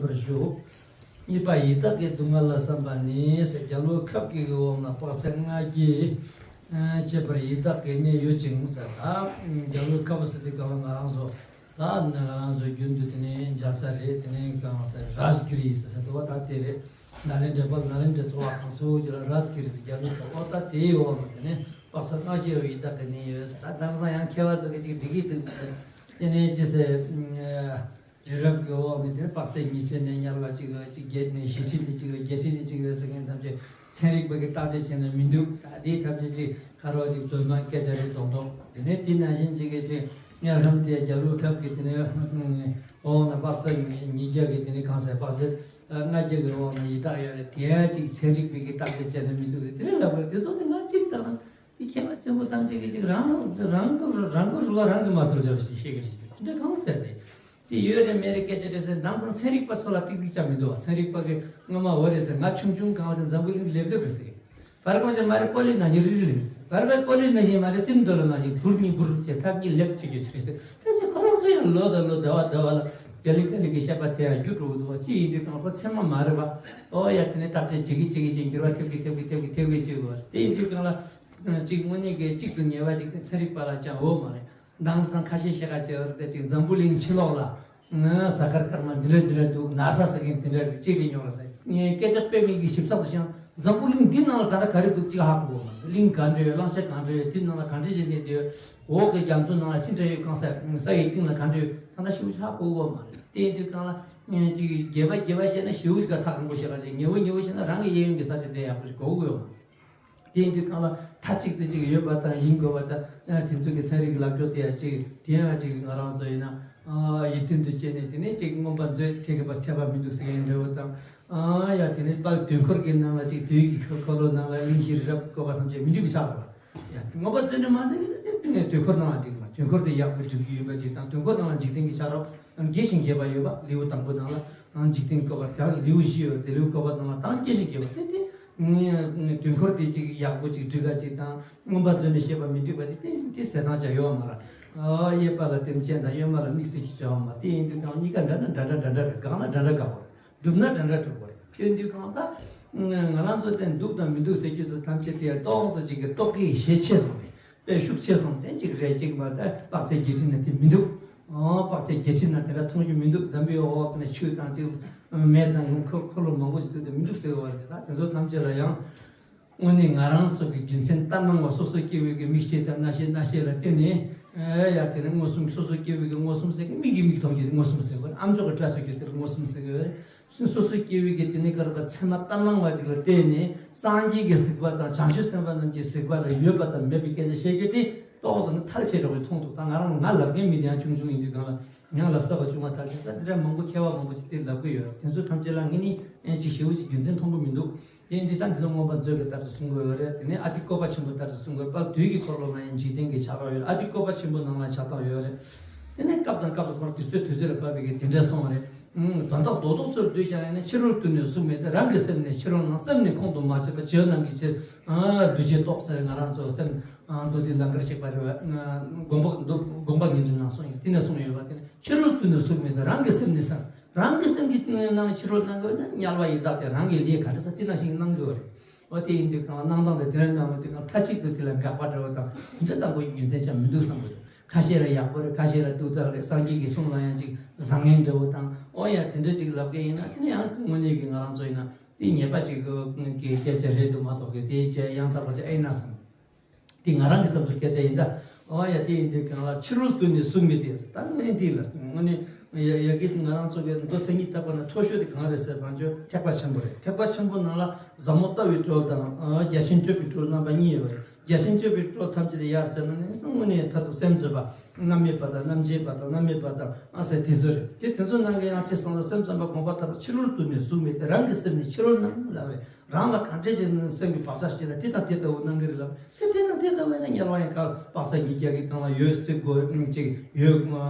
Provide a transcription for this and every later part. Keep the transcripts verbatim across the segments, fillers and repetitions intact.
པར་ཞུ། གཉིས་པ་ཡི་དྭགས་ཀྱི་སྡུག་བསྔལ་ལ་བསམ་པ་ནི་ཟེར། རྒྱལ་པོའི་ཁབ་ཀྱི་འོག་ན་དཔག་ཚད་ལྔ་བརྒྱ་བྱེད་པར་ཡི་དྭགས་ཀྱི་གནས་ཡོད་ཅིང་ཟེར། ད་རྒྱལ་པོའི་ཁབ་ཟེར་དུས་སྒང་ལ་ང་རང་ཚོ། ད་ང་རང་ཚོ་རྒྱུན་དུ་དེ་ནས་འཇག་ས་རེད། དེ་ནས་གང་ཟེར། རཱཇ་གིར་ཟེར་ས་འདུག་བ། ད་དེ་རེད། ནཱ་ལེནྡྲའི་དཔལ་ནཱ་ལེནྡྲའི་ཚོ་བ་ཁང་ཚོ་གི་ལ་རཱཇ་གིར་ཟེར། རྒྱལ་པོའི་ཁབ། ཨོ་ད་དེའི་འོག་ན་དེ་ནས་དཔག་ཚད་ལྔ་བརྒྱ་ཡི་ཡི་དྭགས་ཀྱི་གནས་ཡོད་ཟེར། ད་དེང་སང་ཡང་མཁས་པ་ཚོ་གིས་ཅིག་འགྲིག་གི་འདུག་ཟེར། དེ་ནས་ཅི་ཟེར། རི་རབ་ཀྱི་འོག་ནས་དེར་དཔག་ཚད་ཉིས་ཁྲི་ནས་ཉེར་ལྔ་ཅིག་ཡོད། ཅིག་བརྒྱད་ནས་བཞི་ཁྲི་ནས་ཅིག་ཡོད། བརྒྱད་ཁྲི་ནས་ཅིག་ཡོད་ཟེར་མཁན་ཐམས་ཅད་ཚན་རིག་པ་གིས་བརྟག་དཔྱད་བྱས་ན་མི་འདུག་ད་དེའི་ཐམས་ཅད་ཅིག་ག་རེ་བ་ཅིག་རྫུན་མ་སྐད་ཆ་རེད་མདོག་མདོག་དེ་ནས་དེ་ནང་བཞིན་ཅིག་གི་ཅིག་དམྱལ་ཁམས་དེ་རྒྱལ་པོའི་ཁབ་ཀྱི་དེ་ནས་འོག་ན་དཔག་ཚད་ཉིས་བརྒྱ་གི་དེ་ནས་གང་ཟེར། དཔག་ཚད་ལྔ་བརྒྱ་གི་འོག་ན་ཡི་དྭགས་ཡོད་རེད། དེ་ཡང་ཅིག་ཚན་རིག་པ་གིས་བརྟག་དཔྱད་བྱས་ན་མི་འདུག་ཟེར། དེ་ནས་ལབ་པ་རེད། དེ་ཚོ་དེ་ང་གཅིག་ལྟ་ན། དེ་མཁས་པ་ཆེན་པོ་ཐམས་ཅད་ཀྱིས་ཅིག་རང་རང་གི་རང་གི་རུ་བ་རང་གིས་མ་ཚོར་བྱ་བ་ཞིག་བཤད་ཀྱི་རེད། དེ་འདྲ་གང་ཟེར་ཏེ། དེ་ཡོད་རེད་མེད་རེད་སྐད་ཆ་རེད་ཟེར། ནང་དང་ཚན་རིག་པ་ཚོ་ལ་ཏིག་ཏིག་ཅང་མི་འདུག་བ། ཚན་རིག་པ་གིས་སྔོན་མ་འོ་རེད་ཟེར། ང་ཆུང་ཆུང་གང་ཟེར་འཛམ་བུ་གླིང་ལེབ་ལེབ་རེད་ཟེར་གི། བར་གོང་ཅན་མ་རེད་ཀོ་ལི་ནང་བཞིན་རིལ་རིལ་རེད། བར་གོང་ཀོ་ལི་ནང་བཞིན་མ་རེད། སིམ་དོ་ལ་ནང་བཞིན་འབུར་གཉིས་འབུར་བྱས་ཐག་གཉིས་ལེབ་བྱེད་རྒྱུ་ཆེ་རེད་ཟེར། དེ་ཚོ་ཁོ་རང་ཚོ་ཡང་ལོ་དང་ལོ་ཟླ་བ་ཟླ་བ་ལ་ག་ལེ་ག་ལེ་གི་བཤད་པ་དེ་ཡང་རྒྱུ་འགྲོ་གི་འདུག་བ། ཅི་ཡིན་དུས་གང་ཁོ་ཚད་མ་མ་རེད་བ། ཨོ་ཡ་དེ་ནས་བརྟག་དཔྱད་བྱེད་ཀྱི་བྱེད་ཀྱི་བྱེད་ཀྱི་འགྱུར་བ་ཐེབས་ཀྱི་ཐེབས་ཀྱི་ཐེབས་ཀྱི་ཐེབས་ཀྱི་བྱེད་དགོས་བ། དེ་ཡིན་དུས་གང་ལ། གཅིག་དངོས་གནས་ཀྱི་གཅིག་ཏུ་ཉེ་བ་ཞིག་ཚན་རིག་པ་ལ་ཅང་འོ་མ་རེད། དེང་སང་ཁ་ཤས་ཤེས་ཁ་ཤས་ཨོ་རེད། ད་ཅིག་འཛམ་བུ་གླིང་ཕྱི་ལོགས་ལ་ང་གཟའ་སྐར་སྐར་མ་འདི་འདྲ་འདི་འདྲ་འདུག་ན་ས་ཟེར་མཁན་དེ་འདྲ་རིགས་གཅིག་རེད་ཉོ་ར་ཟེར། ངས་སྐད་ཆ་དཔེ་མེད་ཀྱི་ཞིབ་ཚགས་སུ་བཤད་ན་འཛམ་བུ་གླིང་འདི་ནང་ལ་ད་ལྟ་ག་རེ་འདུག་ཅིག་ཧ་གོ་གི་མ་རེད། གླིང་ག་འདྲ་ཡོད། གླང་ཆེན་གང་འདྲ་ཡོད། དེ་ནང་ལ་གང་འདྲ་ཞིག་གནས་བསྡད་ཡོད། འོག་གི་རྒྱ་མཚོ་ནང་ལ་ཅི་འདྲ་ཡོད། གང་ས་ས་ཡི་གཏིང་ལ་གང་འདྲ་ཡོད། ད་ལྟ་ཞེ་པོ་ཅིག་ཧ་གོ་གི་མ་རེད། དེ་ཡིན་དུས་གང་ལ་ངས་ཅིག་རྒྱས་པ་རྒྱས་པ་བཤད་ན་ཞེ་པོ་ཅིག་ག་ཐག་རིང་པོ་བཤད་ག་ཅིག་ཉེ་བོ་ཉེ་བོ་བཤད་ན་རང་གི་གཡས་གཡོན་གྱི་ས་ཆ་དེ་ཡག་པོ་ཞིག་གོ་གི་ཡོད་མ་རེད། དེ་ཡིན་དུས་གང་ལ་མཐའ་གཅིག་ཏུ་ཅིག་ཡོད་པ་དང་ཡིན་དགོས་པ་དང་། ཨ་དེ་ཚོ་གི་ཚན་རིག་ལབ་ཕྱོགས་དེ་ཡང་ཅིག་དེ་ཡང་ཅིག་ང་རང་ཚོ་ཡིན་ན་ཨ་ཡིད་རྟོན་དུ་བྱས་ནས་དེ་ནས་ཅིག་མངོན་པ་མཛོད་ཐེག་གི་པ་འཐད་པ་མི་འདུག་ཟེར་མཁན་འདྲ་བོ་དང་། ཨ་ཡ་དེ་ནས་དཔལ་དུས་འཁོར་གྱི་ནང་ལ་ཅིག་དུས་ཀྱི་འཁོར་ལོ་ནང་ལ་གླིང་བཞི་རི་རབ་བཀོད་པ་ཐམས་ཅད་མི་འགྲིག་པ་ཆགས་པ། ཡ་མངོན་པ་མཛོད་ནས་མ་མཛད་ཀྱི་ན་དེ་དུས་ནས་དུས་འཁོར་ནང་ལ་འགྲིག་མ། དུས་འཁོར་དེ་ཡག་པོ་འགྲིག་གི་ཡོད་པ་ཅིག་དང་། དུས་འཁོར་ནང་ལ་འཇིག་རྟེན་གྱི་ཆགས་རབས་རྒྱས་ཤིང་རྒྱས་པ་ཡོད་པ། ལེའུ་དང་པོ་ནང་ལ་འཇིག་རྟེན་བཀོད་པ་དང་། ལེའུ་བཞི་ཡོད་དེ། ལེའུ་བཀོད་པ་ནང་ལ་དང་རྒྱས་ཤིང་རྒྱས་པ་དེ་དེ། དུས་འཁོར་དེ་ཅིག་ཡག་པོ་ཅིག་འགྲིག་ག་ཅིག་དང་། མངོན་པ་མཛོད་ནས་བཤད་པ་མི་འགྲིག་པ་ཅིག་དེ་དེ་ཟེར་སྟངས་ཅིག་ཡོད་མ་རེད། ཨ་གཡས་པ་ལ་རྟེན་ཅན་དང་གཡོན་མ་ལ་དམིགས་བསལ་གྱི་བྱ་བ་མ། དེ་ཡིན་དུས་ཀྱང་གཉིས་ཀ་འདྲ་ན་འདྲ་འདྲ་འདྲ་འདྲ་རེད། དགག་ན་འདྲ་འདྲ་དགག་པ་རེད། སྒྲུབ་ན་འདྲ་འདྲ་སྒྲུབ་པ་རེད། དེ་ཡིན་དུས་གང་ལྟར་ང་རང་ཚོ་དེ་འདུག་དང་མི་འདུག་ཟེར་རྒྱུ་ཚོ་ཐམས་ཅད་དེ་ཏོག་ཙམ་ཅིག་གི་རྟོག་གེའི་ཞེ་ཆེ་སོང་ནས། དཔེ་ཤུགས་ཆེ་སོང་། དེ་གཅིག་རེད། གཅིག་མ་གཏོགས་དཔག་ཚད་བརྒྱད་ཁྲི་ན་དེ་མི་འདུག་ཨོ་དཔག་ཚད་བརྒྱད་ཁྲི་ན་དེ་འདྲ་མཐོང་རྒྱུ་མི་འདུག་འཛམ་བུའི་འོག་ནས་ཆུ་དང་ཅིག་མེ་དང་འཁོར་འཁོར་ལོ་མང་པོ་ཞིག་འདུག་དེ་མི་འདུག་ཟེར་བ་རེད། ད་དེ་ཚོ་ཐམས་ཅད་ལ་ཡང་དངོས་གནས་ང་རང་ཚོ་གི་རྒྱུ་མཚན་ལྟར་སྣང་བ། སོ་སོ་སྐྱེ་བོའི་གི་མིག་ཤེས་དང་རྣ་ཤེས། རྣ་ཤེས་ལ་བརྟེན་ནས་ཨེ་ཡ་དེ་ནས་མངོན་སུམ། སོ་སོ་སྐྱེ་བོའི་གི་མངོན་སུམ་ཟེར་གི་མིག་གིས་མིག་མཐོང་རྒྱུ་དེ་མངོན་སུམ་ཟེར་གི་རེད། ཨ་མཆོག་གི་སྐྲ་འཚོ་རྒྱུ་དེ་ལ་མངོན་སུམ་ཟེར་གི་རེད། སོ་སོ་སྐྱེ་བོའི་གི་དེ་ནས་ག་རེ་བ་ཚད་མ་ལྟར་སྣང་བ་ཅིག་ལ་བརྟེན་ནས་སངས་རྒྱས་ཀྱི་གཟིགས་པ་དང་བྱང་ཆུབ་སེམས་དཔའ་རྣམས་ཀྱི་གཟིགས་པ་ལ་ཡོད་པ་དང་མེད་པའི་སྐད་ཆ་བཤད་རྒྱུ་དེ་ཏོག་ཙམ་ནི་ཐལ་ཆེ་དྲགས་པའི་མཐོང་འདུག་ད་ང་རང་ང་ལབ་མཁན་མི་དེ་ཡང་ཆུང་ཆུང་ཡིན་དུས་གང་ལ་ཡང་ལབ་ས་བ་བྱུང་བ་ཐལ་ཆེ། ད་འདི་འདྲ་མང་པོ་མཁས་པ་མང་པོ་ཅིག་དེ་ལབ་གི་ཡོད། དེ་ཚོ་ཐམས་ཅད་ལ་ངས་ནི་ཨེ་ཅིག་ཞེ་པོ་ཅིག་རྒྱུ་མཚན་མཐོང་གི་མི་འདུག་དེ་ཡིན་དུས་ད་འདི་ཚོ་མངོན་པ་མཛོད་ཀྱི་ལྟར་དུ་གསུང་གི་ཡོད་རེད། དེ་ནས་ཨ་ཏི་བཀོད་པ་ཆེན་པོ་ལྟར་དུ་གསུང་གི་ཡོད། དཔལ་དུས་ཀྱི་འཁོར་ལོ་ལ་ཡང་འཇིག་རྟེན་གྱི་ཆགས་རབས་ཡོད་རེད། ཨ་ཏི་བཀོད་པ་ཆེན་པོ་ནང་ལ་ཆགས་སྟངས་ཡོད་རེད། དེ་ནས་སྐབས་དང་སྐབས་སུ་ཁོ་རང་དུས་ཚོད་དུས་ཚོད་ལ་བབས་པའི་གི་དེ་འདྲ་སོང་བ་རེད། ཨང་། དོན་དག་རྡོག་རྡོག་ཚུར་བསྡུས་བཞག་ཡིན་ན། ཕྱི་རོལ་དུ་ནི་གཟུགས་མེད་དེ། རང་གི་སེམས་ནི་ཕྱི་རོལ་སྣང་། སེམས་ནི་ཁོང་དུ་མ་ཆུད་པ། བྱིའུ་རྣམས་ཀྱི་ཕྱིར་ཨ་འདུ་བྱེད་རྟོག་ཟེར། ང་རང་ཚོ་སེམས་ཨ་མདོ་སྡེ་ལང་ཀར་གཤེགས་པ་རེད་བ། དགོངས་པ་མདོ་དགོངས་པ་ངེས་འགྲེལ་ནང་གསུངས་ཡིན། དེ་ནས་གསུངས་ཡོད་པ། དེ་ནི་ཕྱི་རོལ་དུ་ནི་གཟུགས་མེད་དེ། རང་གི་སེམས་ནི་སེམས། རང་གི་སེམས་ཀྱི་སྣང་ཕྱི་རོལ་སྣང་གི་ཡོད་ན་དམྱལ་བ་ཡི་དྭགས་དེ་རང་གི་ལས་ག་འདྲ་ས་དེ་ནང་བཞིན་སྣང་གི་ཡོད་རེད། འོ་དེ་ཡིན་དུས་གང་ལ་སྣང་སྟངས་དེ་དེ་རིང་སྣང་བ་དེ་གང་མཐའ་གཅིག་ཏུ་དེ་ལ་དགག་པ་འདྲ་བོ་དང་དེ་འདྲ་དང་པོ་ཡི་རྒྱུ་མཚན་ཆགས་མི་འདུག་བསམ་གི་འདུག་ཁ་ཤས་ལ་ཡག་པོ་རེད། ཁ་ཤས་ལ་སྡུག་ཐག་རེད། སངས་རྒྱས་ཀྱིས་གསུང་ལ་ཡང་ཅིག་བཟང་ངན་འདྲ་བོ་དང་། འོ་ཡ་དེ་འདྲ་ཅིག་ལབ་མཁན་ཡིན་ན། དེ་ནི་ཡང་དངོས་གནས་ཀྱི་ང་རང་ཚོ་ཡིན་ན་དེ་ཉེས་པ་ཅིག་གི་སྐད་ཆ་རེད་འདུག་མ་གཏོགས་གི་དེའི་ཆེད་ཡང་དག་པ་ཅིག་ཨེ་ན་བསམ། དེ་ང་རང་གི་བསམ་ཚུལ་སྐད་ཆ་ཡིན་ད། འོ་ཡ་དེ་ཡིན་དུས་གང་ལ་ཕྱི་རོལ་དུ་ནི་གཟུགས་མེད་དེ། ད་དངོས་གནས་དེ་ལ་དངོས་གནས་ཡ་ཡ་གི་ང་རང་ཚོ་གི་མདོ་མཚན་ཉིད་བརྟག་པ་ན་མཐོ་ཤོས་དེ་གང་རེད་ཟེར་བ་ཅོ་ཐེག་པ་ཆེན་པོ་རེད། ཐེག་པ་ཆེན་པོ་ནང་ལ་ཟབ་མོ་ལྟ་བའི་སྒྲོལ་དང་། ཨ་རྒྱ་ཆེན་སྤྲོས་པའི་སྒྲོལ་རྣམ་པ་གཉིས་ཡོད་རེད། རྒྱ་ཆེན་སྤྲོས་པའི་སྒྲོལ་ཐམས་ཅད་དེ་ཡར་བྱས་ན་ནི་དངོས་གནས་མཐར་ཐུག་སེམས་བཟོད་པ། རྣམ་སྨིན་པ་དང་རྣམ་འབྱེད་པ་དང་རྣམ་སྨིན་པ་དང་ཨ་ཟེར་དེ་ཚོ་རེད། དེ་དེ་ཚོ་ནང་གི་ཡང་ཁྱེད་ཚང་ལ་སེམས་ཙམ་པ་དགོངས་པ་ཐོབ་པ། ཕྱི་རོལ་དུ་ནི་གཟུགས་མེད་དེ། རང་གི་སེམས་ནི་ཕྱི་རོལ་སྣང་ལབ་པས། རང་ལ་གང་འདྲ་ཞིག་ནི་སེམས་ཀྱི་བག་ཆགས་སྐྱེས་ན་དེ་དང་དེ་ལྟ་བུ་སྣང་གི་རེད་ལབ། དེ་དེ་དང་དེ་ལྟ་བུ་ཡིན་ན་དམྱལ་བ་ཡང་ག་དཔག་ཚད་ཉིས་བརྒྱ་གི་སྟེང་ལ་ཡོད་ཟེར་དགོས་ཅིག་ཡོད་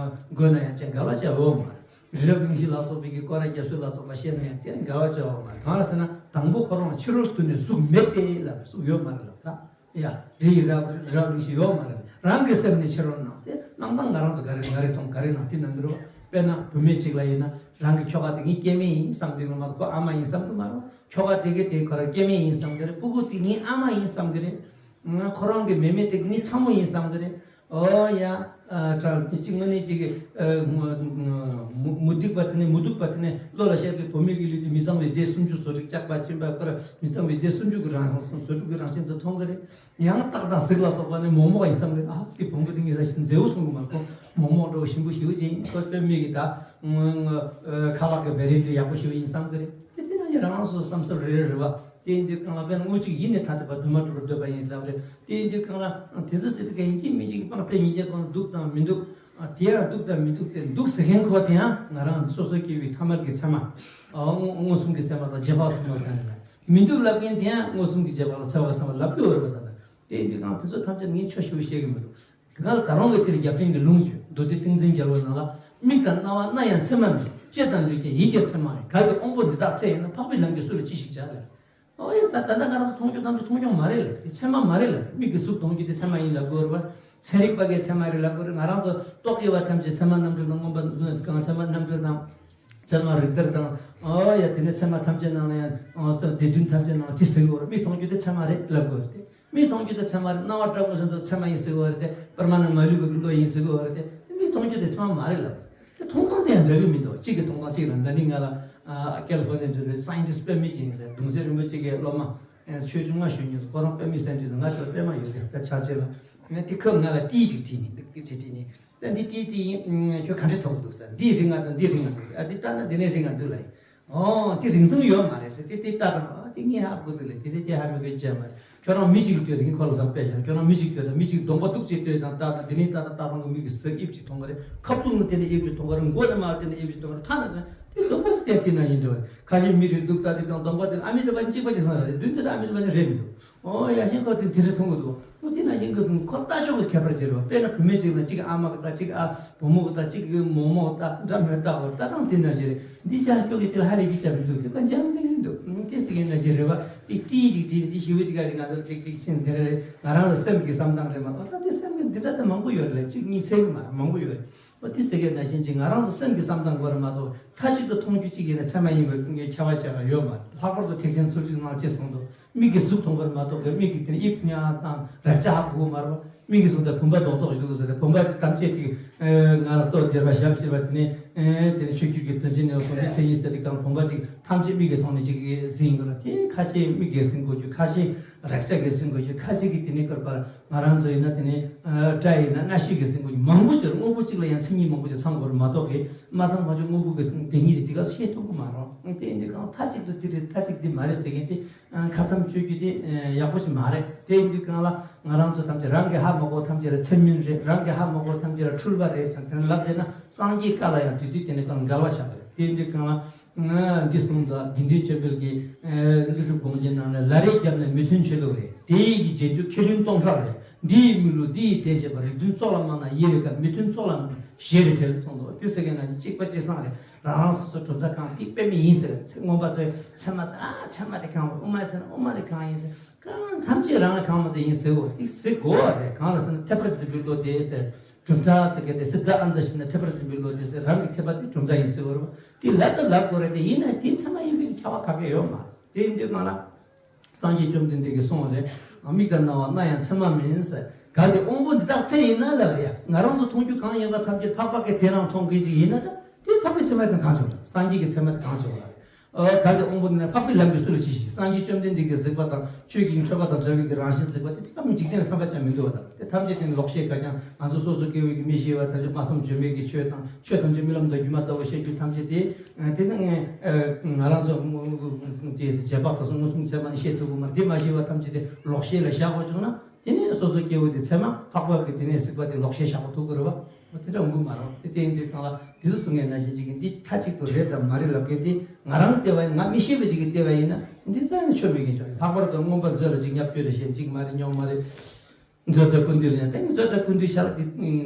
དགོས་ན་ཡང་ཅང་འགལ་བ་ཅང་ཡོད་མ་རེད། རི་རབ་གླིང་བཞི་ལ་སོགས་པའི་གི་སྐོར་ར་རྒྱ་མཚོ་ལ་སོགས་པ་བཤད་ན་ཡང་དེ་འགལ་བ་ཅང་ཡོད་མ་རེད། གང་ལ་ཟེར་ན་དང་པོ་ཁོ་རང་ཕྱི་རོལ་དུ་ནི་གཟུགས་མེད་དེ་ལབ། གཟུགས་ཡོད་མ་རེད་ལབ་ད། ཡ། རི་ཡི་རབ་རབ་རིམ་ཞིག་ཡོད་མ་རེད། རང་གི་སེམས་ནི་ཕྱི་རོལ་སྣང་སྟེ། སྣང་སྟངས་ང་རང་ཚོ་ག་རེ་ང་རེ་མཐོང་ག་རེ་སྣང་དེ་སྣང་གི་རེད་བ། དཔེར་ན་བུད་མེད་ཅིག་ལ་ཡིན་ན་ རང་གི་ཁྱོ་ག་དེ་ངའི་སྐྱེ་དམན་ཡིན་བསམ་གྱི་ཡོད་མ་གཏོགས་ཁོ་ཨ་མ་ཡིན་བསམ་གྱི་མ་རེད། ཁྱོ་ག་དེ་གའི་དེ་ཁོ་རང་སྐྱེ་དམན་ཡིན་བསམ་གྱི་རེད། སྤུ་གུ་དེ་ངའི་ཨ་མ་ཡིན་བསམ་གྱི་རེད། ང་ཁོ་རང་གི་མེ་མེ་དེ་ངའི་ཚ་མོ་ཡིན་བསམ་གྱི་རེད། ཨོ་ཡ། ཨ་དྲང་དེ་གཅིག་དངོས་གནས་གཅིག་གི་ཨ་མུ་མུ་མུ་སྡུག་པ་དེ་ནས་མུ་སྡུག་པ་དེ་ནས་བློ་ལ་ཤར་གྱི་བུད་མེད་ཀྱི་ལུས་དེ་མི་གཙང་བའི་རྫས་སུམ་ཅུ་སོ་དྲུག་བཀྱག་པ་གཅིན་པ་ཁོ་ར་མི་གཙང་བའི་རྫས་སུམ་ཅུ་གི་རང་བཞིན་སོ་དྲུག་གི་རང་བཞིན་དུ་མཐོང་གི་རེད། ཡང་སྟག་དང་གཟིག་ལ་སོགས་པ་ནི་མོག་མོག་ཡིན་བསམ་གི་རེད། ཨ་དེ་བོང་བུ་དེ་ངས་ས་ཞིག་མཛེས་པོ་མཐོང་གི་མ་ཁོ་མོག་མོག་འདྲ་བོ་ཞིམ་པོ་ཞེ་པོ་ཅིག་ཡིན་ཁོ་དཔེ་མེད་ཀྱི་ད་ཁ་ལག་གི་བེ་རི་འདྲ་ཡག་པོ་ཞེ་པོ་ཡིན་བསམ་གི་རེད། དེ་དེ་ནང་བཞིན་རང་རང་སོ་སོ་བསམ་ཚུལ་རེ་རེ་རེད་བ། དེ་ཡིན་དུས་གང་ལ་དཔེར་ན་དངོས་གཅིག་ཡིད་ནས་ཐ་དད་པ་དུ་མ་གྲུབ་པར་འདོད་པ་ཡིན་ལབ་རེད། དེ་ཡིན་དུས་གང་ལ་དེ་ཚོ་ཟེར་དུས་ཀ་ཡིན་གཅིག་མིན་གཅིག་གི་སྤང་ཚེ་ཉིན་བྱེད་ཀུན་འདུག་དང་མི་འདུག་དེ་ཡང་འདུག་དང་མི་འདུག་དེ་འདུག་ཟེར་མཁན་ཁོ་དེ་ཡང་ང་རང་སོ་སོ་སྐྱེ་བོའི་ཐ་མལ་གྱི་མཚན་མ། མངོན་སུམ་གྱི་མཚན་མ་དང་རྗེས་དཔག་མཚན་མ་དང་མི་འདུག་ལབ་མཁན་དེ་ཡང་མངོན་སུམ་གྱི་རྗེས་དཔག་ལ་འཚེ་བ་མཚན་མ་ལབ་ཀྱི་ཡོད་རེད་པ། ད་དེ་ཡིན་དུས་གང་དེ་ཚོ་ཐམས་ཅད་ངས་ཆོས་ཞུ་བཤད་ཀྱི་མི་འདུག་ང་ལ་ད་རུང་གི་དེར་རྒྱབ་རྟེན་གྱི་ལུང་བཅོས་མདོ་སྡེ་ཏིང་འཛིན་རྒྱལ་པོའི་ནང་ལ་མིག་དང་རྣ་བ་སྣ་ཡང་མཚན་མ་མེད། ལྕེ་དང་ལུས་ཀྱང་ཡིད་ཀྱི་མཚན་མ་ཡིན། གལ་ཏེ་དབང་པོ་འདི་དག་ཚད་ཡིན་ན། འཕགས་པའི་ལམ་གྱི་སུ་ལ་ཅི་ཞིག་བྱ་ལ། ཨོ་ཡ་ད་ད་ལྟ་ང་རང་ཚོ་མཐོང་རྒྱུ་ཐམས་ཅད་མཐོང་རྒྱུ་མ་རེད་ལ། དེ་མཚན་མ་མ་རེད་ལ། མིག་གིས་གཟུགས་མཐོང་རྒྱུ་དེ་མཚན་མ་ཡིན་ལབ་དགོས་རེད་པ། ཚན་རིག་པ་གིས་མཚན་མ་རེད་ལབ་དགོས་རེད། ང་རང་ཚོ་རྟོག་གེ་བ་ཐམས་ཅད་མཚན་མ་རྣམ་གྲོལ་དང་མངོན་པ་གང་མཚན་མ་རྣམ་གྲོལ་དང་། ཚད་མ་རིགས་གཏེར་དང་། ཨོ་ཡ་དེ་ནས་ཚད་མ་ཐམས་ཅད་ནང་ལ་ཡང་ཨོ་ཚད་སྡེ་བདུན་ཐམས་ཅད་ནང་དེ་ཟེར་གྱི་ཡོད་རེད། མིག་མཐོང་རྒྱུ་དེ་ཚད་མ་རེད་ལབ་དགོས་རེད་དེ། མིག་མཐོང་རྒྱུ་དེ་ཚད་མ་རེད། རྣ་བ་སྒྲ་དངོས་སུ་མཐོང་ཚད་མ་ཡིན་ཟེར་གྱི་ཡོད་རེད་དེ། པར་མ་ནང་མ་ལུས་པའི་བློ་ཡིན་ཟེར་གྱི་ཡོད་རེད་དེ། དེ་མིག་མཐོང་རྒྱུ་དེ་ཚད་མ་མ་རེད་ལབ། དེ་མཐོང་སྟངས་དེ་ཡང་འདྲ་གི་མི་འདུག་གཅིག་གི་མཐོང་སྟངས་གཅིག་ལ་འདི་ནི་ང་ལ་ཨ་ཀེ་ལི་ཧྥོར་ནི་ཡའི་འདྲ་བའི་སའེན་ཊིསི་དཔེ་མི་གཅིག་ཡིན་ཟེར། གདུང་སྲས་རིན་པོ་ཆེ་གི་སློབ་མ་ཆོས་སྐྱོང་ལྔ་ཞུ་མྱོང་ཟེར། ཁོ་རང་དཔེ་མི་སའེན་ཊིསི་ང་ཚོ་དཔེ་མ་ཡོད་དེ་ད་ཆ་ཆེ་ལ་ང་དེ་ཁོས་ང་ལ་ཏི་ཞིག་བྲིས་ནས་འདི་གི་བྲིས་བྲིས་ནས། ད་འདི་ཏི་ཏི་ཡིན། ཁྱོད་ག་འདྲས་མཐོང་གི་འདུག་ཟེར། འདི་རིང་ང་དང་འདི་རིང་ང་འདུག་ཨ་འདི་ལྟ་ན་འདི་ནས་རིང་ང་འདུག་ལ་ཡིན། ཨོ་འདི་རིང་ཐུང་ཡོད་མ་རེད་ཟེར། དེ་དེ་ལྟ་དང་ཨ་འདི་ངས་ཧ་གོ་འདུག་ལ། དེ་དེ་སྐྱེ་ཧ་མི་གོ་ཅི་ཡང་མ་རེད། ཁྱོད་རང་མི་གཅིག་ལ་ལྟོས་དང་ཁོ་ལ་དང་དཔེ་བཞག་ཁྱོད་རང་མི་གཅིག་ལྟོས་དང་མི་གཅིག་གདོང་པ་སྡུག་ཅིག་ལྟོས་དང་ལྟ་དང་འདི་ནས་ལྟ་དང་ལྟ་དང་གི་མིག་གི་ཟུར་དབྱིབས་ཅིག་མཐོང་གི་རེད། ཁ་ཐུག་ནས་དེ་ནས་དབྱིབས་ཅིག་མཐོང་གི་རེད། མགོ་ནས་མར་དེ་ནས་དབྱིབས་ཅིག་མཐོང་གི་རེད། ཐ་ན་དེ་གདོང་པ་ཅིག་བལྟས་དེ་ན་ཡིན་འགྲོ་བ་རེད། ཁ་ཤས་མི་རེ་སྡུག་ལྟ་དུས་དང་གདོང་པ་དེ་ཨ་མི་འདྲ་བ་གཅིག་པ་གཅིག་སང་རེད། མདུན་དེ་ལ་ཨ་མི་འདྲ་བ་ནི་རེད་མི་འདུག་ཨོ་ཡ་ཤིང་ཁོ་དེ་དེ་རེད་མཐོང་གི་འདུག་ཨོ་དེ་ན་ཤིང་ཁོ་དེ་ཁོ་ལྟ་ཕྱོགས་ཀྱི་ཁྱད་པར་ཅིག་རེད་བ། དཔེར་ན་བུད་མེད་ཅིག་ལ་གཅིག་ཨ་མ་གི་ལྟ་གཅིག་ཨ་བུ་མོ་གི་ལྟ་གཅིག་གི་མོག་མོག་ལྟ་འདྲ་མི་ལྟ་བར་ལྟ་སྟངས་དེ་ན་ཞིག་རེད། འདི་ཅག་ཁྱོད་ཀྱི་དེ་ལ་ཧ་ལས་ཀྱི་བྱ་མི་འདུག་དེ་ཀ་འཇམ་ཐིང་ཐིང་འདུག་དེ་སི་ཀའི་ན་ཞིག་རེད་བ། དེ་ཏི་ཞིག་བྲིས་ནས་དེ་ཞི་བའི་ཅིག་ག་ཞིག་ང་ཚོ་ཅིག་ཅིག་ཕྱིན་དེ་རེད། ང་རང་ལ་སེམས་ཀྱི་བསམ་སྟངས་རེད་མ་གཏོགས་ད་དེ་སེམས་ཀྱི་འདི་འདྲ་དེ་མང་པོ་ཡོད་རེད། གཅིག་གཉིས་ཚེ་གི་མ་མང་པོ་ཡོད་རེད། ཨོ་དེ་ཟེར་མཁན་ནང་བཞིན་གྱི་ང་རང་ཚོ་སེམས་ཀྱི་བསམ་སྟངས་དགོས་རེད་མ་གཏོགས་མཐའ་གཅིག་ཏུ་མཐོང་རྒྱུ་གཅིག་ཡིན་ན་ཚད་མ་ཡིན་པའི་ཁྱབ་པ་བྱས་པ་ཡོད་མ་རེད། ལྷག་པར་དུ་ཐེག་ཆེན་ཚུལ་ཁྲིམས་ནང་ཅེས་གསུངས་འདུག་མིག་གིས་གཟུགས་མཐོང་གི་རེད་མ་གཏོགས་མིག་གིས་དེ་ནས་དབྱིབས་ཉག་དང་རེག་བྱ་ཧ་གོ་གི་མ་རེད། མིག་གིས་གཟུགས་དང་བུམ་པ་རྡོག་རྡོག་ཞིག་འདུག་ཟེར་ཏེ་བུམ་པ་དེ་ཐམས་ཅད་ཅིག་ང་ལ་ལྟོ་ལྡིར་བ་ཞབས་ཕྱི་བ་དེ་ནས་དེ་ནས་ཆོས་བརྒྱུད་ཀྱི་དོན་ཆེན་ནས་གོང་ཆེན་མཚན་ཉིད་ཟེར་ཏེ་གང་བུམ་པ་ཅིག་ཐམས་ཅད་མིག་གིས་མཐོང་ནས་ཅིག་ཟིན་གི་རེད། དེ་ཁ་ཤས་མིག་གིས་ཟིན་དགོས་རྒྱུ། ཁ་ཤས་རེག་བྱ་གིས་ཟིན་དགོས་རྒྱུ། ཁ་ཤས་ཀྱིས་དེ་ནས་བསྐོར་པར། ང་རང་ཚོ་ཡིན་ན་དེ་ནས་ཨ་སྒྲ་ཡིན་ན་རྣ་ཤེས་ཀྱིས་ཟིན་དགོས་རྒྱུ་མང་པོ་ཅིག་མང་པོ་ཅིག་ལ་ཡང་མཚན་ཉིད་མང་པོ་ཅིག་ཚང་དགོས་རེད་མ་གཏོགས་གི་མ་ཚང་བ་ཅིག་དངོས་པོ་གི་དེ་ཉིད་རེད་དེ་ག་ཤེས་ཐུབ་ཀྱི་མ་རེད། དེ་ཡིན་དུས་གང་མཐའ་གཅིག་ཏུ་དེ་རེད་མཐའ་གཅིག་འདི་མ་རེད་ཟེར་མཁན་དེ་ཨ་ཁ་ཙམ་བཅོས་རྒྱུ་དེ་ཨ་ཡག་པོ་ཞིག་མ་རེད། དེ་ཡིན་དུས་གང་ལ་ང་རང་ཚོ་ཐམས་ཅད་རང་གི་ཧ་མ་གོ་ཐམས་ཅད་ལ་ཚད་མིན་རེད། རང་གི་ཧ་མ་གོ་ཐམས་ཅད་ལ་འཁྲུལ་པ་རེད་ཟེར་དེ་ལབ་བསྡད་ན་སངས་རྒྱས་བཀའ་ལ་ཡང་དེ་དུས་དེ་ནས་གང་འགལ་བ་ཆགས་པ་རེད། དེ་ཡིན་དུས་གང་ལ། འདི་གསུངས་དང་དགེ་འདུན་ཆོས་འཕེལ་གྱི་ཀླུ་སྒྲུབ་དགོངས་རྒྱན་ནང་ལ་ལ་རེས་བརྒྱབ་ན་མི་མཐུན་ཆོས་ལུགས་རེད། དེ་ཡི་གི་རྗེས་འཇུག་ཁས་ལེན་སྟོང་ཕྲག་རེད། འདི་ཡི་མི་ལུས་འདི་ཡི་དོན་བྱེད་པ། རིགས་མཐུན་ཚོགས་ལ་མ་གནང་ཡི་རེ་ཁ། མི་མཐུན་ཚོགས་ལ་མ་གནང་ཞེས་རེ་བྲལ་གསུངས་འདུག་དེ་ཟེར་མཁན་ནང་བཞིན་གཅིག་པ་གཅིག་སང་རེད། རང་རང་སོ་སོ་གྲུབ་མཐའ་གང་དེ་དཔེ་མི་ཡིན་ཟེར། ཚེ་སྔོན་པ་ཚོས་ཚད་མ་ཚོས་ཨ་ཚད་མ་དེ་གང་རེད། དབུ་མ་ཚོས་ན་དབུ་མ་དེ་གང་ཡིན་ཟེར། གང་ཐམས་ཅད་རང་ལ་གང་མ་ཚད་ཡིན་ཟེར་བ་དེ་ཟེར་དགོས་བ་རེད། གང་ལ་ཟེར་ན་ཐེག་པར་འཛིན་པའི་བློ་དེ་ཟེར། གྲུབ་མཐའ་ཟེར་མཁན་དེ་སི་ཏཱ་ཨནྟ་ཞིག་ན་ཐེག་པར་འཛིན་པའི་བློ་དེ་ཟེར། རང་གི་ཐེག་པ་དེ་གྲུབ་མཐའ་ཡིན་ཟེར་བ་རེད། དེ་ལབ་ད་ལབ་དགོས་རེད་དེ། ཡིན་ན་དེ་ཚད་མ་ཡིན་པའི་ཁྱབ་པ་ག་གེ་ཡོད་མ་རེད། དེ་ཡིན་དུས་གང་ལ། སངས་རྒྱས་བཅོམ་ལྡན་འདས་ཀྱིས་གསུངས་པ་རེད། མིག་དང་རྣ་བ་སྣ་ཡང་མཚན་མ་མིན་ཟེར། གལ་ཏེ་དབང་པོ་འདི་དག་ཚད་ཡིན་ན་ལབ་ཡ། ང་རང་ཚོ་མཐོང་རྒྱུ་གང་ཡིན་པ་ཐམས་ཅད་འཕགས་པ་གིས་དེ་རང་མཐོང་མཁན་ཅིག་ཡིན་ན་ད་དེ་འཕགས་པའི་ཚད་མ་དེ་གང་བྱུང་ལ། སངས་རྒྱས་ཀྱི་ཚད་མ་དེ་གང་བྱུང་ལ། ཨ་གལ་ཏེ་དབང་པོ་འདི་ན་འཕགས་པའི་ལམ་གྱི་སུ་ལ་ཅི་ཞིག་སངས་རྒྱས་བཅོམ་ལྡན་འདས་ཀྱིས་གཟིགས་པ་དང་ཆོས་ཀྱི་འཕྲོད་པ་དང་བྲལ་བའི་གི་རང་བཞིན་གཟིགས་པ་དེ་དེ་ཀ་མི་འཇིག་རྟེན་ལ་ཕན་པ་ཅང་མི་འདུག་བ་དང་། དེ་ཐམས་ཅད་དེ་ནི་ལོག་ཤེས་ག་ཀྱང་ང་ཚོ་སོ་སོ་སྐྱེ་བོའི་གི་མི་ཤེས་པ་ཐམས་ཅད་སྨྲ་བསམ་བརྗོད་མེད་ཀྱི་ཆོས་དང་ཆོས་ཐམས་ཅད་རྨི་ལམ་དང་སྒྱུ་མ་ལྟ་བུ་བཤད་རྒྱུ་ཐམས་ཅད་དེ་དེ་ནི་ང་རང་ཚོ་རྗེས་སུ་རྗེས་དཔག་དང་སོགས་མངོན་སུམ་ཚད་མ་ནི་བཤད་ཐུབ་ཀྱི་མ་རེད། དེ་མ་ཤེས་པ་ཐམས་ཅད་དེ་ལོག་ཤེས་ལ་བཞག་དགོས་བྱུང་ན། དེ་ནས་སོ་སོ་སྐྱེ་བོ་དེ་ཚད་མ་འཕགས་པ་གི་དེ་ནས་གཟིགས་པ་དེ་ལོག་ཤེས་བཞག་པ་ཐུག་གི་རེད་བ། དེ་འདྲ་འོང་གི་མ་རེད། དེ་དེ་ཡིན་དུས་གང་ལ་དེ་ཚོ་གསུང་མཁན་ནང་བཞིན་ཅིག་གིས་འདི་མཐའ་གཅིག་ཏུ་རེད་དམ་མ་རེད་ལབ་མཁན་དེ་ང་རང་བལྟས་པ་ཡིན། ང་མི་ཤེས་པ་ཅིག་གིས་བལྟས་པ་ཡིན་ན་འདི་རྩ་ནས་ཆོ་མེད་མཁན་ཅིག་རེད། ལྷག་པར་དུ་མངོན་པ་མཛོད་ལ་ཅིག་བསྙབ་བཅོས་རེ་བྱས་ཅིག་མ་རེད་རྙོག་མ་རེད། མཛོད་དང་ཀུན་བཏུས་ལ་ཡང་དེ་མཛོད་དང་ཀུན་བཏུས་ཤ་ལག་དེ་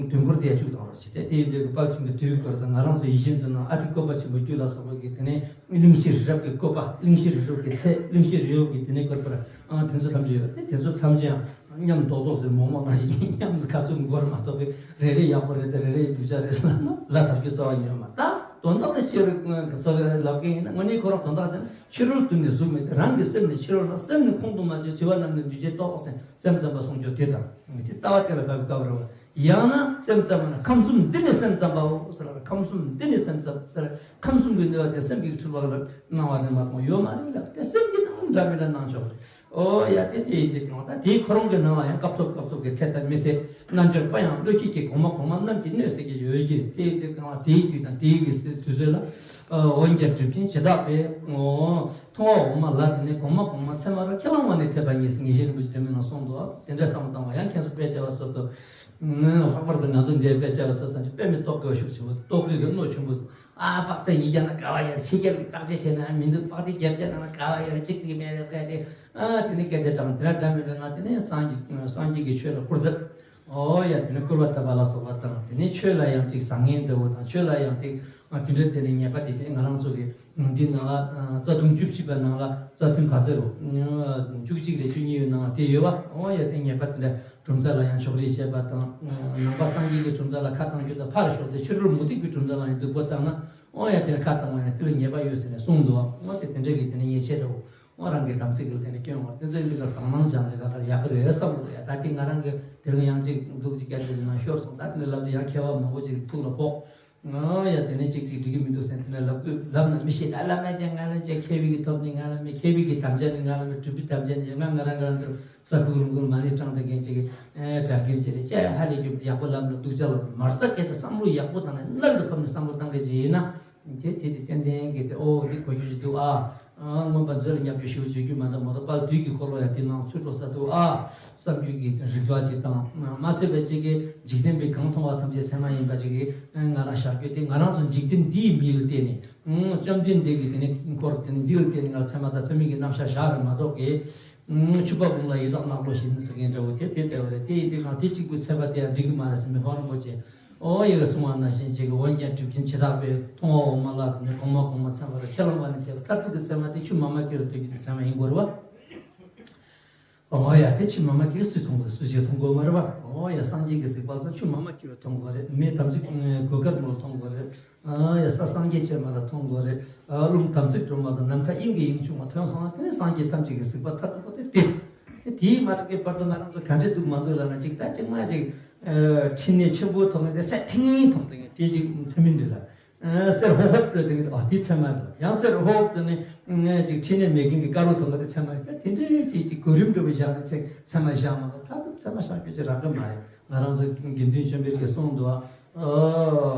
དུས་འཁོར་དེ་ཡང་བཅུག་དང་རོགས་བྱས་ཏེ། དེ་ཡིན་དུས་དཔལ་ཆེན་པོའི་དུས་འཁོར་དང་ང་རང་ཚོ་ཡིད་བཞིན་དུ་ནང་ཨ་ཏི་བཀོད་པ་ཆེན་པོ་རྒྱུད་ལ་སོགས་པ་གི་དེ་ནས་གླེང་གཞི་རི་རབ་ཀྱི་བཀོད་པ། གླེང་གཞི་རི་རབ་ཀྱི་ཚད། གླེང་གཞི་རི་རབ་ཀྱི་དེ་ནས་བཀོད་པར་ཨ་དེ་ཚོ་ཐམས་ཅད་ཡོད་དེ། དེ་ཚོ་ཐམས་ཅད་ཡང་མཉམ་རྡོག་རྡོག་ཟེར་མོག་མོག་ནང་བཞིན་མཉམ་དུ་ཁ་ཚུམ་འགོར་མ་གཏོགས་གི་རེ་རེ་ཡག་པོ་རེད་དེ་རེ་རེ་སྡུག་ཅག་རེད་ལབ་ན་ལ་དྭགས་ཀྱི་རྩ་བ་ཉོན་མ་ད། དོན་དག་དེ་ཕྱི་རོལ་གྱི་ས་ལབ་མཁན་ཡིན་ན། དངོས་གནས་ཁོ་རང་དོན་དག་ཟེར་ན་ཕྱི་རོལ་དུ་ནི་གཟུགས་མེད་དེ། རང་གི་སེམས་ནི་ཕྱི་རོལ་ལ། སེམས་ནི་ཁོང་དུ་མ་ཆུད། བྱིས་པ་རྣམས་ནི་འདུས་བྱས་རྟོག་ཟེར། སེམས་ཙམ་པ་གསུང་རྒྱུ་དེ་དང་། དེ་ལྟ་བ་དེ་ལ་དགག་པའི་སྐབས་རེད་བ། ཡང་ན་སེམས་ཙམ་པ་ན། ཁམས་གསུམ་འདི་ནི་སེམས་ཙམ་པའོ་ཟེར་ལ། ཁམས་གསུམ་འདི་ནི་སེམས་ཙམ་ཟེར། ཁམས་གསུམ་གྱི་གནོད་པ་དེ་སེམས་ཀྱིས་འཁྲུལ་པ་ལ་སྣང་བ་ནི་མ་མཐོང་ཡོད་མ་རེད་ལ། དེ་སེམས་ཀྱིས་སྣང་འདྲ་མི་འདྲ་སྣང་ཆོག་རེད། ཨོ་ཡ། དེ་དེ་ཡིན་དུས་ཀྱང་ད་དེའི་ཁོ་རང་གི་སྣང་བ་ཡང་སྐབས་ཐོབ་སྐབས་ཐོབ་ཀྱི་འཐད་དང་མི་འཐད། རྣལ་འབྱོར་པ་ཡང་བློ་སྐྱེད་ཀྱི་གོང་མ་གོང་མ་རྣམས་ཀྱིས་གནོད་ཟེར་གྱི་ཡོད་ཀྱི། དེ་ཡིན་དུས་ཀྱང་དེའི་དུས་དང་དེའི་གི་དུས་ཚོད་ལ། འོན་ཀྱང་གྲུབ་ཆེན་ཇི་ལྟ་བས། མཐོང་བ་འོག་མ་ལ་དེ་ནི་གོང་མ་གོང་མ་ཚད་མ་ར་ཁས་བླངས་པ་ནི་འཐད་པ་ཉིད་ཟེར་ངེས་ཤེས་རིན་པོ་ཆེ་འདྲ་མིན་ལ་གསུངས་འདུག་དེ་འདྲ་བསམ་བློ་བཏང་བ་ཡང་ཁྱེད་ཚོ་དཔེ་ཆ་བ་སོགས་ཚོ། ལྷག་པར་དུ་ང་ཚོ་འདིའི་དཔེ་ཆ་བ་སོགས་ཚང་གི་དཔེ་མི་རྟོགས་དགོས་ཤུགས་ཆེ་བོ། རྟོགས་དགོས་ཀྱི་གནོད་ཆེན་པོ་འདུག་ཨ། དཔག་ཚད་ཉིས་བརྒྱ་ན་ག་བ་ཡོད་རེད། ཕྱེད་བརྒྱ་གི་བརྟག་དཔྱད་བྱས་ན་མི་འདུག་བརྟག་དཔྱད་བརྒྱད་བརྒྱ་ན་ག་བ་ཡོད་རེད། གཅིག་གཅིག་མེད་རེད་སྐད་ཅིག་ཨ། དེ་ནི་སྐད་ཆ་དྲང་དེ་འདྲ་འདྲ་མི་འདྲ་ན། དེ་ནི་སངས་རྒྱས་སངས་རྒྱས་ཀྱི་ཆོས་ལ་སྐུར་བཏབ། ཨོ་ཡ། དེ་ནི་སྐུར་བ་བཏབ་པ་ལ་སོགས་པ་དང་། དེ་ནི་ཆོས་ལ་ཡང་ཅིག་བཟང་ངན་འདྲ་བོ་དང་། ཆོས་ལ་ཡང་ཅིག་ཨ། དེ་འདྲ། དེ་ནི་ཉེས་པ་དེ་ནི་ང་རང་ཚོ་གི་འདི་ནང་ལ་ཨ། རྩ་ལྟུང་བཅུ་བཞི་པ་ནང་ལ་རྩ་ལྟུང་ག་ཚོད་རོ། བཅུ་གཅིག་རེ་བཅུ་གཉིས་ཡོད་ནང་དེ་ཡོད་པ། ཨོ་ཡ། དེ་ཉེས་པ་དེ་འདྲ། གྲུབ་མཐའ་ལ་ཡང་ཕྱོགས་རིས་བྱེད་པ་དང་། ནང་པ་སངས་རྒྱས་ཀྱི་གྲུབ་མཐའ་ལ་ཁ་བཏང་རྒྱུ་དང་། ཕར་ཞོག་སྟེ་ཕྱི་རོལ་མུ་སྟེགས་པའི་གྲུབ་མཐའ་ལ་ཡང་སྡིག་པ་བཏང་ན། ཨོ་ཡ། དེ་ལ་ཁ་བཏང་བ་ཡང་དེ་ལ་ཉེས་པ་ཡོད་ཟེར་ནས་གསུངས་འདུག་ཨོ་དེ་དེ་འདྲ་གི་དེ་ནི་ཉེས་ཆད་རེད། ཨོ་རང་གི་དམ་ཚིག་གི་དེ་ནི་སྐྱོན་འོར་དེ་ཚོ་འདི་གར་དང་བླངས་སྦྱངས་ནས་ག་ལྟར་ཡག་གི་རེད་བསམ་གི་འདུག་ཡ། ད་དེ་ང་རང་གི་དེ་རིང་ཡང་ཅིག་འདུག་ཅིག་སྐད་ཆ་ཞིག་ནང་ཤོར་སོང་། ད་དེ་ནི་ལབ་དེ་ཡང་མཁས་པ་མང་པོ་ཅིག་ཐུགས་ལ་ཕོག་ཨོ་ཡ། དེ་ནས་ཅིག་ཅིག་འགྲིག་གི་མི་འདུག་ཟེར་དེ་ནས་ལབ་དགོས། ལབ་ན་མི་ཤེས། ད་ལབ་ན་ཅང་ང་ལ་ཅང་མཁས་པའི་གི་ཐོབ་ནི། ང་ལ་མི་མཁས་པའི་གི་དམ་བཅའ་ནི། ང་ལ་མི་གྲུབ་པའི་དམ་བཅའ་ནི། ང་ང་རང་ང་རང་འདིར་ས་ཁུག་ལུང་ཁུག་མ་ཎི་བགྲངས་ད་མཁན་ཅིག་གི་གྲྭ་རྒན་ཅིག་རེད། ཅེས་ཧ་ལས་རྒྱུ་ཡག་པོ་ལབ་ན་སྡུག་ཅག་ལབ། མ་རྩ་སྐད་ཆ་བསམ་བློ་ཡག་པོ་བཏང་ནས་སྣར་དུ་ཕབ་ནས་བསམ་བློ་བཏང་མཁན་ཅིག་ཡིན་ན། དེ་དེ་དེ་ཏན་ཏན་གི་དེ། ཨོ་འདི་གོ་རྒྱུ་ཞིག་འདུག་ཨ། ཨ། མངོན་པ་མཛོད་ལ་བསྙབ་རྒྱུ་ཞིག་བརྗོད་རྒྱུ་མ་གཏོགས་མ་གཏོགས། དཔལ་དུས་ཀྱི་འཁོར་ལོ་ཡང་དེ་ནང་ཚུད་འགྲོ་ས་འདུག་ཨ། བསམ་རྒྱུ་གི་རིགས་པ་ཅིག་དང་། མ་ཚད་པའི་ཅིག་གི་འཇིག་རྟེན་པའི་གང་མཐོང་བ་ཐམས་ཅད་ཚད་མ་ཡིན་པ་ཅིག་གི་ང་རང་བཞག་རྒྱུ་དེ། ང་རང་ཚོ་འཇིག་རྟེན་འདིའི་མིག་ལ་བལྟས་ནས། བཅོམ་ལྡན་འདས་ཀྱི་དེ་ནི་འཁོར་དེ་ནི་འདི་ལ་བལྟས་ནས་ང་ཚད་མ་དང་ཚད་མིན་གྱི་རྣམ་གཞག་བཞག་རེད་མ་གཏོགས་གི། ཕྱུ་པ་བུང་ལ་ཡི་དྭགས་ནག་ལོ་བཞིན་ཟེར་མཁན་འདྲ་བོ་དེ་དེ་ལྟ་བུ་རེད། དེ་ཡིན་དུས་ང་དེ་གཅིག་པུས་ཚད་པ་དེ་ཡང་འགྲིག་གི་མ་རེད་ཟེར། མི་ཕམ་རིན་པོ་ཆེ། ཨོ་ཡ་གིས་གསུངས་པ་ནང་བཞིན་ཅིག་འོན་ཀྱང་གྲུབ་ཆེན་ཇི་ལྟ་བས། མཐོང་བ་འོག་མ་ལ་དེ་ནི་གོང་མ་གོང་མ་ཚད་མ་ར་ཁས་བླངས་པ་ནི་འཐད་པ། མཐར་ཐུག་གི་ཚད་མ་དེ་ཆུ་མ་མ་སྐྱེས་རུ་ཐོན་རྒྱུ་དེ་ཚད་མ་ཡིན་དགོས་རེད་བ། ཨོ་ཡ། དེ་ཆུ་མ་མ་སྐྱེས་སུས་མཐོང་དགོས། སུ་ཞིག་མཐོང་དགོས་མ་རེད་བ། ཨོ་ཡ། སངས་རྒྱས་ཀྱི་གཟིགས་པ་ཚོ་ཆུ་མ་མ་སྐྱེས་རུ་མཐོང་དགོས་རེད། མི་དམ་ཚིག་གོས་དཀར་མོ་ལ་མཐོང་དགོས་རེད། ཨ་ཡ། ས་སངས་རྒྱས་བྱེ་མ་ལ་མཐོང་དགོས་རེད། ཨ། རླུང་དམ་ཚིག་སྒྲོལ་མ་དང་ནམ་མཁའ་དབྱིངས་ཀྱི་དབྱིངས་ཕྱུག་མ་མཐོང་སོང་ན། དེ་ནི་སངས་རྒྱས་ཐམས་ཅད་ཀྱི་གཟིགས་པ་མཐར་ཐུག་པ་དེ་དེ། དེ་དེའི་མ་རིག་གི་བར་དུ་ང་རང་ཚོ་ག་འདྲས་འདུག་མ་འདུག་ལབ་ན། ཅིག་ད་ཅིག་མ་ཅིག་ཨ། འཕྲིན་ལས་ཆེན་པོ་མཐོང་གི་དེ། སེར་ཐིང་ཐིང་མཐོང་གི་དེ་ཅིག་ཚད་མིན་འདུག་ལ། ཨ། སེར་ཧོབ་ཧོབ་འགྲོ་དེ་གི། ཨ། དེ་ཚད་མ་རེད། ཡང་སེར་ཧོབ་ཧོབ་དེ་ནི་ཅིག་འཕྲིན་ལས་མེད་མཁན་གྱི་དཀར་པོ་མཐོང་གི་དེ་ཚད་མ་རེད། དེ་འདྲས་ཅིག་ཅིག་གོ་རིམ་འདྲ་པོ་བཞག་ནས་ཚད་ཚད་མ་བཞག་མ་གཏོགས། མཐར་ཐུག་ཚད་མ་བཞག་རྒྱུ་ཅིག་རག་གི་མ་རེད། ང་རང་ཚོ་དགེ་འདུན་ཆོས་འཕེལ་གྱིས་གསུངས་འདུག་ཨ།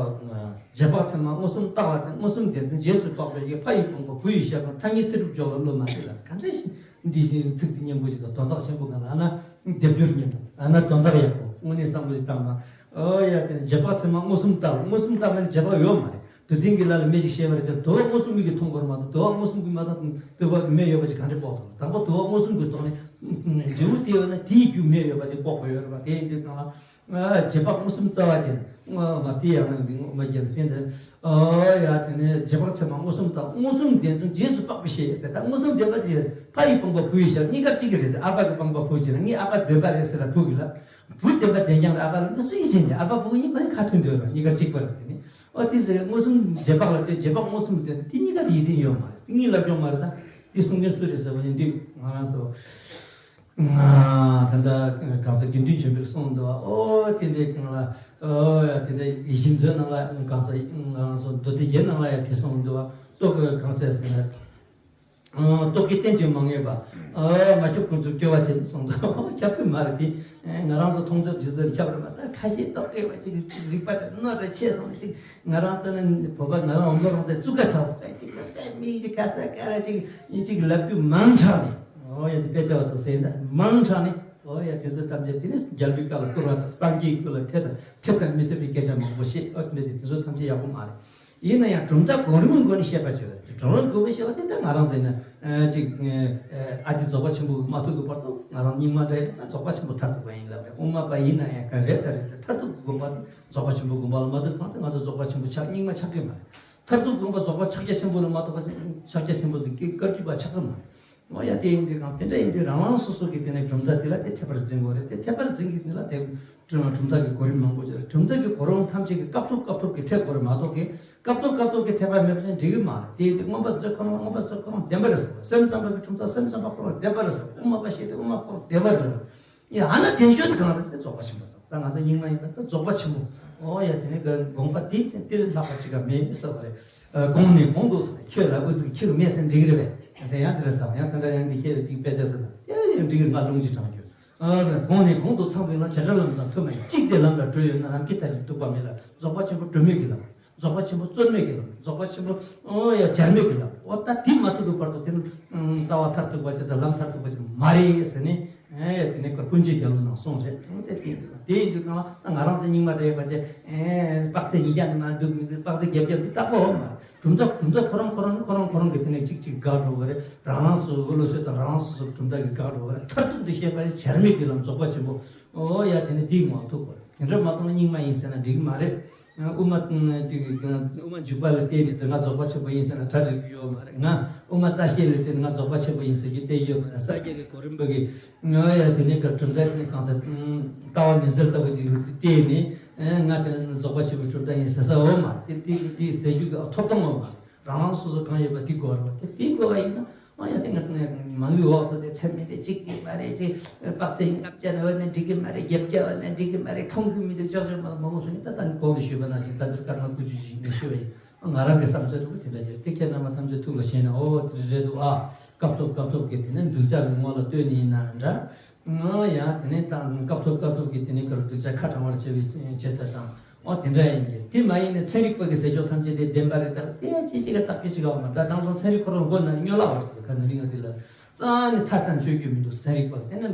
རྗེས་དཔག་ཚད་མ་མངོན་སུམ་ལྟ་བ་དེ། མངོན་སུམ་བདེན་མཚོན་རྗེས་སུ་དཔག་པའི་ཕ་ཡི་དཔང་པོ་བུ་ཡི་ཞལ་གང་། མཐའ་གཉིས་ཚེ་སྒྲུབ་སྦྱོར་བ་བློ་མ་བདེ་ལ། ག་འདྲ་ཞིག་འདི་བཞིན་ཚིག་འདི་སྙན་པོ་ཞིག་དང་། དོན་དག་ཆེན་པོ་གང་ལ། ཨ་ན་སྡེབ་སྦྱོར་སྙན་པོ། ཨ་ན་དོན་དག་ཡག་པོ། དངོས་གནས་བསམ་བློ་ཞིག་བཏང་དང་། ཨོ་ཡ། དེ་ནི་རྗེས་དཔག་ཚད་མ་མངོན་སུམ་ལྟ་བ། མངོན་སུམ་ལྟ་བ་ནི་རྗེས་དཔག་ཡོད་མ་རེད། དུ་ལྡན་གྱི་ལྷ་ལ་མེ་ཞིག་བཤད་པར་བྱ། དུ་བ་མངོན་སུམ་མིག་གིས་མཐོང་དགོས་རེད་མ་གཏོགས། དུ་བ་མངོན་སུམ་གྱིས་མ་མཐོང་། དུ་བ་མེ་ཡོད་པ་ཞིག་ག་འདྲས་དཔོག་ཐུབ། དང་པོ་དུ་བ་མངོན་སུམ་གྱིས་མཐོང་ནས་འབྲས་བུ་དེ་ཡོད་ན་དེའི་རྒྱུ་མེ་ཡོད་པ་ཞིག་དཔོག་དགོས་ཡོད་རེད་པ། དེ་ཡིན་དུས་གང་ལ། རྗེས་དཔག་མངོན་སུམ་རྩ་བ་ཅན། མ་དེ་ཡང་ན་འདི་ངོ་མ་རྒྱལ་བསྟན་ཟེར། ཨོ་ཡ། དེ་ནས་རྗེས་དཔག་ཚད་མ་མངོན་སུམ་དང་། མངོན་སུམ་བདེན་མཚོན་རྗེས་སུ་དཔག་པའི་ཕྱིར་ཟེར། ད་མངོན་སུམ་བདེན་པ་དེ་ཕ་ཡི་དཔང་པོ་བུ་ཡི་ཞལ་གཉིས་ཀ་གཅིག་གི་རེད་ཟེར། ཨ་ཕ་གི་དཔང་པོ་བུ་བྱས་ན། ངའི་ཨ་ཕ་བདེན་པ་རེད་ཟེར་ལ་བུ་གི་ལ། བུ་བདེན་པ་བདེན་རྐྱང་ལ་ཨ་ཕ་ལ་འདི་སུ་ཡིན་ཟེར་ནས། ཨ་ཕ་བུ་གཉིས་ཁོ་ནི་ཁ་མཐུན་འདོད་ར། གཉིས་ཀ་གཅིག་པ་རེད། དེ་ནི་ཨོ་དེ་ཟེར། མངོན་སུམ་རྗེས་དཔག་ལ་བརྟེན། རྗེས་དཔག་མངོན་སུམ་བརྟེན་ཏེ་དེ་གཉིས་ཀ་ལ་ཡིད་བརྟན་ཡོད་མ་རེད། དེ་གཉིས་ལབ་སྐྱོང་མ་རེད། ད་དེ་གསུང་མཁན་སུ་རེད་ཟེར་བ་ཡིན། འདི་ང་རང་ཚོ། ད་ལྟ་གང་ཟག་དགེ་འདུན་ཆོས་འཕེལ་གསུངས་འདུག་ཨོ་དེ་འདྲའི་གང་ལ། ཨོ་ཡ། དེ་འདྲའི་ཡིད་བཞིན་མཛོད་ནང་ལ་གང་ཟག་ང་རང་ཚོ་མདོ་སྡེ་རྒྱན་ནང་ལ་ཡང་དེ་གསུངས་འདུག་རྟོག་གེ་གང་ཟག་ཟེར་ན། རྟོག་གེ་རྟེན་ཅིང་མ་ངེས་པ། མ་ཁྱབ་ཀུན་རྫོབ་སྐྱོ་བ་ཅན་གསུངས་འདུག་ཁྱབ་ཀྱི་མ་རེད་དེ། ང་རང་ཚོ་མཐོང་ཚུལ་འདི་ཚོ་ཁྱབ་རེད་མ་གཏོགས། ཁ་ཤས་རྟོག་གེ་བ་ཅིག་རིག་པ་འདྲ་གནོད་རེ་ཆེ་སོང་ནས་ཅིག་ང་རང་ཚོ་ནི་བོད་པ་ང་རང་འོམ་ལོ་རང་ཚོའི་བཙུགས་ཀ་ཚ་བོ་ཅིག་ལ་དཔེ་མི་ཅིག་ག་ས་ག་ལ་ཅིག་ཡིན་ཅིག་ལབ་རྒྱུ་མང་དྲགས་ནས། ཨོ་ཡ། དེ་དཔེ་ཆ་བ་ཚོ་ཟེར་ན་མང་དྲགས་ནས། ཨོ་ཡ། དེ་ཚོ་ཐམས་ཅད་དེ་ནི་རྒྱལ་པོའི་བཀའ་ལ་བསྐུར་བ་དང་། སངས་རྒྱས་ཀྱི་སྐུ་ལ་འཐད་དང་འཐད་དང་མི་འཐད་པའི་སྐད་ཆ་མང་པོ་བཤད། ཨོ་དེ་འདྲ་ཞིག་དེ་ཚོ་ཐམས་ཅད་ཡག་པོ་མ་རེད། ཡིན་ན་ཡང་གྲུབ་མཐའ་གོ་རིམ་སྒོ་ནས་བཤད་པ་བྱོས། གྲུབ་མཐའ་སྒོ་ནས་བཤད་པ་དེ་ད་ང་རང་ཚོ་ཡིན་ན་ཅིག་ཨ་དེ་རྫོགས་པ་ཆེན་པོ་མ་ཐོབ་ཀྱི་བར་དུ་ང་རང་རྙིང་མ་འདྲ་ཡིན་ན་རྫོགས་པ་ཆེན་པོ་མཐར་ཐུག་པ་ཡིན་ལབ་རེད། དབུ་མ་པ་ཡིན་ན་ཡང་ག་རེ་ད་རེད། ད་མཐར་ཐུག་གི་དགོངས་པ་དེ་རྫོགས་པ་ཆེན་པོའི་དགོངས་པ་ལ་མ་ཐུག་གོང་དུ་ང་ཚོ་རྫོགས་པ་ཆེན་པོ་ཆགས་རྙིང་མ་ཆགས་ཀྱི་མ་རེད། མཐར་ཐུག་དགོངས་པ་རྫོགས་པ་ཕྱག་རྒྱ་ཆེན་པོ་ལ་མ་ཐུག་པ་ཕྱག་རྒྱ་ཆེན་པོ་ཟེར་གྱི་བཀའ་བརྒྱུད་པ་ཆགས་ཀྱི་མ་རེད། འོ་ཡ་དེ་ཡིན་དུས་གང་དེ་འདྲ་ཡིན་དུས་རང་རང་སོ་སོ་གི་དེ་ནས་གྲུབ་མཐའ་དེ་ལ་དེ་འཐད་པར་འཛིན་དགོས་རེད། དེ་འཐད་པར་འཛིན་གྱི་དེ་ལ་དེ་གྲུབ་མཐའ་གི་གོ་རིམ་མང་པོ་ཅིག་རེད། གྲུབ་མཐའ་གི་གོ་རིམ་ཐམས་ཅད་ཀྱི་སྐབས་ཐོབ་སྐབས་ཐོབ་ཀྱི་འཐད་དགོས་རེད་མ་གཏོགས་ཀྱི་སྐབས་ཐོབ་སྐབས་ཐོབ་ཀྱི་འཐད་པ་མེད་པ་ཅན་འགྲིག་གི་མ་རེད། དེ་ཡིན་དུས་མངོན་པ་མཛོད་ཁོ་རང་མངོན་པ་མཛོད་ཁོ་རང་བདེན་པ་རེད་ཟེར་བ། སེམས་ཙམ་པ་གི་གྲུབ་མཐའ་སེམས་ཙམ་པ་ཁོ་རང་བདེན་པ་རེད་ཟེར་བ། དབུ་མ་པ་ཤེས་དེ་དབུ་མ་ཁོ་རང་བདེན་པ་རེད། ཡང་ཨ་ན་བདེན་བརྗོད་དེ་གང་རེད། དེ་རྫོགས་པ་ཆེན་པོ་ཟེར། ད་ང་ཚོ་རྙིང་མ་ཡིན་པ་ད་རྫོགས་པ་ཆེན་པོ། ཨོ་ཡ་དེ་ནས་དགོངས་པ་དེ་དེ་ལས་ལྷག་པ་ཅིག་ག་མེད་ཟེར་བ་རེད། གོང་ནས་གོང་དུ་ཁྱོད་ལ་དབུ་ཚུགས་ཁྱོད་མེད་ཟེར་འགྲིག་རེད་པས་ཟེར། ཡང་དེ་འདྲ་ཟེར་བ། ཡང་དེ་འདྲ་ཡང་འདི་ཁྱེད་ཅིག་དཔེ་ཆ་ཟེར་ན་ཡང་ཡང་འགྲིག་རེད། ང་རླུང་གིས་དྲངས་རྒྱུ། གོང་ནས་གོང་དུ་ཚངས་པའི་ངང་། བྱེ་བྲག་ལམ་དང་མཐུན་མ་ཡིན། གཅིག་དེ་ལམ་ལ་བགྲོད་ཡོད་ན། ལམ་གྱི་མཐའ་གཅིག་ཐུག་པ་མེད་ལ། རྫོགས་པ་ཆེན་པོ་སྒྲོན་མེ་གི་ལམ། རྫོགས་པ་ཆེན་པོ་རྩོལ་མེད་ཀྱི་ལམ། རྫོགས་པ་ཆེན་པོ་ཨོ་ཡ་བྱར་མེད་ཀྱི་ལམ། འོ་ད་དེ་མ་ཐུག་གི་བར་དུ་དེ་ནི་ལྟ་བ་མཐར་ཐུག་པ་ཅིག་དང་ལམ་མཐར་ཐུག་པ་ཅིག་མ་རེད་ཟེར་ནས། ཨེ་དེ་ནས་ཀར་ཀུན་མཁྱེན་རྒྱལ་པོ་ནང་གསུངས་རེད། དེ་དེ་དེ་ཡིན་དུས་གང་ལ་ད་ང་རང་ཚོ་རྙིང་མ་རེད་པ་དེ། ཨེ་དཔག་ཚད་ཉིས་བརྒྱ་ནང་འདུག་མི་འདུག་དཔག་ཚད་བརྒྱད་བརྒྱ་འདི་རྟག་པ་འོ་མ་རེད། གྲུབ་མཐའ་གྲུབ་མཐའ་ཁོ་རང་ཁོ་རང་ཁོ་རང་ཁོ་རང་གི་དེ་ནས་གཅིག་གཅིག་འགག་འགྲོ་བ་རེད། རང་རང་སོ་སོའི་བློ་ཚོད་དང་རང་རང་སོ་སོ་གྲུབ་མཐའ་གི་འགག་འགྲོ་བ་རེད། མཐར་ཐུག་ཏུ་བཤད་པ་ནི་བྱར་མེད་ཀྱི་ལམ། རྫོགས་པ་ཆེན་པོ། ཨོ་ཡ་དེ་ནི་དེའི་ངང་ཐུག་པ་རེད། དེ་འདྲ་མ་གཏོང་ན་རྙིང་མ་ཡིན་ཟེར་ན་འགྲིག་གི་མ་རེད། དབུ་མ་ཅིག་དབུ་མ་འཇུག་པ་ལ་བརྟེན་ནས་ཟེར་ང་རྫོགས་པ་ཆེན་པོ་ཡིན་ཟེར་ན་གྲ་སྒྲིག་རྒྱུ་ཡོད་མ་རེད། ང་དབུ་མ་རྩ་ཤེ་ལ་བརྟེན་ནས་ང་རྫོགས་པ་ཆེན་པོ་ཡིན་ཟེར་རྒྱུ་གཏན་ཡོད་མ་རེད། ས་སྐྱ་གི་གོ་རིམ་པ་གི་ང་ཡ་དེ་ནས་ཀར་གྲུབ་མཐའ་དེ་གང་ཟེར། ལྟ་བ་མི་ཟེར་ལྟ་བུ་ཅིག་ལ་བརྟེན་ནས་ང་དེ་རྫོགས་པ་ཆེན་པོའི་གྲུབ་མཐའ་ཡིན་ཟེར་ས་འོ་མ་རེད། དེ་དེ་དེ་ཟེར་རྒྱུ་གི་ཐོབ་ཐང་འོ་མ་རེད། རང་རང་སོ་སོ་གང་ཡོད་པ་དེ་དགོས་རེད་པ། དེ་དེ་དགོས་པ་ཡིན་ན། ཨ་ཡ་དེ་ང་མང་ཡུལ་འོག་ཚོ་དེ་ཚད་མེད་དེ་གཅིག་གཅིག་མ་རེད། དེ་དཔག་ཚད་ལྔ་བརྒྱ་ནས་འོ་ན་འགྲིག་གི་མ་རེད། བརྒྱད་བརྒྱ་འོ་ན་འགྲིག་གི་མ་རེད། མཐོང་གི་མི་འདུག་ཅོག་ཅོག་མ་མང་པོ་ཟེར་ནས། ད་ལྟ་ནི་གོང་དུ་ཞུས་པ་ནང་བཞིན་ད་འདིར་སྐར་མ་དགུ་བཅུ་ཞིག་ནས་ཞུས་པ་ཡིན། ང་རང་གི་བསམ་ཚུལ་རུ་དེ་འདྲ་བྱས་ཏེ་ཁྱེད་རྣམ་པ་ཐམས་ཅད་ཐུགས་ལ་ཞེན་ནས། ཨོ་དེ་རེད་འདུག་ཨ། སྐབས་ཐོབ་སྐབས་ཐོབ་ཀྱི་དེ་ནས་གདུལ་བྱ་གི་ངོ་ལ་ལྟོས་ནས་ཡིན་ན་འདྲ། ང་ཡང་དེ་ནས་ད་སྐབས་ཐོབ་སྐབས་ཐོབ་ཀྱི་དེ་ནས་ཀར་གདུལ་བྱ་ཁ་དྲང་བར་བྱེད་པའི་བྱེད་ཐབས་དང་། ཨོ་དེ་འདྲ་ཡིན་གྱི། དེ་མ་ཡིན་ནས་ཚན་རིག་པ་གི་ཟེར་ཕྱོགས་ཐམས་ཅད་དེ་བདེན་པ་རེད། ད་དེ་ཅི་ཞིག་ག་བརྟག་དཔྱད་བྱེད་ག་འོ་མ། ད་དེང་སང་ཚན་རིག་ཁོ་རང་མགོ་ན་སྨྱོ་ལག་བར་ཟེར་ཁ་ན་རིང་ང་དེ་ལ་རྩ་ནས་ཐག་ཚང་གཅོད་རྒྱུ་མི་འདུག་ཚན་རིག་པ་དེ་ནི་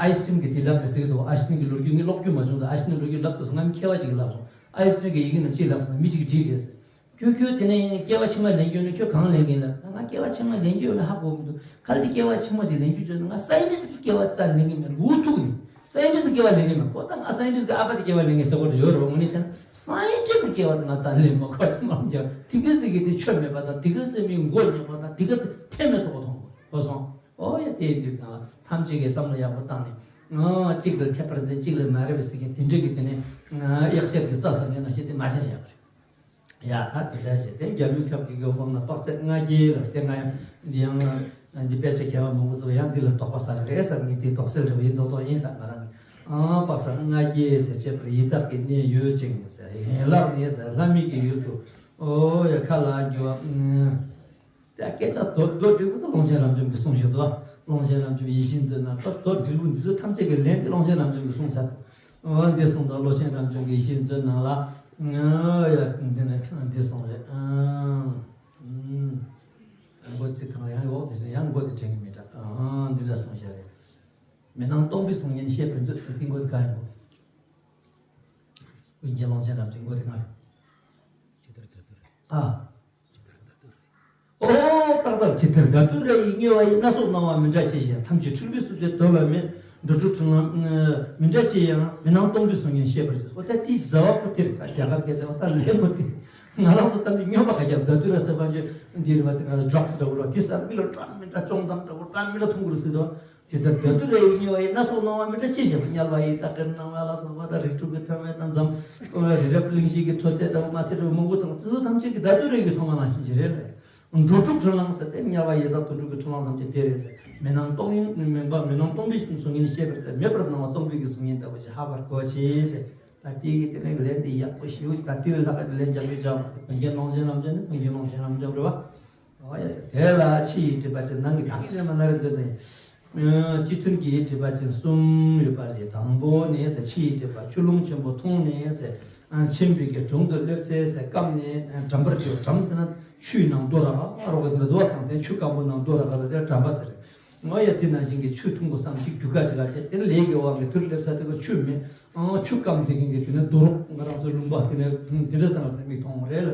ཨའི་སི་ཊིན་གི་དེ་ལབ་རེད་ཟེར་གི་འདུག་ཨའི་སི་ཊིན་གི་ལོ་རྒྱུས་ངས་ཀློག་རྒྱུ་མ་བྱུང་། ད་ཨའི་སི་ཊིན་ལོ་རྒྱུས་ལབ་དུས་ང་མཁས་པ་ཞིག་གིས་ལབ་སོང་། ཨའི་སི་ཊིན་གི་ཡི་གེ་ནང་ཅི་ལབ་སོང་། མི་གཅིག་གིས་བྲིས་རེད་ཟེར། ཁྱོད་ཁྱོད་དེ་ནས་སྐྱེ་བ་ཕྱི་མ་ལེན་རྒྱུ་ནི་ཁྱོད་གང་ལེན་གིན་ལབ། ང་སྐྱེ་བ་ཕྱི་མ་ལེན་རྒྱུ་ཡོད་མེད་ཧ་གོ་མི་འདུག་གལ་ཏེ་སྐྱེ་བ་ཕྱི་མ་ཞིག་ལེན་རྒྱུ་བྱུང་ན་ང་སའེན་ཊིསི་གི་སྐྱེ་བ་རྩ་ལེན་གི་མེད། འུ་ཐུག་ནས་སའེན་ཊིསི་གི་སྐྱེ་བ་ལེན་གི་མེད། ཁོ་ད་ང་སའེན་ཊིསི་གི་ཨ་ཕ་དེ་སྐྱེ་བ་ལེན་གི་ཟེར་གོ་ཡོད་རེད། དངོས་གནས་བྱས་ན་སའེན་ཊིསི་གི་སྐྱེ་བ་དེ་ང་རྩ་ལེན་མ་ཁོ་ཐུག་མ་རྒྱག་དེ་གི་ཟེར་གི་དེ་ཆོ་མེད་པ་དང་། དེ་གི་ཟེར་མི་མགོ་ཉོག་པ་དང་། དེ་གི་ཟེར་ཕན་མེད་ཐོག་མཐོང་གོ་སོང་། ཨོ་ཡ་དེ་ཡིན་དུས་གང་ལ་ཐམས་ཅད་ཀྱིས་བསམ་བློ་ཡག་པོ་བཏང་ནས། ཨ་གཅིག་ལ་འཐད་པར་འཛིན་གཅིག་ལ་མ་རེད་པས་ཟེར་མཁན་དེ་འདྲ་གི་དེ་ནས་གཡག་ཤར་གྱི་རྩྭ་ཟ་མཁན་ནང་བཞིན་དེ་མ་བྱས་ན་ཡག་པ་རེད། ཡ་ད་དེ་འདྲ་བྱས་ཏེ་རྒྱལ་བའི་ཁབ་ཀྱི་གི་འོག་ན་དཔག་ཚད་ལྔ་བརྒྱའི་ལ་དེ་ང་ཡང་འདི་ཡང་འདི་དཔེ་ཆ་མཁས་པ་མང་པོ་ཚོ་ཡང་འདི་ལ་དོགས་པ་ཟ་གི་རེད་ཟེར་ངས་དེ་དོགས་སེལ་རེ་བ་ཡིན་མདོག་མདོག་ཡིན། ད་ང་རང་གི་ཨ་དཔག་ཚད་ལྔ་བརྒྱའི་ཟེར་བྱས་པར་ཡི་དྭགས་ཀྱི་གནས་ཡོད་ཅིང་ཟེར། ཡན་ལག་ནི་ཟེར་ལྷ་མི་གི་ཡུལ་དུ་ཨོ་ཡ་ཁ་ལ་རྒྱུ་བ། ད་སྐད་ཆ་མདོར་མདོར་འདྲི་བོ་ད་ཀློང་ཆེན་རབ་འབྱམས་ཀྱིས་གསུངས་བཞག་འདུག་ཀློང་ཆེན་རབ་འབྱམས་ཡིད་བཞིན་མཛོད་ནང་ད་མདོར་འདྲི་བོ་འདི་ཚོ་ཐམས་ཅད་ཀྱི་ལན་དེ་ཀློང་ཆེན་རབ་འབྱམས་ཀྱིས་གསུངས་ཚར་འདུག་འོ་འདི་གསུངས་དང་ཀློང་ཆེན་རབ་འབྱམས་ཀྱི་ཡིད་བཞིན་མཛོད་ནང་ལ། ཨོ་ཡ་འདི་ནས་འདི་གསུངས་རེད། ཨ་ཨ་མགོ་ཚིག་གང་ཡང་འོག་དེ་ཡང་མགོ་དེ་དྲན་གི་མེད་འདྲ། ཨ་འདི་འདྲ་གསུངས་བཞག་རེད། མི་སྣང་སྟོང་པའི་གཟུགས་བརྙན་ཤེས་པར་མཛོད་ཟེར་དེ་མགོ་དེ་གང་ཡིན་གོ། ཀུན་མཁྱེན་ཀློང་ཆེན་རབ་འབྱམས་མགོ་དེ་གང་རེད། ཇི་ལྟར་ད་དུ་རེད། ཨ། ཇི་ལྟར་ད་དུ་རེད། ཨོ་ཏག་ཏག་ཇི་ལྟར་ད་དུ་རེད་ཡིན། དམྱལ་བ་ཡི་སྣ་ཚོགས་སྣང་བ་མི་འདྲ་ཅི་ཞིག་ཡང་། ཐམས་ཅད་འཁྲུལ་པའི་བསྲུབས་བྱས་དོར་བ་མེད། འགྲོ་དྲུག་འཁྲུལ་སྣང་མི་འདྲ་ཅི་ཡང་། མི་སྣང་སྟོང་པའི་གཟུགས་བརྙན་ཤེས་པར་བྱ། ཨོ་ད་དེའི་རྩ་བ་ཁོ་དེ་རེད། ད་རྒྱ་གར་སྐད་ཆ་བ་ད་ལེན་པོ་དེ་ང་རང་ཚོ་ད་འདི་སྨྱོན་པ་ག་རྒྱ་ད་དུ་ར་ཟེར་བ་ཅོ་འདི་རེད་བ། དེ་ང་ཚོ་ཌྲག་སི་འདྲ་བོ་ར་དེ་ཟ་མི་ལ་འདྲ་མི་འདྲ་ཅོང་ཙམ་འདྲ་བོ་འདྲ་མི་འདྲ་འཐུང་དགོས་རེད་ཟེར་དོ། ཇི་ལྟར་ད་དུ་རེད་ཡིན། དམྱལ་བ་ཡི་སྣ་ཚོགས་སྣང་བ་མི་འདྲ་ཅི་ཞིག་ཡང་། དམྱལ་བ་ཡི་ལྟ་གྲིར་སྣང་བ་ལ་སོགས་པ་དང་། རིགས་དྲུག་གི་ཐ་མལ་དང་འཛམ། རི་རབ་གླིང་བཞི་གི་མཐོ་ཚད་ལྟ་བུ་མ་ཚད་འདྲ་བོ་མང་པོ་མཐོང་། དེ་ཚོ་ཐམས་ཅད་ཀྱི་ད་དུ་རེད་ཀྱི་མཐོང་བ་ནང་བཞིན་ཅི་རེད་ལ། འགྲོ་དྲུག་འཁྲུལ་སྣང་ཟེར་ཏེ་དམྱལ་བ་ཡི་དྭགས་དུད་འགྲོ་གི་འཁྲུལ་སྣང་ཐམས་ཅད་དེ་རེད་ཟེར། མི་སྣང་སྟོང་ཡིན་མིན་པ། མི་སྣང་སྟོང་པའི་གཟུགས་བརྙན་ཤེས་པར་བྱ། མེད་པར་སྣང་བ་སྟོང་པའི་གི་གཟུགས་བརྙན་ལྟ་བུ་ཞིག་ཧ་བར་གོ་ཆེ་ཟེར། ད་དེ་གི་དེ་ནས་ལན་དེ་ཡག་པོ་ཞེ་པོ་ཞིག་ད་དེ་ལས་ལྷག་ག་དེ་ལན་རྒྱག་རྒྱུ་ཅང་མ་རེད། ཀུན་མཁྱེན་ཀློང་ཆེན་རབ་འབྱམས་ནི་ཀུན་མཁྱེན་ཀློང་ཆེན་རབ་འབྱམས་རེད་བ། འོ་ཡ། དེ་ལ་ཕྱི་ཡི་སྒྲིབ་པ་ཅན། ནང་གི་གང་གི་ལས་མ་ན་རེ་འདོད་དེ། སྤྱི་མཐུན་གྱི་སྒྲིབ་པ་ཅན་གསུམ་ཡོད་པ་ལས། དང་པོ་ནི་ཟེར་ཕྱི་ཡི་སྒྲིབ་པ། ཆུ་ཀླུང་ཆེན་པོ་འཐུང་ནས་ཟེར། ཆེན་པོའི་གི་དྲུང་དུ་སླེབས་ཚེ་ཟེར། སྐམ་ནས་གྲམ་པར་གྱུར། གྲམ་ཟེར་ན་ཆུའི་ནང་རྡོ་ར་ར་རོ་ག་དེ་ལ་རྡོ་བ་དང་དེ་ཆུ་སྐམ་པོ་ནང་རྡོ་ར་ག་ལ་དེ་གྲམ་པ་ཟེར། འོ་ཡ། དེ་ནང་བཞིན་གྱི་ཆུ་འཐུང་དགོས་བསམ་ཞིག་རྒྱུ་ག་ཅིག་ལ་བྱས། དེ་ནས་ལས་ཀྱི་དབང་གིས་དུར་སླེབས་ས་དེ་ལ་ཆུ་མེད། ཨང་ཆུ་སྐམ་དེ་གིན་གྱི་དེ་ནས་རྡོ་རོག་ང་རང་ཚོའི་ལུང་པ་དེ་ནས་དེ་འདྲ་དང་ལ་མིག་མཐོང་བ་རེད་ལ།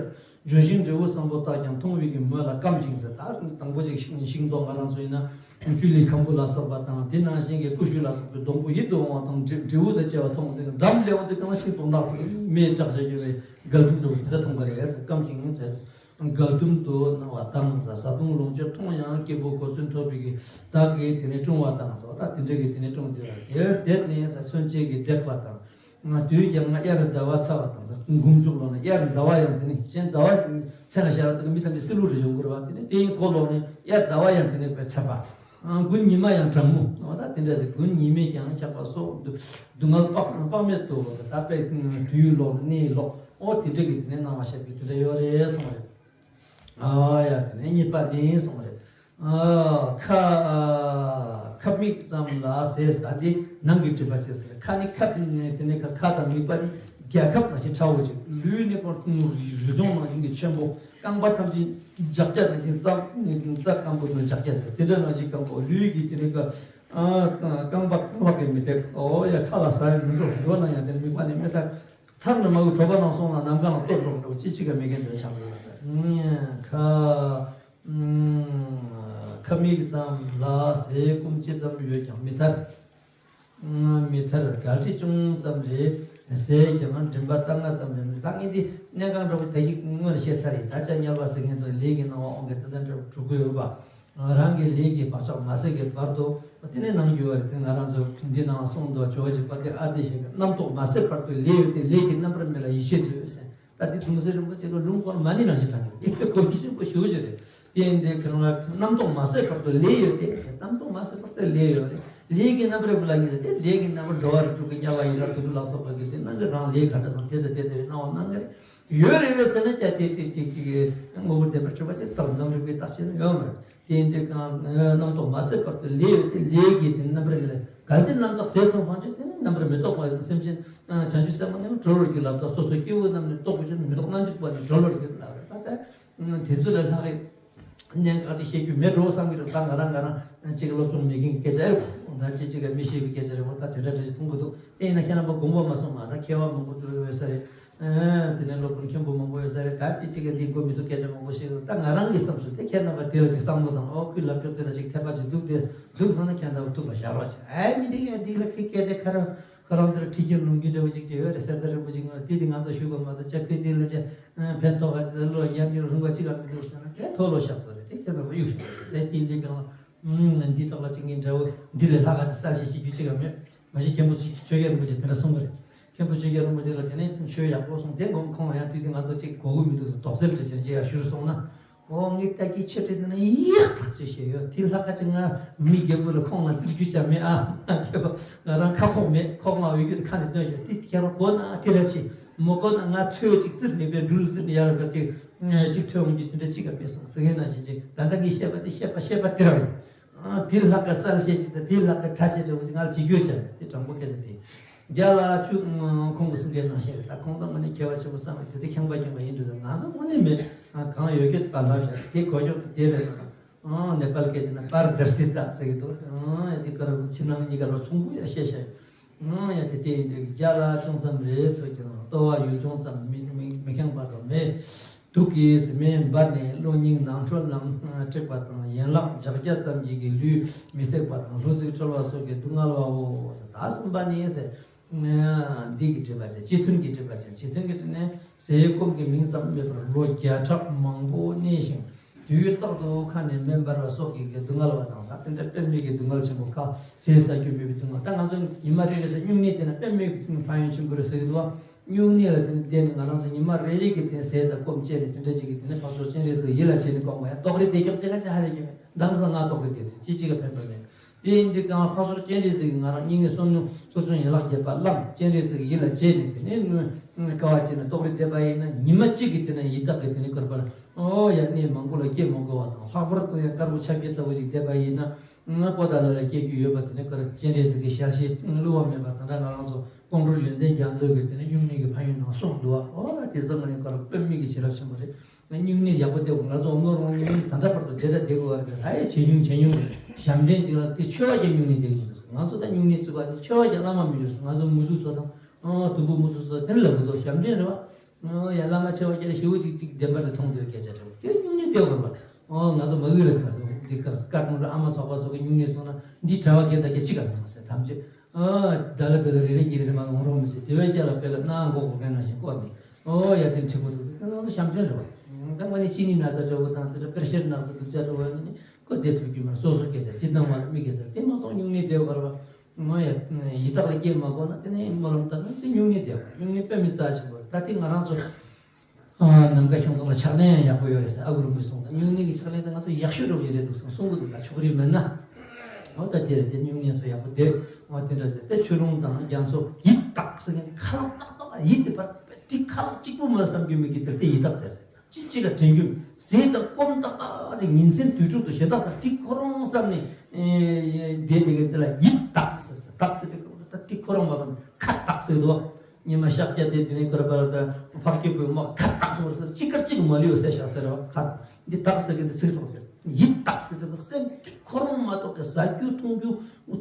ལྗོན་ཤིང་འབྲས་བུ་བཟང་པོ་རྟག་ཀྱང་། མཐོང་བའི་གི་མོད་ལ་སྐམ་ཞིང་ཟེར། ད་དང་པོ་ཅིག་ཤིང་ཤིང་ཏོག་ང་རང་ཚོ་ཡིན་ན་ཅུ་ལི་ཁམ་བུ་ལ་སོགས་པ་དང་། དེ་ནང་བཞིན་གྱི་ཀུ་ཤུ་ལ་སོགས་པའི་སྡོང་པོ་ཡིད་དུ་འོང་བ་དང་འབྲས་འབྲས་བུ་དང་བཅས་པ་མཐོང་དུས་འགྲམ་སླེབས་འོང་དུས་གང་ཤིང་སྡོང་དག་ཟེར་མེ་བྲག་ཅན་གྱི་བའི་སྒལ་དུ་འགྲོ་བའི་དེ་འདྲ་མཐོང་གི་རེད་ཟེར། སྐམ་ཞིང་ཟེར། དགའ་འདུན་དུ་སྣང་བ་དང་། བཟའ་བཏུང་ལོངས་སྤྱོད་མཐོང་ཡང་། སྐྱེས་བུ་གོ་མཚོན་ཐོབ་པའི་གི་བདག་གིས་དེ་ནས་སྲུང་བ་དང་ཟེར་བ་དང་། དེ་འདྲ་གི་དེ་ནས་སྲུང་དེ་དེར་བསྡད་ནས་ཟེར། མཚོན་བྱེད་ཀྱིས་བསྡད་པ་དང་། དུས་ཀྱང་དབྱར་ཟླ་བ་ཚ་བ་དང་ཟེར། མགོ་མཇུག་ལོག་ནས་དབྱར་ཟླ་བ་ཡང་དེ་ནས་གཞན་ཟླ་བ་མཚན་ལ་ཤར་བ་དེ་གི་མི་ཐམས་ཅད་བསིལ་རླུང་རེ་ཡོང་གི་རེད་བ། དེ་ནས་དེ་ཡི་མགོ་ལོག་ནས་དབྱར་ཟླ་བ་ཡང་དེ་ནས་དཔེ་ཚ་བ། དགུན་ཉི་མ་ཡང་གྲང་མོ། འོ་ད་དེ་འདྲ་ཟེར། དགུན་ཉི་མས་ཀྱང་ཁྱབ་པ་སོགས་སྡུག་སྡུག་བསྔལ་དཔག་དཔག་མེད་དུ་ཟེར། ད་དཔེ་དུས་ལོག་ནས་གནས་ལོག་འོ་དེ་འདྲ་གི་དེ་ནས་སྣང་བ་ཤར་བའི་དེ་འདྲ་ཡོད་རེད་གསུངས་རེད། ཨ་ཡ་དེ་ནས་གཉིས་པ་ནི་གསུངས་རེད། ཨ་ཁ་ཨ་ཁབ་མིག་ཙམ་ལ་ཟས། ད་དེ་ནང་གི་སྒྲིབ་པ་བྱས་ཟེར། ཁ་ནི་ཁབ་དེ་ནས་ཁ་ཁ་དང་མིག་པ་ནི་རྒྱལ་ཁབ་ནང་བཞིན་ཕྲ་བོ་ཅིག་ལུས་ནི་ཁོ་རི་ལྗོངས་ནང་བཞིན་གྱི་ཆེན་པོ། རྐང་པ་ཐམས་ཅད་ལྗགས་རྒྱ་ནང་བཞིན་རྩ་རྩ་སྐམ་པོ་དང་ལྗགས་རྒྱ་ཟེར། དེ་འདྲ་ནང་བཞིན་སྐམ་པོ། ལུས་ཀྱི་དེ་ནས་ཁ་ཨ་རྐང་པ་རྐང་ལག་གི་མི་ཐེག་འོ་ཡ་ཁ་ལ་ཟ་ཡི་མི་འགྲོ། འགྲོ་ན་ཡང་དེ་མིག་པ་ནི་མི་ཐག་ཐར་ནས་མ་གི་གྲོད་པ་ནང་སོང་ན་ནམ་མཁའ་ལ་གཏོར་འགྲོ་འགྲོ་ཅི་ཅི་ག་མེད་མཁན་དེ་ཆགས་འགྲོ་ལ་ཟེར། ཁ་ཁབ་མིག་ཙམ་ལ་ཟས་སྐོམ་ཅི་ཙམ་ཡོད་ཀྱང་མི་ཐར། མི་ཐར་གལ་ཏེ་ཅུང་ཙམ་རེ་ཟས་ཀྱང་མགྲིན་པ་ལྟ་ང་ཙམ་རེ་མི་ཐར། ངས་འདི་གནད་འགག་འདྲ་པོ་ད་ཡིག་སྔོན་ལ་བཤད་ཚར་ཡིན། ད་ཆ་དམྱལ་བ་ཟེར་མཁན་ཚོ་ལས་ཀྱི་སྣང་བ་དབང་གིས་དེ་ལྟར་འདྲ་པོ་གྲུབ་ཀྱི་ཡོད་པ། རང་གི་ལས་ཀྱི་བག་ཆགས་མ་ཟད་ཀྱི་བར་དུ་དེ་ནས་ནང་རྒྱུ་བ་རེད། དེ་ང་རང་ཚོ་འདི་ནང་གསུངས་འདུག་ཇོ་བོ་རྗེ་དཔལ་ལྡན་ཨ་ཏི་ཤ་གིས་རྣམ་རྟོག་མ་ཟད་བར་དུ་ལས་ཡོད་དེ། ལས་ཀྱི་རྣམ་པར་མེད་ལ་ཡིད་ཆེས་མཛོད་ཟེར། ད་འདི་དུང་སེར་རིན་པོ་ཆེ་ལ་ལུང་ཁོ་ན་མ་ཎི་ནང་བཞིན་དྲངས་ཡོད། དེ་གོ་རྒྱུ་ཆེན་པོ་ཞེ་པོ་ཅིག་རེད། དེ་ཡིན་དུས་གང་ལ་རྣམ་རྟོག་མ་ཟད་བར་དུ་ལས་ཡོད་དེ། རྣམ་རྟོག་མ་ཟད་བར་དུ་ལས་ཡོད་རེད། ལས་ཀྱི་རྣམ་པར་མེད་ལ་ཡིད་ཆེས་ཏེ། ལས་ཀྱི་རྣམ་པར་འགྲོ་བ་རིགས་དྲུག་གི་དམྱལ་བ་ཡི་དྭགས་དུད་འགྲོ་ལ་སོགས་པ་གི་དེ་སྣང་གི་རང་ལས་ག་འདྲ་སོང་དེ་དང་དེ་ལྟ་བུའི་སྣང་བ་སྣང་གི་རེད། ཡོད་རེད་པས་ཟེར་ན་ཅི་སྟེ་དེ་གཅིག་གཅིག་གི་དངོས་པོ་བདེན་པར་གྲུབ་པ་ཅིག་ལྟར་འཛམ་རིག་པའི་རྟགས་ཅན་ཡོད་མ་རེད། དེ་ཡིན་དུས་གང་རྣམ་རྟོག་མ་ཟད་བར་དུ་ལས་ཡོད་དེ། ལས་ཀྱི་དེ་རྣམ་པར་མེད་ལ་གལ་ཏེ་རྣམ་རྟོག་ཟད་སོང་བ་ཅིག་དེ་ནི་རྣམ་པར་མི་རྟོག་པ་སེམས་ཅན་བྱང་ཆུབ་སེམས་དཔའ་རྣམས་གྲོལ་བར་འགྱུར་ལབ་ད། སོ་སོ་སྐྱེ་བོ་རྣམས་ནི་རྟོག་པའི་ཕྱིར་མི་རྟོག་རྣམ་འཇིག་པ་ནི་གྲོལ་བར་འགྱུར་ལབ་རེད། ད་ལྟ་དེ་ཚོ་ལ་ལྷག་རེད། གནད་འགག་ཅིག་བཤད་རྒྱུ་མེད་འགྲོ་བསམ་གྱི་འདུག་ད་ང་རང་ང་རང་གཅིག་སློབ་སྦྱོང་མེད་མཁན་གྱི་སྐད་ཆ་རེད། ད་ཅི་གཅིག་ག་མི་ཤེས་པའི་སྐད་ཆ་རེད་པ། ད་དེ་འདྲ་འདྲ་ཞིག་མཐོང་གི་འདུག་དེ་ཡིན་ན་ཁྱེད་རྣམ་པ་དགོངས་པ་མ་ཚོམ་ཨ། ད་མཁས་པ་མང་པོ་འདུག་ཡོད་ས་རེད། ཨ་དེ་ནས་སློབ་དཔོན་མཁན་པོ་མང་པོ་ཡོད་ས་རེད། ད་ཅི་གཅིག་ག་འདི་དགོས་མི་འདུག་སྐད་ཆ་མང་པོ་བཤད་འདུག་ད་ང་རང་གི་བསམ་ཚུལ་དེ་ཁྱེད་རྣམ་པ་དེ་ལ་ཅིག་བསམ་བློ་དང་། ཨོ་ཁོའི་ལབ་ཕྱོགས་དེ་ལ་ཅིག་འཐད་པ་ཅིག་འདུག་དེ་འདུག་སོང་ན་ཁྱེད་རྣམ་པ་ཐུགས་ལ་བཞག་རོགས་བྱེད། ཨ་མི་འདི་ཡ་འདི་ལ་ཁི་སྐད་ཆ་ཁ་རང་ཁོ་རང་དེར་ཁྲིད་རྒྱུ་ལུང་རྒྱུ་འདྲ་བོ་ཞིག་ཅིག་ཡོད་རེད། གསེར་རྟ་རིན་པོ་ཆེ་ངོས་དེ་དེ་ང་ཚོ་ཞུ་དགོས་མ་གཏོགས་ཅག་ཁོས་དེ་ལ་ཅག་ཕན་ཐོགས་ག་ཅིག་ལོ་ཉེར་གཉིས་ལ་ལྷུང་བ་གཅིག་ག་མི་འདུག་ཟེར་ན་དེ་མཐོ་ལོ་བཤགས་སོ་རེད། དེ་ཁྱེད་ཚོ་གཡུག་བཤགས་རེད། དེ་འདི་གང་ལ་འདི་ཐོག་ལ་ཅིག་ངའི་འདྲ་བོ་འདི་ལས་ལྷག་ག་ཅིག་གསལ་བཤད་བྱེད་རྒྱུ་ཅིག་ག་མེད། མ་གཞི་མཁན་པོ་ཆོས་རྒྱལ་རིན་པོ་ཆེ་དེ་འདྲ་གསུང་གི་རེད། མཁན་པོ་ཆོས་རྒྱལ་རིན་པོ་ཆེ་ལ་དེ་ནས་ཆོས་ཡག་པོ་གསུངས། དེ་དགོང་ཁོང་ལ་ཡང་དུས་དེ་ང་ཚོ་ཅིག་གོ་གི་མི་འདུག་ཟེར་དོགས་སེལ་འདྲ་བྱས་ཅིག་ཡར་ཞུ་སོང་ན། ཨོ་ངས་ལྟ་གི་ཆེ་གྲས་དེ་ན་ཡག་ཐག་ཆོད་བཤད་ཡོད། དེ་ལྷག་ག་ཅིག་ང་མི་རྒྱལ་པོ་ལ་ཁོང་ལ་བཙིར་རྒྱུ་ཅང་མེད་ཨ། ང་རང་ཁ་ཁོག་མེད། ཁོག་མ་འོས་རྒྱུ་དེ་ཁ་ནས་བཏོན་བྱས། དེ་ཁྱེད་རང་གོ་ན་དེ་ར་ཆེ། མ་གོ་ན་ང་ཚོས་ཅིག་བཙིར་ནས་པའི་འགྲུལ་བཙིར་ནས་ཡར་ག་ཅིག་ཅིག་ཐོན་འོང་རྒྱུ་དེ་འདྲ་ཅིག་ག་མེད་སོང་ཟེར་མཁན་ནང་བཞིན་ཅིག་ད་ལྟ་ངས་བཤད་པ་དེ་བཤད་པ་བཤད་པ་དེ་རང་ཡིན། ཨ་དེ་ལྷག་ག་གསལ་བཤད་ཅིག་དང་དེ་ལྷག་ག་ཐ་ཆད་འདྲ་བོ་ཅིག་ང་ལ་བྱེད་རྒྱུ་ཅང་མེད། དེ་དྲང་པོ་སྐད་ཆ་དེ། རྒྱ་ལ་ཆུ་ཁོང་གི་གསུང་སྐད་ནང་བཤད་རེད། ད་ཁོང་ད་དངོས་གནས་མཁས་པ་ཆེན་པོ་བསམ་པ་དེ་དེ་ཁེངས་པ་སྐྱོན་པ་ཡིན་འདུག་ང་ཚོ་དངོས་གནས་མེད། ཨ་གང་ཡོད་སྐད་དུ་པར་ལབ་བཞག་དེ་གོ་ཆོག་ཏུ་དེ་རེད་ན། ཨ་ནེ་པཱལ་སྐད་ཅིག་ན་པར་དར་སི་ཏཱ་ཟེར་གི་འདུག་ཨ་ཡ་དེ་གར་ཕྱི་ནང་གཉིས་ཀ་ལ་ཚོང་པོ་ཡ་བཤད་བཤད། ཨ་ཡ་དེ་དེ་ཡིན་དུས་རྒྱ་ལ་ཅུང་ཙམ་རེ་ཚོད་ཀྱང་ལྟོ་བ་ཡུལ་ཅུང་ཙམ་མི་མི་མི་ཁེངས་པ་དང་མེ་དུག་གིས་མེ་འབར་ནས་གློ་སྙིང་ནང་ཁྲོལ་རྣམས་དཀྲིགས་པ་དང་། ཡན་ལག་ལྗགས་རྒྱ་ཙམ་གྱིས་ཀྱི་ལུས་མི་ཐེག་པ་དང་། ལྷུ་ཚིགས་འཁྲོལ་བ་སོགས་ཀྱི་སྡུག་བསྔལ་བའོ། ད་གསུམ་པ་ནི་ཟེར། འདི་གི་སྒྲིབ་པ་ཅན། སྤྱི་མཐུན་གྱི་སྒྲིབ་པ་ཅན། སྤྱི་མཐུན་གྱི་སྒྲིབ་ནི་ཟས་སྐོམ་གྱི་མིང་ཙམ་མེད་པར་ལོ་བརྒྱ་ཕྲག་མང་པོ་གནས་ཤིང་། དུས་རྟག་ཏུ་ཁ་ནས་སྨན་འབར་བ་སོགས་ཀྱི་སྡུག་བསྔལ་བ་དང་ཟེར། དེ་འདྲ་དཔེ་མེད་ཀྱི་སྡུག་བསྔལ་ཆེན་པོ། ཁ་ཟས་ཟ་རྒྱུ་མེད་པའི་སྡུག་བསྔལ། ད་ང་ཚོ་ཉི་མ་རེ་རེ་ཟེར་སྨྱུང་གནས་དེ་ན་དཔེ་མེད་ཕན་ཡོན་ཆེན་པོ་རེད་ཟེར་གྱི་འདུག་བ། སྨྱུང་གནས་ལ་དེ་ནི་བསྡད་ནས་ང་རང་ཚོ་ཉི་མ་རེ་རེ་གི་དེ་ཟས་དང་སྐོམ་བཅད་ནས་དེ་འདྲ་ཅིག་གི་དེ་ནས་འཕགས་མཆོག་སྤྱན་རས་གཟིགས་ཡིད་ལ་བྱས་ནས་སྐོམ་པ་ཡང་ལྟོགས་རེ་བསྡད་སྐྱབས་ཅི་ག་ཅི་ཧ་ལས་ཀྱི་མེད། མདང་ས་ང་ལྟོགས་རེ་བསྡད་དེ་ཅི་ཅི་ག་ཕན་པ་མེད། དེ་ཡིན་དུས་ཀྱང་འཕགས་མཆོག་སྤྱན་རས་གཟིགས་ཀྱིས་ང་རང་སྙིང་ནས་བསམ་མནོ་ཚུར་བྱུང་ཡན་ལག་བརྒྱད་པ་བླངས། སྤྱན་རས་གཟིགས་ཀྱི་ཡིད་ལ་བྱས་ནས་དེ་ནས་དཀའ་བ་སྤྱད་ནས་ལྟོགས་རེ་བསྡད་པ་ཡིན་ན། ཉི་མ་གཅིག་གི་དེ་ན་ཡི་དྭགས་ཀྱི་དེ་ནས་བསྐོར་པ་ལ་ཨོ་ཡ་གནས་མང་པོ་ལ་སྐྱེ་མ་དགོས་པ་དང་། ལྷག་པར་དུ་ཡང་དཀར་པོ་ཆ་བརྒྱད་ལྟ་བུ་ཞིག་བསྡད་པ་ཡིན་ན། ང་པོ་ཏཱ་ལ་ལ་སྐྱེ་རྒྱུ་ཡོད་པ་དེ་ནས་ཀར་སྤྱན་རས་གཟིགས་ཀྱི་ཞལ་བཞེས་བསླུ་བ་མེད་པ་དང་འདྲ། ང་རང་ཚོ་ཀོང་སྤྲུལ་ཡོན་ཏན་རྒྱ་མཚོ་གིས་དེ་ནས་སྨྱུང་གནས་ཀྱི་ཕན་ཡོན་ནང་གསུངས་འདུག་བ། ཨོ་ལ་དེ་ཚོ་ང་ནི་ཀར་དཔེ་མི་གི་བྱིན་རླབས་ཆེན་པོ་རེད། ང་སྨྱུང་གནས་ཡག་པོ་བསྡད་དགོས། ང་ཚོ་འོམ་ལོ་རོང་སྨྱུང་གནས་ད་ལྟ་བར་དུ་བསྡད་ད་བསྡད་དགོས་བ་རེད། ད་ཡ་ཇེ་ཉུང་ཇེ་ཉུང་རེད། ཞབས་འདྲེན་ཅིག་ལ་དེ་ཆོས་པ་ཀྱི་སྨྱུང་གནས་བསྡད་ཀྱི་འདུག་ང་ཚོ་ད་སྨྱུང་གནས་བརྩི་བ་དེ་ཆོས་པ་ཀྱི་བླ་མ་མི་ཡོད། ང་ཚོ་མུ་ཟུ་ཚོ་དང་ཨོ་དུམ་བུ་མུ་ཟུ་ཚོ་དེ་ལ་ལབ་གི་འདུག་ཞབས་འདྲེན་རེད་བ། ཨོ་ཡ་བླ་མ་ཆེ་བ་ཀྱི་ཞི་བོ་ཅིག་ཅིག་བདེན་པ་རེད་མཐོང་འདོད་སྐད་ཆ་འདྲ་བོ་དེ་སྨྱུང་གནས་བསྡད་དགོས་པ། ཨོ་ང་ཚོ་མ་གི་རེད། ང་ཚོ་འདི་སྐར་སྐར་ཀུན་ལ་ཨ་མ་ཚོགས་པ་སོགས་ཀྱི་སྨྱུང་གནས་སོང་ན་འདི་གྲྭ་བ་རྒན་དག་གི་ཅི་ག་མེད་མ་ཟེར། ཐམས་ཅད་ཨོ་ད་ལ་དེ་ལ་རེ་རེ་གཉིས་རེ་མ་འོང་རོགས་མི་ཟེར། དེ་བས་ཀྱ་ལ་དཔེ་ལ་སྣང་མགོ་སྒུར་མཁན་ནང་བཞིན་བསྐོར་ནས་ཨོ་ཡ་དེ་འཁྲིག་པོ་འདུག་ང་ཚོ་ཞབས་འདྲེན་རེད་བ། ད་དངོས་གནས་གཅིན་སྙི་ན་ཚ་འདྲ་བོ་དང་དེ་འདྲ་པེ་རེ་ཤར་ན་ཚ་སྡུག་ཅག་འདྲ་བོ་ཡིན་ན་ནི་ཁོ་བསྡད་ཐུབ་ཀྱི་མ་རེད། སོ་སོ་སྐད་ཆ་ཅི་འདང་བ་རེད། མི་སྐད་ཆ་དེ་མ་གཏོགས་སྨྱུང་གནས་བསྡད་པ་རེད་བ། ང་ཡ་ཡི་དྭགས་ལ་སྐྱེས་མ་དགོས་ན་དེ་ནས་སྨོན་ལམ་བཏབ་ན་དེ་སྨྱུང་གནས་བསྡད་པ། སྨྱུང་གནས་དཔེ་མི་རྩ་ཆེན་པོ་རེད། ད་དེ་ང་རང་ཚོ་ཨ་ནམ་མཁའ་ཁྱུང་ཚང་ལ་ཕྱག་ལེན་ཡག་པོ་ཡོད་རེད་ཟེར། ཨ་ཁུ་རིན་པོ་ཆེ་གསུངས། ད་སྨྱུང་གནས་ཀྱི་ཕྱག་ལེན་དེ་ང་ཚོ་ཡག་ཤོས་འགྲོ་གི་རེད་འདུག་གསུང་གསུང་གི་འདུག་ད་ཆོག་གི་རེད་མེད་ན། འོ་ད་དེ་རེད། དེ་སྨྱུང་གནས་ཚོ་ཡག་པོ་བསྡད། འོ་དེ་འདྲ་ཟེར་ཏེ་ཆོས་ལུང་དང་རྒྱ་མཚོ་ཡི་དྭགས་ཟེར་མཁན་དེ་ཁ་ལག་ཏག་ཏག་ཡི་དེ་བར་དེ་ཁ་ལག་གཅིག་པུ་མ་བསམ་རྒྱུ་མེད་ཀི། དེར་དེ་ཡི་དྭགས་ཟེར་ཟེར། ཅི་ཅི་ལ་དྲན་རྒྱུ་ཟས་དང་སྐོམ་ཏག་ཏག་ཅིག་ཉིན་མཚན་དུས་དྲུག་ཏུ་ཞེ་དྲག་ཏུ་ཏིག་ཁོ་རང་བསམ་ནས་བསྡད་པའི་དེ་ལ་ཡི་དྭགས་ཟེར། དྭགས་ཟེར་དུས་ད་ཏིག་ཁོ་རང་བ་དང་ཁ་བཏགས་ཟེར་དུ་བ། ཉི་མ་ཤར་རྒྱག་དེ་དེ་ནས་ཀར་པར་དང་ཕག་སྐྱེས་པོའི་དམག་ཁ་བཏགས་ཟེར་ཟེར། ཅི་དཀར་ཅིག་མ་ལུས་ཟེར་ཤག་ཟེར་བ། ཁ་འདི་དྭགས་ཟེར་གི་འདི་ཚིག་གྲོགས་དེ་ཡི་དྭགས་ཟེར་དུས་སེམས་ཏིག་ཁོ་རང་མ་གཏོགས་ཀྱི་ཟ་རྒྱུ་འཐུང་རྒྱུ་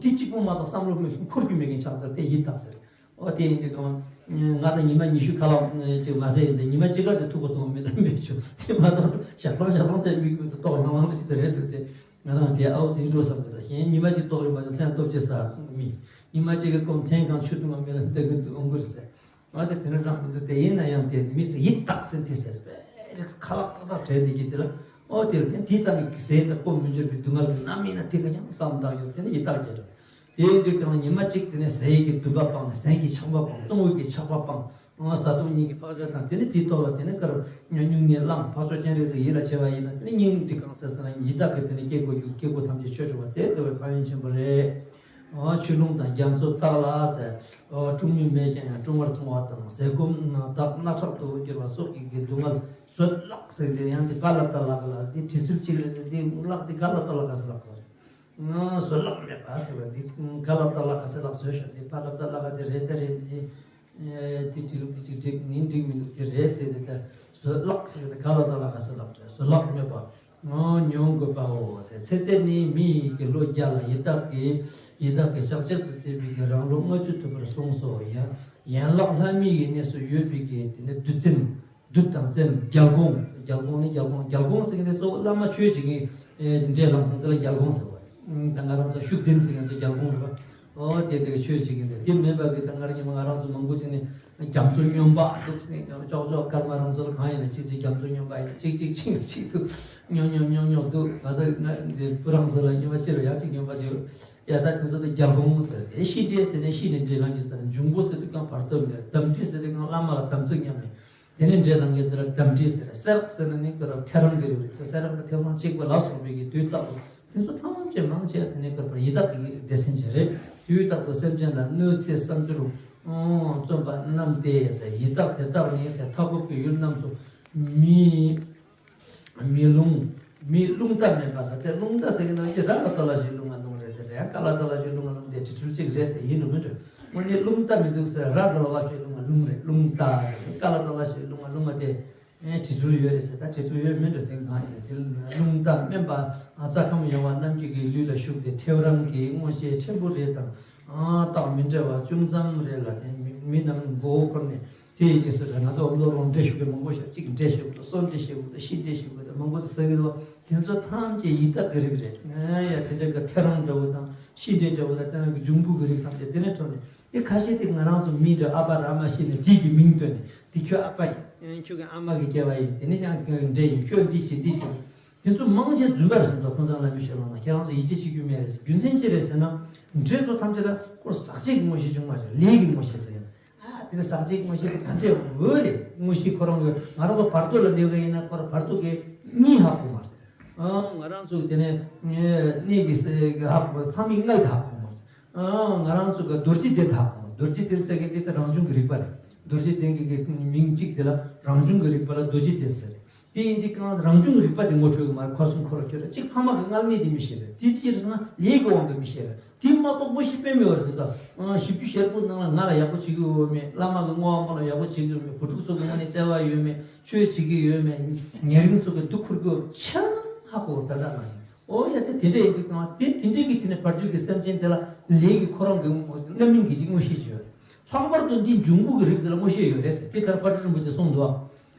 དེ་གཅིག་པོ་མ་གཏོགས་བསམ་བློ་མི་འཁོར་རྒྱུ་མེད་མཁན་ཆགས་ཚར་དེ་ཡི་དྭགས་ཟེར། ཨོ་དེ་ཡིན་དུས་ཀྱང་། ང་དང་ཉི་མ་ཉི་ཤུ་ཁ་ལག་ཅིག་མ་ཟས་ཡིན་ཏེ་ཉི་མ་གཅིག་གར་ཅིག་ཐུག་གོ་གཏོང་མི་ལ་མེད་ཆུ་དེ་མ་གཏོགས་ཞག་གྲངས་ཞག་གྲངས་ཚད་མིག་མིག་ཏུ་ལྟོགས་ལྷང་ལྷང་ཞིག་ཏུ་རེད་འདུག་སྟེ། ང་རང་དེ་ཨའུ་ཚེ་ཡིན་འགྲོ་བསམ་གི་ད་གཞན་ཉི་མ་གཅིག་ལྟོགས་རིམ་པ་ཅིག་མཚན་སྟོབས་ཆེ་ས་མི། ཉི་མ་གཅིག་གི་སྐོམ་མཚན་གང་ཆུ་བཏུང་བ་མི་ལ་འདི་གི་འདུག་འོང་གི་རེད་ཟེར། ང་དེ་དེ་ནས་རང་མི་འདུག་དེ་ཡིན་ན་ཡང་དེ་མི་ཚེ་ཡི་དྭགས་ཟེར་དེ་ཟེར་བས་ཁ་ལག་ཏག་ཏག་དྲན་འདི་གི་དེ་ལ་ཨོ་དེ་ལ་དེ་དེ་ཙམ་གྱི་ཟས་དང་སྐོམ་མི་འབྱོར་བའི་སྡུག་བསྔལ་གྱི་ནམ་ཡིན་ན་དེ་ག་ཡང་བསམ་བཏང་ཡོད་དེ་ནི་ཡི་དྭགས་རྒྱལ་རེད། དེའི་དུས་གང་ལ་ཉི་མ་གཅིག་དེ་ནས་ཟས་ཀྱི་དུད་པ་སྤངས་ནས་ཟན་གྱི་ཆག་པ་སྤངས། བཏུང་བའི་གི་ཆག་པ་སྤངས། ཨང་བཟའ་བཏུང་གཉིས་ཀྱི་བག་ཆགས་དང་དེ་ནས་དེའི་ཐོག་ལ་དེ་ནས་དཀར་སྨྱུང་གནས་བླངས། འཕགས་མཆོག་སྤྱན་རས་གཟིགས་ཡིད་ལ་བྱེད་པ་ཡིན་ན་དེ་ནས་སྙིང་འདི་གང་ཟེར་ཟེར་ན་ཡི་དྭགས་ཀྱི་དེ་ནས་སྐྱེ་དགུ་རྒྱུ་སྐྱེ་དགུ་ཐམས་ཅད་ཆོས་སྒྲུབ་པ་དེ་འདུལ་བའི་ཕན་ཡོན་ཆེན་པོ་རེད། ཨོ་ཆོས་ལུང་དང་རྒྱ་མཚོ་བརྟགས་ལ་ཟེར། ཨོ་དཀྲུག་མི་མེད་ཀྱང་ཡང་དཀྲུང་བར་མཐོང་བ་དང་ཟས་སྐོམ་དག་སྣ་ཁྲག་ཏུ་གྱུར་བ་སོགས་ཀྱི་གི་སྡུག་བསྔལ་བཟོད་གླགས་ཟེར་ཏེ་ཡང་འདི་ག་ལ་ད་ལགས་ལ་འདི་བྲིས་ཚུལ་གཅིག་རེད་ཟེར། འདི་གླགས་འདི་ག་ལ་ད་ལགས་ག་ཟེར་ལགས་པ་རེད། ང་བཟོད་གླགས་མེད་པ་ཟེར་བ་འདི་ག་ལ་ད་ལགས་ག་ཟེར་ལགས་བཟོད་ཤོག་འདི་ག་ལ་ད་ལགས་ག་འདི་རེད་ད་རེད་འདི། དེ་འགྲིག་འདི་ཅིག་འགྲིག་ནི་འགྲིག་མི་འདུག་དེ་རེད་ཟེར་ཏེ་ད་བཟོད་གླགས་ཟེར་ཏེ་ག་ལ་ད་ལགས་ག་ཟེར་ལགས་བཟོད་གླགས་མེད་པ། ངོ་མྱོང་དགོས་པའོ་ཟེར། ཚེ་ཚད་ནི་མི་ཡི་གི་ལོ་བརྒྱ་ལ་ཡི་དྭགས་ཀྱི་ཡི་དྭགས་ཀྱི་ཞག་གཅིག་ཏུ་བརྩིས་པའི་གི་རང་ལོ་ལྔ་བཅུ་ཐུབ་པར་གསུངས་སོ། ཡང་ཡན་ལག་ལྷ་མི་ཡི་གནས་སུ་ཡོད་པའི་གི་དེ་ནི་བདུད་བཙན། བདུད་དང་བཙན། རྒྱལ་འགོང་། རྒྱལ་འགོང་ནི་རྒྱལ་འགོང་། རྒྱལ་འགོང་ཟེར་མཁན་དེ་གཙོ་བོ་བླ་མ་ཆོས་བྱེད་མཁན་འདྲེ་ལངས་སོང་དེ་ལ་རྒྱལ་འགོང་ཟེར་བ་རེད། ད་ང་རང་ཚོ་ཤུགས་ལྡན་ཟེར་མཁན་ཚོ་རྒྱལ་འགོང་རེད་བ། ཨོ་དེ་དེ་ཆོས་བྱེད་མཁན་དེ་དེ་མེད་པ་གི་ད་ང་རང་ཉི་མ་ང་རང་ཚོ་མང་པོ་ཅིག་ནས་རྒྱ་མཚོ་སྨྱོན་པ་འདུག་ཟེར་ནས་ཀྱང་ཅོག་ཅོག་སྐར་མ་རང་ཚོ་ལ་གང་ཡིན་ན་གཅིག་གཅིག་རྒྱ་མཚོ་སྨྱོན་པ་ཡིན་ན་གཅིག་གཅིག་ཆིང་ཆིང་འདུག་སྨྱོ་སྨྱོ་སྨྱོ་སྨྱོ་འདུག་ང་ཚོ་ང་འདི་བུ་རང་ཚོ་ལ་ཉི་མ་ཕྱི་རུ་ཡག་ཅིག་སྨྱོན་པ་ཅིག་ཡ་ད་དེ་ཚོ་ད་རྒྱལ་འགོང་ཟེར་དེ་ཤི་འདྲེ་ཟེར་ནས་ཤི་ནས་འདྲེ་ལངས་ཀྱི་ཟེར་ན་འབྱུང་པོ་ཟེར་དུས་གང་བར་དོ་མེད། དམ་ཁྲིད་ཟེར་དུས་གང་བླ་མ་ལ་དམ་ཚིག་ཉམས་ནས། དེ་ནས་འདྲེ་ལངས་མཁན་དེ་ལ་དམ་ཁྲིད་ཟེར། སེ་རག་ཟེར་ན་ནི་ཁོ་རང་ཐེ་རང་གི་རིགས་རེད། ཁོ་སེ་རག་དང་ཐེ་ཝང་གཅིག་པ་ལ་སོགས་པའི་གི་དུས་རྟག་ཏུ་དེ་ཚོ་ཐམས་ཅད་མང་ཆེ་དེ་ནས་བསྐལ་པར་ཡི་དྭགས་ཀྱི་སྡེ་ཚན་ཅིག་རེད། དུས་རྟག་ཏུ་སེམས་ཅན་ལ་གནོད་འཚེ་བསམ་སྦྱོར་བརྩོན་པ་རྣམས་ཏེ་ཟེར། ཡི་དྭགས་དེ་དག་ནི་ཟེར་མཐའ་འཁོབ་ཀྱི་ཡུལ་རྣམས་སུ་མི་མི་རླུང་། མི་རླུང་རྟ་མེད་པ་ཟེར་དེ་རླུང་རྟ་ཟེར་གྱི་ན་ཅི་ར་ལ་ཏ་ལ་ཞིག་རླུང་ང་རླུང་རེད་དེ་དེ་ཡང་ཀ་ལ་ཏ་ལ་ཞིག་རླུང་ང་རླུང་དེ་དྲི་ཁྲུལ་གཅིག་རེད་ཟེར་ཡིན་ནོ་མི་འགྲོ། དངོས་གནས་རླུང་རྟ་མི་འདུག་ཟེར་ར་ལ་ལ་ཞིག་རླུང་ང་རླུང་རེད། རླུང་རྟ་ཟེར་ཀ་ལ་ཏ་ལ་ཞིག་རླུང་ང་རླུང་ང་དེ། ཨེ་དྲི་ཁྲུལ་ཡོད་རེད་ཟེར། ད་དྲི་ཁྲུལ་ཡོད་མི་འགྲོ་དེ་གང་ཡིན་དེ་རླུང་རྟ་དམན་པ་རྩ་ཁམས་ཡངས་པ་རྣམས་ཀྱི་གི་ལུས་ལ་ཞུགས་ཏེ་ཐེའུ་རང་གི་མངོན་ཤེས་ཕྲན་བུ་རེ་དང་། ཨ་རྟགས་མི་འདྲ་བ་ཅུང་ཙམ་རེ་ལ་དེ་མི་མི་རྣམས་མགོ་བོ་འཁོར་ནས་དེ་ཡི་རྗེས་སུ་རེ་ང་ཚོ་ཨོམ་ལོ་རོང་འདྲེ་ཞུགས་པའི་མང་པོ་ཞིག་གཅིག་འདྲེ་ཞུགས་དང་སོ་འདྲེ་ཞུགས་དང་ཤི་འདྲེ་ཞུགས་དང་མང་པོ་ཟ་གི་འདུག་དེ་ཚོ་ཐམས་ཅད་ཡི་དྭགས་ཀྱི་རིགས་རེད། ཨ་ཡ་དེ་འདྲ་གི་ཐེའུ་རང་འདྲ་བོ་དང་ཤི་འདྲེ་འདྲ་བོ་དང་དེ་རང་གི་འབྱུང་པོ་གི་རིགས་ཐམས་ཅད་དེ་ནས་འཕྲོས་ནས། དེ་ཁ་ཤས་དེ་ང་རང་ཚོ་མི་འདྲ་ཨ་ཕ་ར་མ་ཤི་ནས་དེ་གི་མིང་བཏོན་ནས་དེ་ཁྱོད་ཨ་ཕ་ཡིན། ཁྱོད་ཀྱི་ཨ་མ་གི་སྐྱེ་བ་ཡིན། དེ་ནས་ཀྱང་འདྲེ་ཡིན། ཁྱོད་འདི་བྱེད་འདི་བྱེད། དེ་ཚོ་མང་ཆེ་རྫུན་པ་རེད་འདུག་ཁོང་ཚང་ལ་མི་ཤོད་ལ་ང་ཁྱེད་རང་ཚོ་ཡིད་ཆེས་བྱེད་རྒྱུ་མེད་རེད། རྒྱུ་མཚན་ཅི་རེད་ཟེར་ན། འདྲེ་ཚོ་ཐམས་ཅད་ལ་ཁོ་ཟག་བཅས་ཀྱི་མངོན་ཤེས་བྱུང་མ་བྱུང་ལས་ཀྱི་མངོན་ཤེས་ཟེར་ཡོད། ཨ་དེ་ནས་ཟག་བཅས་ཀྱི་མངོན་ཤེས་དེ་ག་འདྲས་འོས་རེད། མངོན་ཤེས་ཁོ་རང་གི་ང་རང་ཚོ་བར་དོ་ལ་གནས་པ་ཡིན་ན་ཁོ་རང་བར་དོ་གི་གཉིས་ཧ་གོ་མ་ཟེར། ཨ་ང་རང་ཚོ་དེ་ནས་གནས་ཀྱི་ཧ་གོ་ཕ་མའི་མངལ་དེ་ཧ་གོ་མ་ཟེར། ཨ་ང་རང་ཚོ་གི་རྡོ་རྗེ་གདན་དག་གོ། རྡོ་རྗེ་གདན་ཟེར་མཁན་དེ་ད་རང་བྱུང་གི་རིག་པ་རེད། རྡོ་རྗེ་གདན་གྱི་གི་མིང་གཅིག་དེ་ལ་རང་བྱུང་གི་རིག་པ་ལ་རྡོ་རྗེ་གདན་ཟེར་རེད། དེ་ཡིན་དུས་གང་རང་བྱུང་གི་རིག་པ་དེ་ངོ་འཕྲོད་ཀྱི་མ་རེད། འཁོར་གསུམ་འཁོར་བ་ཁྱོད་ར་གཅིག་ཕ་མ་གི་མངལ་གནས་དེ་མི་ཤེས་རེད། དེ་ཅི་རེད་ཟེར་ན་ལས་ཀྱི་དབང་གིས་མི་ཤེས་རེད། དེ་མ་གཏོགས་ངོ་ཤེས་དཔེ་མེད་པ་རེད་ཟེར། ད་ཞིབ་འཇུག་ཞེ་པོ་གནང་ན་ང་ལ་ཡག་པོ་བྱེད་ཀྱི་ཡོད་མེད། བླ་མ་གི་བསྔོ་བ་སྨོན་ལམ་ཡག་པོ་བྱེད་ཀྱི་ཡོད་མེད། བུ་ཕྲུག་ཚོ་གི་ངོ་ནས་བརྩེ་བ་ཡོད་མེད། ཆོས་བྱེད་ཀྱི་ཡོད་མེད། ཉེ་རིང་ཚོ་གི་སྡུག་འཁུར་གྱི་ཡོད་ཆ་ཧ་གོ་ད་ལྟ་ན། ཨོ་ཡ་དེ་དེ་འདྲ་ཡིན་དུས་གང་དེ་དེ་འདྲའི་གི་དེ་ནས་བར་དོའི་གི་སེམས་ཅན་དེ་ལ་ལས་ཀྱི་ཁོ་རང་གི་རྣམ་སྨིན་གྱི་ཅིག་མངོན་ཤེས་ཅིག་ཡོད། ལྷག་པར་དུ་འདི་འབྱུང་པོ་གི་རིགས་དེ་ལ་མངོན་ཤེས་ཡོད་རེད་ཟེར། དེ་ལྟར་དཔལ་སྤྲུལ་རིན་པོ་ཆེས་གསུངས་འདུག་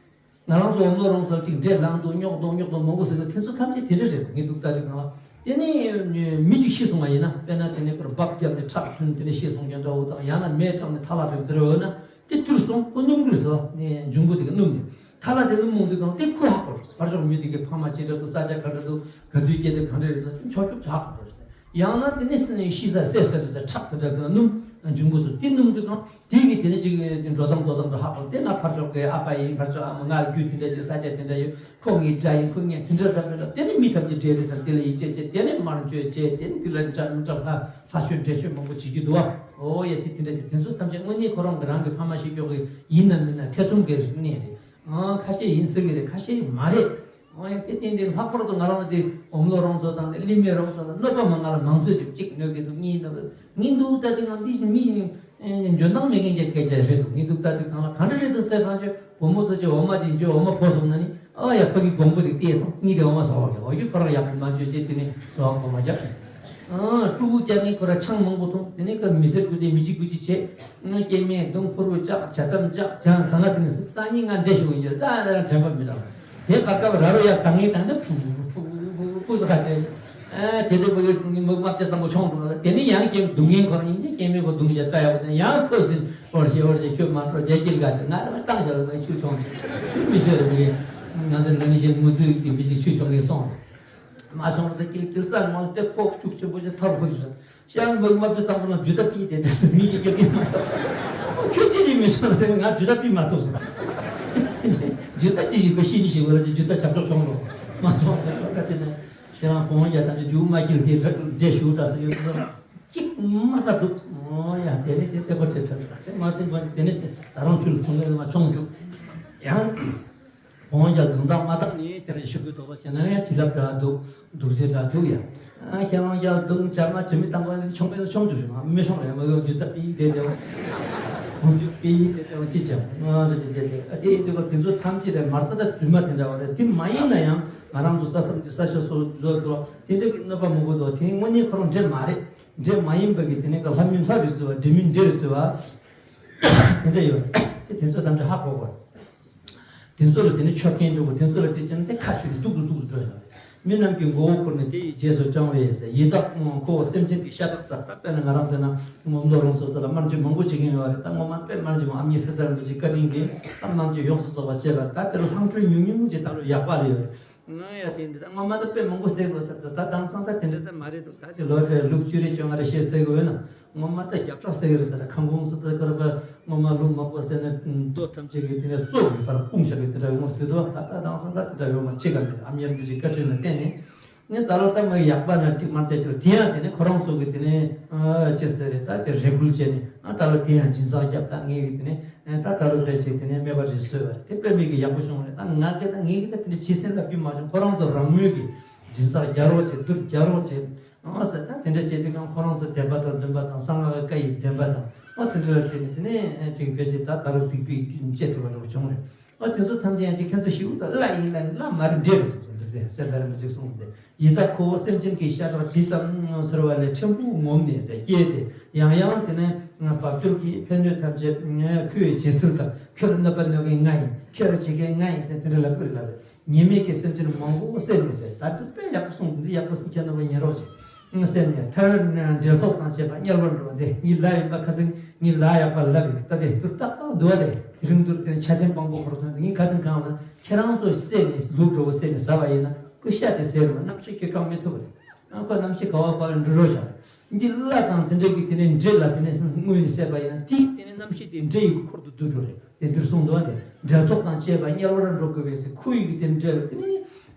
ང་རང་ཚོ་འོམ་ལོ་རོང་ཚར་ཅིག་འདྲེ་ལངས་འདུག་རྙོག་འདུག་རྙོག་འདུག་མང་པོ་ཟེར་གི་དེ་ཚོ་ཐམས་ཅད་དེ་འདྲ་རེད། ངས་འདུག་ལྟ་དུས་གང་ལ་དེ་ནས་མི་ཅིག་ཤི་སོང་བ་ཡིན་ན་དཔེར་ན་དེ་ནས་ཁོར་རྦབ་བརྒྱབ་ནས་ཁྲག་ཐོན་དེ་ནས་ཤི་སོང་རྐྱང་འདྲ་བོ་དང་ཡང་ན་མེ་དྲངས་ནས་ཐལ་བ་བབས་དེ་འདྲ་ཡོད་ན་དེ་དུར་སོང་ཁོ་སྣུམ་གྱི་རེད་ཟེར་བ། འབྱུང་པོ་དེ་ག་སྣུམ་ནས། ཐ་ལ་དེ་ནི་མོང་དུས་གང་དེ་ཁོ་ཧ་གོ་རེད། ཕར་ཕྱོགས་མི་དེ་གི་ཕ་མ་ཅི་འདྲ་འདུག་ས་ཆ་ག་འདྲ་འདུག་ག་དུས་སྐྱེས་དུས་གང་འདྲ་རེད་འདུག་ཆོག་ཆོག་ཧ་གོ་རེད། ཡང་ན་དེ་ནི་སྲིད་ནས་ཤི་ས་སད་སད་དུ་ཁྲག་དེ་འདྲ་དེ་སྣུམ་འབྱུང་དགོས་སོ། དེ་སྣུམ་དུས་གང་དེ་གི་དེ་ནི་ཅིག་འགྲོ་སྟངས་འགྲོ་སྟངས་དུ་ཧ་གོ། དེ་ང་ཕར་ཕྱོགས་ཀྱི་ཨ་ཕ་ཡིན། ཕར་ཕྱོགས་ཨ་མ། ང་རྒྱུད་དེ་འདྲ་ཅིག་ས་ཆ་དེ་འདྲ་ཡོད། ཁོ་ངའི་དགྲ་ཡིན། ཁོ་ངའི་དེ་འདྲ་རབ་རབ་དེ་ནི་མི་ཐམས་ཅད་འདྲེ་རེད་ཟེར། དེ་ལ་ཡིད་ཆེས་བྱེད། དེ་ནི་དམར་མཆོད་བྱེད། དེ་ནི་དེ་ལ་འདྲ་མི་འདྲ་ལྷ་ལྷ་མཆོད་འདྲེ་མཆོད་མང་པོ་བྱེད་ཀྱི་འདུག་བ། ཨོ་ཡ། དེ་དེ་འདྲ་ཅིག་དེ་ཚོ་ཐམས་ཅད་དངོས་གནས་ཁོ་རང་གི་རང་གི་ཕ་མ་ཤི་མཆོག་གི་ཡིན་ནམ་མིན་ན་ཐེ་ཚོམ་གྱི་གནས་རེད། ཨང་། ཁ་ཤས་ཡིན་ཟེར་གི་རེད། ཁ་ཤས་མ་རེད། ཨང་། ཡ། དེ་སྟེང་དེ་ལྷག་པར་དུ་ང་རང་དེ་འོམ་ལོ་རོང་ཚོ་དང་དེ་གླིང་མེ་རོང་ཚོ་ལ་གནོད་པ་མ་ང་ལ་མང་ཚོད་ཅིག་གཅིག་གནོད་ཀྱི་འདུག་གཉིས་གནོད་ཀྱི་འདུག་ངས་འདུག་ལྟ་དུས་ང་འདི་མི་འཇོན་ཐང་མེད་མཁན་གྱི་སྐད་ཆ་རེད་འདུག་ངས་འདུག་ལྟ་དུས་གང་ལ་ག་འདྲ་རེད་འདུག་ཟེར་གང་བྱོས་བུ་མོ་ཚོ་ཅིག་འོ་མ་ཅིག་འཇོ། འོ་མ་ཕོ་སོང་ན་ནི། ཨ་ཡ། ཕ་གི་གོང་བུ་དེ་བལྟས་སོང་། གཉིད་དེ་འོ་མ་ཟ་བ་གི་འོ་ཡུ་ཁོ་རང་ཡག་པོ་མ་འཇོན་ཅེས་དེ་ནི་ཟ་བ་གོ་མ་རྒྱབ། ཨ། ཕྲུ་གུ་སྐྱེ་ནས་ཁོ་ར་ཆང་མང་པོ་འཐུང་། དེ་ནས་ཁོ་མི་སེར་དགུ་ཅེས་མི་གཅིག་དགུ་ཅེས་བྱས། སྐྱེ་དམན་གདོང་ཕུར་བུ་བཅག་ཇ་ཏམ་བཅག་ཇ་ཟ་ང་ཟིན་ནས་སང་ཉིན་ང་འདྲེ་ཞུགས་ཡིན་ཟ་ལ་རང་དྲན་པ་མི་རག་དེ་བར་སྐབས་ར་རོ་ཡ་དང་ངེས་དང་དེ་ཕུ་ཕུ་ཕུ་ཕུ་ཕུ་ཟ་ཁ་བྱས། ཨ། དེ་དེ་བུ་གི་མི་མ་བཅད་ཙམ་པོ་ཆོང་འགྲོ། དེ་ནི་ཡང་སྐྱེ་སྡུག་ངན་ཁོ་རང་ཡིན་གྱི་སྐྱེ་དམན་ཁོ་སྡུག་ཅག་སྐྲ་ཡག་པོ་དེ་ཡང་ཁོ་ཟིན། འོར་ཞེ་འོར་ཞེ་ཁྱོད་མ་འགྲོ་རྗེས་སྐྱིད་ག་ཟེར། ང་རང་བཏང་བཞག་ལ་ཆུ་ཆུང་ཆུ་མི་ཤོད་རེད་མི་གི། ང་ཚོ་འདི་ནི་ཞེ་མུ་ཙུ་གི་མི་ཞིག་ཆུ་ཆུང་གི་སོང་། མ་ཆུང་ཟེར་སྐྱིད་སྐྱིད་རྩ་ངོ་དེ་ཁོག་ཆུ་ཆེན་པོ་ཞིག་ཐར་ཁོ་ཡོད་ཟེར། ཤང་མག་མ་བུ་ཙམ་པོ་ན་ཇུ་ད་པི་དེ་དེ་མི་གི་སྐྱིད་སྐྱིད་མ་ཐོབ། ཁྱོད་ཅི་ཞིག་མི་ཤོད་ཟེར། ང་ཇུ་ད་པི་མ་ཐོབ་ཟེར། ཇུ་ད་ཅི་ཡི་གོ་ཤི་ནི་ཞིག་བར་ཅི་ཇུ་ད་ཆབ་ཆོག་ཆོང་རོ། མ་ཆོང་ཟེར་ད་དེ་ནས་ཁྱེད་རང་གོང་རྒྱ་དང་ཇུ་མ་སྐྱིད་དེ་འདྲ་ཞུ་དྲ་ཟེར་ཡོད་ཟེར། སྐྱིད་མ་ད་འདུག་ཨོ་ཡ། དེ་ནི་དེ་ལྟད་པ་སྤྲད་ཐུབ་ལ་དེ་མ་དེ་མ་དེ་ནི་ཆེ་ད་རུང་ཆུ་ལ་ཆུང་གི་མ་ཆུང་འཇུག་ཡང་གོང་རྒྱ་དུང་དང་མ་དང་ནི་དེ་ནི་ཤུ་གུ་དོག་པ་བྱས་ན་ཡང་བྱིན་རླབས་འདྲ་འདུག་སྡུག་ཅེས་འདྲ་འདུག་ཡ། ཁྱེད་རང་རྒྱ་དུང་བྱ་མ་བྱེད་མི་དང་པ་ནི་ཆུང་པའི་ཆུང་འཇུག་ཞུ་མ་མི་ཆུང་རེད་མ་གི་ཇུ་ད་པི་དེ་དེ་བ་གོང་ཇུ་པི་དེ་དེ་བ་ཅི་ཅང་ང་རེ་ཅི་དེ་དེ་ཨ་དེ་ཡིན་དུས་དེ་ཚོ་ཐམས་ཅད་རེད་མར་ཚ་ད་རྫུན་མ་དེ་འདྲ་བ་རེད། དེ་མ་ཡིན་ན་ཡང་ང་རང་ཚོ་ས་མཚམས་ཀྱི་ས་ཆ་སོ་སོ་ཚོ་དེ་འདྲ་གི་གནོད་པ་མང་པོ་འདུག་དེ་དངོས་གནས་ཁོ་རང་འདྲེ་མ་རེད། འདྲེ་མ་ཡིན་པ་གི་དེ་ནས་ཀ་ལྷ་མིན་ལྷ་རེད་ཟེར་བ། འདྲེ་མིན་འདྲེ་རེད་ཟེར་བ། དེ་འདྲ་ཡོད་རེད། དེ་དེ་ཚོ་ཐམས་ཅད་ཧ་གོ་དགོས། དེ་ཚོ་ལ་དེ་ནས་ཆོ་ག་འགྲོ་དགོས། དེ་ཚོ་ལ་དེ་བྱས་ན་དེ་ཁ་ཆུ་ནས་སྡུག་ཏུ་སྡུག་ཏུ་འགྲོ་ཡོད་རེད། མི་རྣམས་ཀྱི་མགོ་བོ་ཁུར་ནས་དེ་ཡི་རྗེས་སུ་འབྲང་བས་ཟེར། ཡི་དྭགས་ཁོ་བོ་སེམས་ཅན་གྱི་ཤ་ཁྲག་ཟ། ད་དཔེར་ན་ང་རང་ཚོ་ན་ངོམ་ལོ་རོང་ཚོ་ཚོ་ལ་དམར་མཆོད་མང་པོ་བྱེད་མཁན་ཡོད་རེད། ད་ངོ་མ་དཔེ་དམར་མཆོད་མང་ཨ་མྱེས་སི་ཏར་རིན་པོ་ཆེ་བཀའ་དྲིན་གྱིས་ད་དམར་མཆོད་ཡོངས་སུ་རྫོགས་པ་བྱས་པ། ད་དེ་ལ་ལྷང་ཁྲོལ་ཉུང་ཉུང་ཅིག་ད་ལོ་ཡག་པ་ལ་ཡོད་རེད། ང་ཡ་དེ་འདི་ད་ངོ་མ་ད་དཔེ་མང་པོ་བསད་དགོས་ཟེར། ད་ད་དེང་སང་ད་དེ་འདྲ་ད་མ་རེད་འདུག་ད་ཅི་ལོ་དེ་ལུག་བཅུ་རེ་བཅོ་ལྔ་རེ་ཞེས་ཟེར་གི་ཡོད་ན་ངོ་མ་ད་བརྒྱ་ཕྲག་བསད་གི་རེད་ཟེར། ཁང་ཁོངས་སུ་ད་ག་རེ་པ་ངོ་མ་ལུག་མང་པོ་བསད་ན་རྡོ་ཐམས་ཅད་ཀྱི་དེ་ནས་གཙོ་གི་པར་སྤུངས་བཞག་གི་དེ་འདྲ་ཡོང་བ་ཟེར་འདུག་ད་ད་དེང་སང་ད་དེ་འདྲ་ཡོད་མ་ཅི་ག་མེད། ཨ་མྱེས་རིན་པོ་ཆེའི་བཀའ་དྲིན་ལ་བརྟེན་ནས་ངས་ད་ལོ་ད་མ་ཡག་པ་ན་ཅིག་མར་བྱས་ཆོག་དེ་ཡང་དེ་ནས་ཁོ་རང་ཚོ་གི་དེ་ནས་ཅི་ཟེར་རེད། ད་ཅི་རེ་སྐུལ་བྱས་ནས་ཨ་ད་ལོ་དེ་ཡང་སྦྱིན་སྲེག་བརྒྱབ། ད་ངས་གི་དེ་ནས། ད་ད་རུང་དེ་ཅིག་དེ་ནས་སྨེ་བ་རེ་གསོས་པ་རེད། དེ་དཔེ་མི་གི་ཡག་པོ་བྱུང་རེད། ད་ང་གི་ད་ངེད་ཀྱི་ད་དེ་འདྲ་ཇི་སྲིད་ལབ་རྒྱུ་མ་བྱུང་། ཁོ་རང་ཚོ་རང་མོས་ཀྱི་སྦྱིན་སྲེག་རྒྱག་རོགས་བྱེད། བསྡུར་རྒྱག་རོགས་བྱེད། ཨང་ཟེར། ད་དེ་འདྲ་བྱེད་དུས་ཀྱང་ཁོ་རང་ཚོ་བདེན་པ་དང་བདེན་པ་དང་གསང་སྔགས་ཀྱི་བཀའ་ཡི་བདེན་པ་དང་ཨོ་དེ་འདྲ་ལ་བརྟེན་ནས་དེ་ནས་ཅིག་ཕལ་ཆེར་ད་ད་རུང་སྡིག་པའི་རྒྱུན་བཅད་ཐུབ་པ་འདྲ་བོ་བྱུང་རེད། ཨོ་དེ་ཚོ་ཐམས་ཅད་ཡང་ཅིག་ཁྱེད་ཚོ་ཞིག་ས་བླ་ཡིན་ལ་བླ་མ་རེད་འདྲེ་རེད་ཟེར་ཚོ་འདི་འདྲ་སེ་ད་རིན་པོ་ཆེས་གསུངས་ཏེ། ཡི་དྭགས་ཁོ་བོ་སེམས་ཅན་གྱི་ཤ་ཁྲག་དྲི་ཙམ་ཟོས་པ་ལས་ཕྲན་བུ་ངོམས་ནས་སྐྱེས་ཏེ། ཡང་ཡང་དེ་ནས་བབ་ཅོལ་གྱི་ཕན་གནོད་ཐམས་ཅད་ཁོའི་བྱེད་ཚུལ་དང་། ཁྱོད་ལ་གནོད་པ་གནོད་མཁན་ང་ཡིན། ཁྱོད་ལ་བྱེད་མཁན་ང་ཡིན་ཟེར་དེ་འདྲ་ལབ་ཀྱི་རེད་ལབ་རེད། ཉེས་མེད་ཀྱི་སེམས་ཅན་མང་པོ་བསད་ནས་ཟེར། ད་དུ་དཔེ་ཡག་པོ་གསུངས། འདི་ཡག་པོ་གསུངས། ཁྱེད་རྣམ་པ་ཉན་རོགས་བྱེད། བསད་ནས་མཐར་འབྲེལ་ཐོགས་དང་བཅས་པ་དམྱལ་བར་འགྲོ་བ་འདི་ངའི་ལྷ་ཡིན་པ་ཁ་སང་ངའི་ལྷ་ཡག་པ་ལབ་ཡིན། ད་དེ་དུ་ཏག་ཏག་འདུག་བ། དེ་རིང་དུ་དེ་ཆ་ཆེན་དཔང་པོ་ཁོ་ར་ཐོན་ཏེ་ངའི་ཁ་སང་གང་ལ་ཁྱེད་རང་ཚོ་བསད་ནས་ལུག་འགྲོ་བོ་བསད་ནས་ཟ་བ་ཡིན་ན། ཁོ་ཤ་དེ་ཟས་རུང་རྣམ་ཤེས་ཁྱོད་བཀག་མི་ཐུབ་པ་རེད། ཨ་ཁོ་རྣམ་ཤེས་ག་བ་བཀག་ལ་འགྲོ་རོགས་བྱ། འདི་བླ་དང་དེ་འདྲ་གི་དེ་ནས་འདྲེ་ལ་དེ་ནས་སྔོན་ནས་བསད་པ་ཡིན་ན་དེ་དེ་ནས་རྣམ་ཤེས་དེ་འདྲེ་ཡི་འཁོར་དུ་བསྡུ་འགྲོ་རེད། དེ་འདིར་གསུངས་འདུག་བ། དེ་འབྲེལ་ཐོགས་དང་བཅས་པ་དམྱལ་བར་འགྲོ་དགོས་པས་ཟེར། ཁོ་ཡི་གི་དེ་འདྲ་དེ་ནས་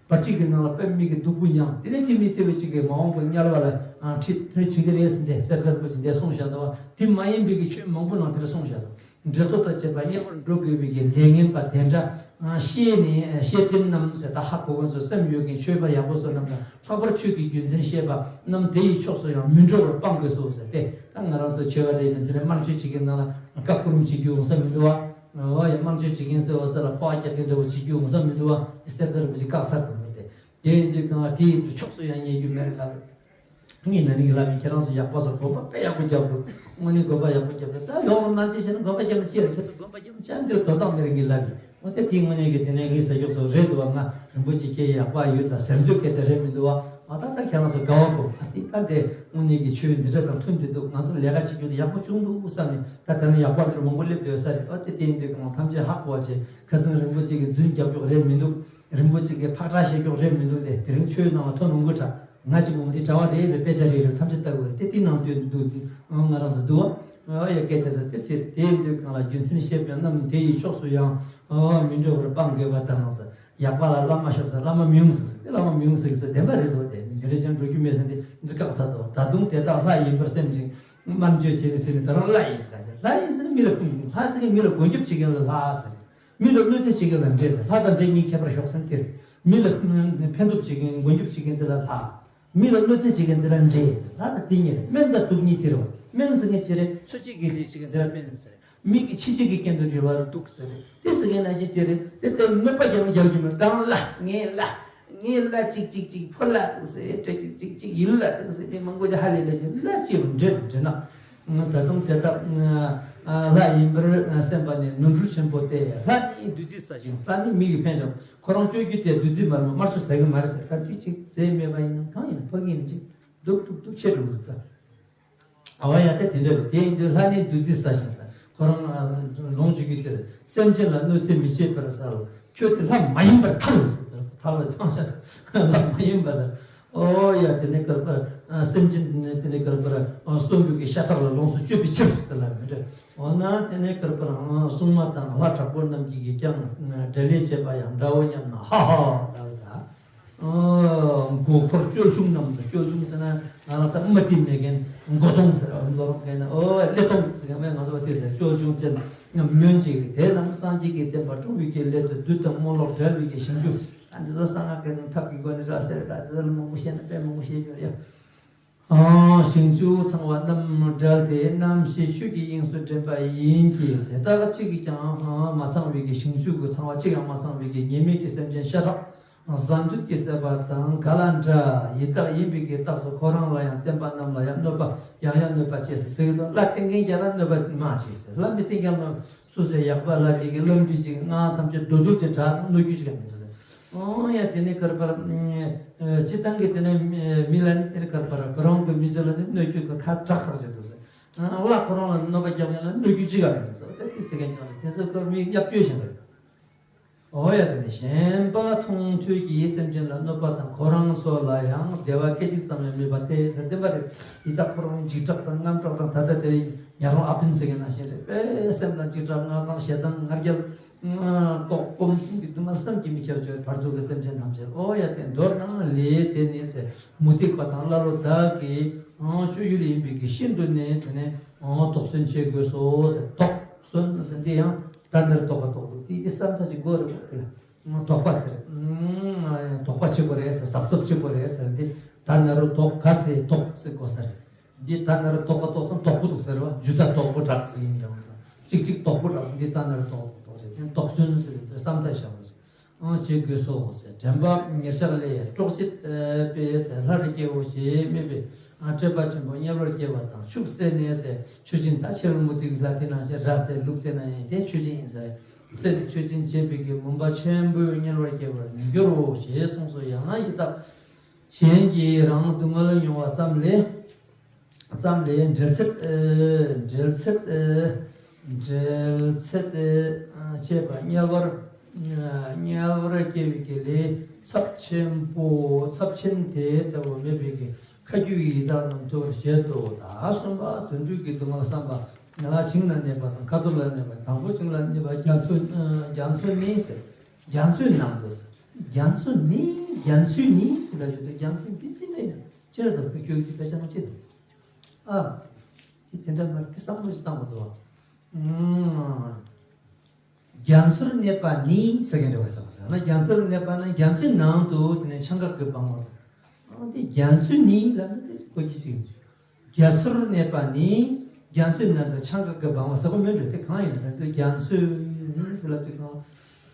བ་ཊི་གི་ནང་ལ་དཔེ་མི་གི་སྡུག་པོ་མྱངས། དེ་ནས་དེ་མི་ཚེ་བའི་ཅིག་གི་མ་འོངས་པ་དམྱལ་བ་ལ་ཨ་ཁྲིད་ཁྲིད་ཁྲིད་ཀྱི་རེད་ཟེར་ཏེ་གསེར་ཐར་པོ་ཅིག་འདས་གསུངས་བཞག་འདུག་བ། དེ་མ་ཡིན་པའི་གི་ཆོས་མང་པོ་ནང་དེ་འདྲ་གསུངས་བཞག་འདུག་འབྲེལ་ཐོགས་དང་བཅས་པ་དམྱལ་བར་འགྲོ་དགོས་པའི་གི་ལས་ངན་པ་དེ་འདྲ། ཨ་ཤེས་ནས་ཤེས་ལྡན་རྣམས་ཟེར། ད་ཧ་གོ་མཁན་ཚོ་སེམས་ཡོད་མཁན་ཆོས་པ་ཡག་པོ་ཚོ་རྣམས་དང་། ལྷག་པར་ཆོས་ཀྱི་རྒྱུ་མཚན་ཤེས་པ་རྣམས་དེ་ཡི་ཕྱོགས་སུ་ཡང་མི་འགྲོ་བར་སྤང་དགོས་སོ་ཟེར་ཏེ། ད་ང་རང་ཚོ་ཆོས་པ་རེད་ན་འདི་ནས་དམར་མཆོད་བྱེད་མཁན་ནང་ལ་བཀའ་བཀུར་རམ་བྱེད་རྒྱུ་འོང་ས་མི་འདུག་བ། འོ་ཡ། དམར་མཆོད་བྱེད་མཁན་ཟེར་བ་ས་ལ་ཕོ་བ་རྒྱག་མཁན་འདྲ་བོ་བྱེད་རྒྱུ་འོང་ས་མི་འདུག་བ། དེ་གསེར་ཐར་པོ་ཅིག་བཀག་ཚར་དང་མི་དེ། དེ་ཡིན་དུས་གང་དེ་ཡི་ཕྱོགས་སུ་ཡང་ཉེ་རྒྱུ་མེད་ལབ། ངས་ན་ནིང་ལབ་ཡིན། ཁྱེད་རང་ཚོ་ཡག་པ་ཚོ་དགོངས་པ་དཔེ་ཡག་པོ་རྒྱབ་འདུག་དངོས་གནས་དགོངས་པ་ཡག་པོ་རྒྱབ་འདུག་ད་ཡོང་ལ་ཅི་བྱས་ན་དགོངས་པ་རྒྱབ་ན་ཅི་རེད། ཁྱེད་ཚོ་དགོངས་པ་རྒྱབ་ན་ཅང་འདིར་དོན་དག་མེད་རེད་ངས་ལབ་ཡིན། འོ་དེ་དེའི་དངོས་གནས་ཀྱི་དེ་ནས་ངའི་ཟ་རྒྱུ་ཚོ་རེད་འདུག་བ། ང་རིན་པོ་ཆེ་སྐྱེ་ཡག་པ་ཡོད་ད་ཟེར་འདོད་སྐད་ཆ་རེད་མི་འདུག་བ། ཨ་ད་ད་ཁྱེད་རང་ཚོ་དགའ་བ་གོ། ཨ་ཙི་ད་དེ་དངོས་གནས་ཀྱི་ཆོས་འདི་འདྲ་དང་མཐུན་བསྡད་འདུག་ང་ཚོ་ལས་ཀ་བྱེད་རྒྱུ་དེ་ཡག་པོ་བྱུང་འདུག་བསམ་ནས། ད་དེ་རིང་ཡག་པ་འདིར་མང་པོ་སླེབས་བསྡད་ས་རེད། ཨ་དེ་དེ་ཡིན་དུས་གང་ཐམས་ཅད་ཧ་གོ་བ་བྱས། ཁ་སང་རིན་པོ་ཆེ་གི་རྫུན་རྒྱབ་རྒྱུ་རེད་མི་འདུག་རིན་པོ་ཆེ་གི་ཕག་ཁྲག་བཤད་རྒྱུ་རེད་མི་འདུག་དེ་དེ་རིང་ཆོས་ནང་ལ་ཐོན་འོང་གི་དྲ། ང་གཅིག་པུ་འདི་གྲྭ་བ་རེད་རེད། དཔེ་ཆ་རེད་རེད། ཐམས་ཅད་ལྟ་དགོས་རེད། དེ་དེ་ནང་དོན་འདུག་ང་རང་ཚོ་འདུག་བ། ཨ་ཡ་སྐད་ཆ་ཟེར་དེ་དེ་དེ་ཡིན་དུས་གང་ལ་རྒྱུ་མཚན་བཤད་པའི་རྣམས་དེ་ཡི་ཕྱོགས་སུ་ཡང་ཨ་མི་འགྲོ་བར་སྤང་དགོས་པ་དང་ཟེར། ཡག་པ་ལ་བླ་མ་ཤོག་ཟེར། བླ་མ་མི་ཡོང་ཟེར་ཟེར། དེ་བླ་མ་མི་ཡོང་ཟེར་གི་ཟེར་བདེན་པ་རེད་དོ། དེ་འདི་འདྲ་ཅང་འགྲོ་རྒྱུ་མེད་ཟེར། འདི་འདི་བཀག་ས་དོ། ད་དུང་དེ་དག་ལྷ་ཡིན་པར་སེམས་ཅན་དམར་མཆོད་བྱས་ནས་ཟེར་ནས། ད་རུང་ལྷ་ཡིན་ཟེར་ག་ཟེར། ལྷ་ཡིན་ཟེར་ནས་མི་ལ་ལྷ་ཟེར་གི་མི་ལ་མགོན་སྐྱོབ་བྱེད་མཁན་ལ་ལྷ་ཟེར། མི་ལ་གནོད་འཚེ་བྱེད་མཁན་ལ་འདྲེ་ཟེར། ལྷ་དང་འདྲེ་གཉིས་ཁྱད་པར་ཤོག་ཟེར་དེ་རེད། མི་ལ་ཕན་ཐོགས་བྱེད་མཁན་མགོན་སྐྱོབ་བྱེད་མཁན་དེ་ལ་ལྷ། མི་ལ་གནོད་འཚེ་བྱེད་མཁན་དེ་ལ་འདྲེ་ཟེར། ལྷ་དང་དེ་གཉིས་རེད། སྨན་དང་དུག་གཉིས་དེ་རེད་བ། སྨན་ཟེར་མཁན་ཅི་རེད། འཚོ་བྱེད་ཀྱི་ལས་བྱེད་མཁན་དེ་ལ་སྨན་ཟེར། མི་གི་འཆི་བྱེད་ཀྱི་རྐྱེན་དུ་འགྲོ་བ་ལ་དུག་ཟེར། དེ་ཟེར་མཁན་ནང་བཞིན་དེ་རེད། དེ་ལྟར་གནོད་པ་རྒྱབ་ན་རྒྱབ་རྒྱུ་མེད། དང་ལྷ་ངའི་ལྷ། ངའི་ལྷ་གཅིག་གཅིག་གཅིག་ཕོ་ལྷ་འདུག་ཟེར། སྤྲེལ་གཅིག་གཅིག་གཅིག་ཡུལ་ལྷ་འདུག་ཟེར། དེ་མང་པོ་ཅིག་ཧ་ལས་ལས་ཀྱི་ལྷ་ཅེས་པ་འདྲེ་འདྲེ་ན། ད་དུང་དེ་དག་ལྷ་ཡིན་པར་སེམས་པ་ནི་ནོར་འཁྲུལ་ཆེན་པོ་སྟེ། ལྷ་ནི་བདུད་རྩི་ཟ་ཞིང་། ལྷ་ནི་མི་ཡི་ཕན་ཞིང་། ཁོ་རང་སྤྱོད་རྒྱུ་དེ་བདུད་རྩི་མར་མ་དམར་ཆུ་ཟ་གི་མ་རེད་ཟེར། ད་ཅིག་ཅིག་ཟས་མེད་པ་ཡིན་ན་གང་ཡིན་ན་ཕ་གི་ཡིན་ཅིག་སྡུག་སྡུག་སྡུག་ཆེ་འགྲོ་གི་འདུག་ད། ཨ་བ་ཡ་དེ་དེ་འདྲ་རེད། དེ་ཡིན་དུས་ལྷ་ནི་བདུད་རྩི་ཟ་ཞིང་ཟེར། ཁོ་རང་ལོངས་སྤྱོད་ཀྱི་དེར་སེམས་ཅན་ལ་གནོད་འཚེ་མི་བྱེད་པར་ཟེར་ལ། ཁྱོད་དེ་ལྷ་མ་ཡིན་པར་ཐལ་ཟེར། ཐལ་བའི་ཐང་ཤ་ལྷ་མ་ཡིན་པར། ཨོ་ཡ་དེ་ནས་ཀར་པར་སེམས་ཅན་དེ་ནས་ཀར་པར་གསོན་པོ་གི་ཤ་ཁྲག་ལ་ལོངས་སུ་སྤྱོད་པའི་ཕྱིར་ཟེར་ལ་མི་འདྲ། འོ་ན་དེ་ནས་ཀར་པར་སྲུང་མ་དང་ལྷ་དྲག་པོ་རྣམས་ཀྱིས་ཀྱང་འབྲེལ་ལས་བྱེད་པ་ཡང་འདྲའོ་སྙམ་ན། ཧ་ཧ་ལྟ་བུ་དང་། མགོ་འཁོར་སྐྱོ་ཆུང་རྣམས་སུ། སྐྱོ་ཆུང་ཟེར་ན་ང་རང་ཚོ་མ་བསྟིམ་མེད་མཁན། མགོ་སྟོང་ཟེར་བ་མགོ་རོང་མཁན་ན། ཨོ་ཀླད་སྟོང་ཟེར་མཁན་མེད། ང་ཚོ་བ་དེ་ཟེར། སྐྱོ་ཆུང་ཅན་ཉམས་མྱོང་ཅིག་དེ་རྣམས་སངས་རྒྱས་ཀྱི་བསྟན་པ་སྲུང་བའི་གི་སླད་དུ་བདུད་དང་དམུ་ལོག་བྲལ་བའི་གི་ཞིང་རྒྱུ། ཨ་འདི་ཚོ་གསང་སྔགས་ཀྱི་ནང་ཐབས་ཀྱི་སྒོ་ནས་ར་ཟེར། ད་འདི་ཚོ་ལ་མང་པོ་བཤད་ན་དཔེ་མང་པོ་བཤད་རྒྱུ་ཡ། ཞིང་བཅུ་ཚང་བ་རྣམས་བྲལ་ཏེ་རྣམ་ཤེས་ཆོས་ཀྱི་དབྱིངས་སུ་འདྲེན་པ་ཡིན་གྱི། དེ་དག་གཅིག་གིས་ཀྱང་མ་ཚང་བའི་གི་ཞིང་བཅུ་གི་ཚང་བ་གཅིག་ཀྱང་མ་ཚང་བའི་གི་ཉེས་མེད་ཀྱི་སེམས་ཅན་ཤ་ཁྲག་གཟའ་མཛུབ་ཀྱིས་བསད་པ་དང་ག་ལ་འདྲ་ཡི་དྭགས་ཡིན་པའི་གི་རྟགས་སུ་ཁོ་རང་ལ་ཡང་བསྟན་པ་རྣམས་ལ་ཡང་གནོད་པ་ཡང་ཡང་གནོད་པ་བྱེད་ཟེར་ཟེར་གི་འདུག་ལྷ་བསྟེན་མཁན་རྒྱ་ལ་གནོད་པ་མ་བྱེད་ཟེར། ལྷ་མི་བསྟེན་མཁན་ལ་སོ་སོའི་ཡག་པ་ལ་ཅིག་གི་བླ་མཆོད་ཅིག་སྔགས་ཐམས་ཅད་རྡོ་རྡོ་ཅིག་གྲགས་གནོད་རྒྱུ་ཅིག་ཡང་མི་འདུག་ཟེར། ཨོ་ཡ་དེ་ནས་ཀར་པར་སྤྱི་བཏང་གི་དེ་ནས་མི་ལ་ནི་དེ་ནས་ཀར་པར་ཁོ་རང་གི་མི་ཚེ་ལ་ནི་གནོད་སྐྱོན་གི་ཁ་དྲག་དྲག་ཅིག་འདུག་ཟེར། ལྷ་ཁོ་རང་ལ་གནོད་པ་རྒྱག་མཁན་ལ་གནོད་རྒྱུ་ཅིག་ཡང་མི་འདུག་ཟེར། དེ་དེ་ཟེར་མཁན་ཅིག་རེད། དེ་ཚོ་ཀར་མི་བརྙས་བཅོས་བཞིན་རེད། ཨོ་ཡ་དེ་ནི་གཞན་པ་མཐོང་ཐོས་ཀྱིས་སེམས་ཅན་ལ་གནོད་པ་དང་ཁོ་རང་ཚོ་ལ་ཡང་བདེ་བ་སྐད་ཅིག་ཙམ་ཡང་མེད་པ་སྟེ་ཟེར། བདེན་པ་རེད། ཡི་དྭགས་ཁོ་རང་འཇིགས་སྐྲག་དང་དངངས་སྐྲག་དང་ད་ལྟ་དེ་ཉ་རོང་ཨ་ཕིན་ཟེར་མཁན་ནང་བཞིན་རེད། དཔེ་སེམས་ལ་འཇིགས་སྐྲག་དངངས་སྐྲག་ཞེ་སྡང་ང་རྒྱལ་ལྟོགས་སྐོམ་གསུམ་གྱི་སྡུག་བསྔལ་བསམ་གྱིས་མི་ཁྱབ་བྱེད་བར་དུ་གི་སེམས་ཅན་ཐམས་ཅད། ཨོ་ཡ་དེ་མདོར་ན་ལས་དེ་ནི་ཟེར། མུ་སྟེགས་པ་དང་ཀླ་ཀློ་དག་གིས་སྤྱོད་ཡུལ་ཡིན་པའི་གི་ཤིན་ཏུ་ནས་དེ་ནས་དོགས་ཟོན་བྱེད་དགོས་སོ་ཟེར། དོགས་ཟོན་ཟེར་འདི་ཡང་ད་ནི་རུ་དོགས་པ་དོགས་འདུག་དེ་དེ་བསམ་ཐག་ཅིག་དགོས་རེད་པ། དེ་ལ་དོགས་པ་ཟེར། དོགས་པ་བྱེད་དགོས་རེད་ཟེར། གཟབ་གཟབ་བྱེད་དགོས་རེད་ཟེར། འདི་ད་ནི་རུ་དོགས་ག་ཟེར་དོགས་ཟེར་དགོས་ས་རེད། འདི་ད་ནི་རུ་དོགས་པ་དོགས་སམ་དོགས་པོ་དོགས་ཟེར་བ། རྒྱུ་ད་དོགས་པོ་དྲག་ཟེར་ཡིན་འདྲ་བ་དང་། གཅིག་གཅིག་དོགས་པོ་དྲག་ཟེར། འདི་ད་ནི་རུ་དོགས་པོ་དོགས་རེད། དེ་དོགས་ཟོན་ཟེར་དེ་བསམ་ཐག་བཞག་དགོས་ཟེར། ཨང་བྱེད་དགོས་སོ་ཟེར། དྲན་པ་ཉེར་བཞག་ལས་དཀྲོགས་བྱེད་པས་ཟེར། ལྷར་སྐྱེའོ་ཞེས་སྨྲས་པས། ཨ་སྤྲོས་པ་ཆེན་པོ་དམྱལ་བར་སྐྱེ་བ་དང་ཕྱུགས་བསད་ནས་ཟེར། མཆོད་སྦྱིན་ད་ཕྱི་རོལ་མུ་སྟེགས་ལྷ་དེ་ནང་བཞིན་ར་བསད་ལུག་བསད་ན་ཡང་དེ་མཆོད་སྦྱིན་ཡིན་ཟེར། བསད་ནས་མཆོད་སྦྱིན་བྱས་པའི་གི་མུན་པ་ཆེན་པོས་དམྱལ་བར་སྐྱེ་བར་མི་འགྱུར་རོ་ཞེས་གསུངས་སོ། ཡང་ན་ཡི་དྭགས་གཞན་གྱིས་རང་སྡུག་བསྔལ་མྱོང་བ་ཙམ་ལས། ཙམ་ལས་འབྲེལ་ཚད། འབྲེལ་ཚད། འབྲེལ་ཚད་བཅས་པ་དམྱལ་བར། དམྱལ་བར་སྐྱེ་བའི་དགེ་ལས་ཚབས་ཆེན་པོ་ཚབས་ཆེན་དེ་ལྟ་བུ་མེད་པའི་གི་ཁ་རྒྱུན་ཡི་དྭགས་རྣམས་ཐུ་བར་བྱེད་དོ། ད་གསུམ་པ་དུད་འགྲོའི་གི་སྡུག་བསྔལ་བསམ་པ་ང་ལ་བྱིང་ན་གནས་པ་དང་ཁ་ཐུར་ལ་གནས་པ་དང་པོ་བྱིང་ལ་གནས་པ་རྒྱ་མཚོ། རྒྱ་མཚོ་ནི་ཟེར། རྒྱ་མཚོའི་ནང་དུ་ཟེར། རྒྱ་མཚོ་ནི་རྒྱ་མཚོའི་ནི་ཟེར་ལ་ཡོད་དོ། རྒྱ་མཚོའི་འདི་ཅི་ནས་ཡང་ཅི་རེད་དོ། ཁོ་ཁྱོད་ཀྱི་དཔེ་ཆ་ནང་ཅི་འདུག་ཨ། ཅི་དེ་འདྲ་མ་རེད། དེ་བསམ་བློ་ཞིག་བཏང་མ་ཐུབ་བ། རྒྱ་མཚོར་གནས་པ་ནི་ཟེར་མཁན་འདྲ་བ་ཟེར་བ་ཟེར་ན། རྒྱ་མཚོར་གནས་པ་ན་རྒྱ་མཚོའི་ནང་དུ་དེ་ནས་ཆང་ཁ་གི་སྦང་བ་དང་། ཨ་དེ་རྒྱ་མཚོའི་ནི་ལབ་ན་དེ་གོ་རྒྱུ་ཅིག་ཡིན། རྒྱ་མཚོར་གནས་པ་ནི་རྒྱ་མཚོའི་ནང་དུ་ཆང་ཁ་གི་སྦང་བ་ཟེར་གོ་མེད་འགྲོ། དེ་གང་ཡིན་ན་དེ་རྒྱ་མཚོའི་ནི་ཟེར་ལབ་དུས་གང་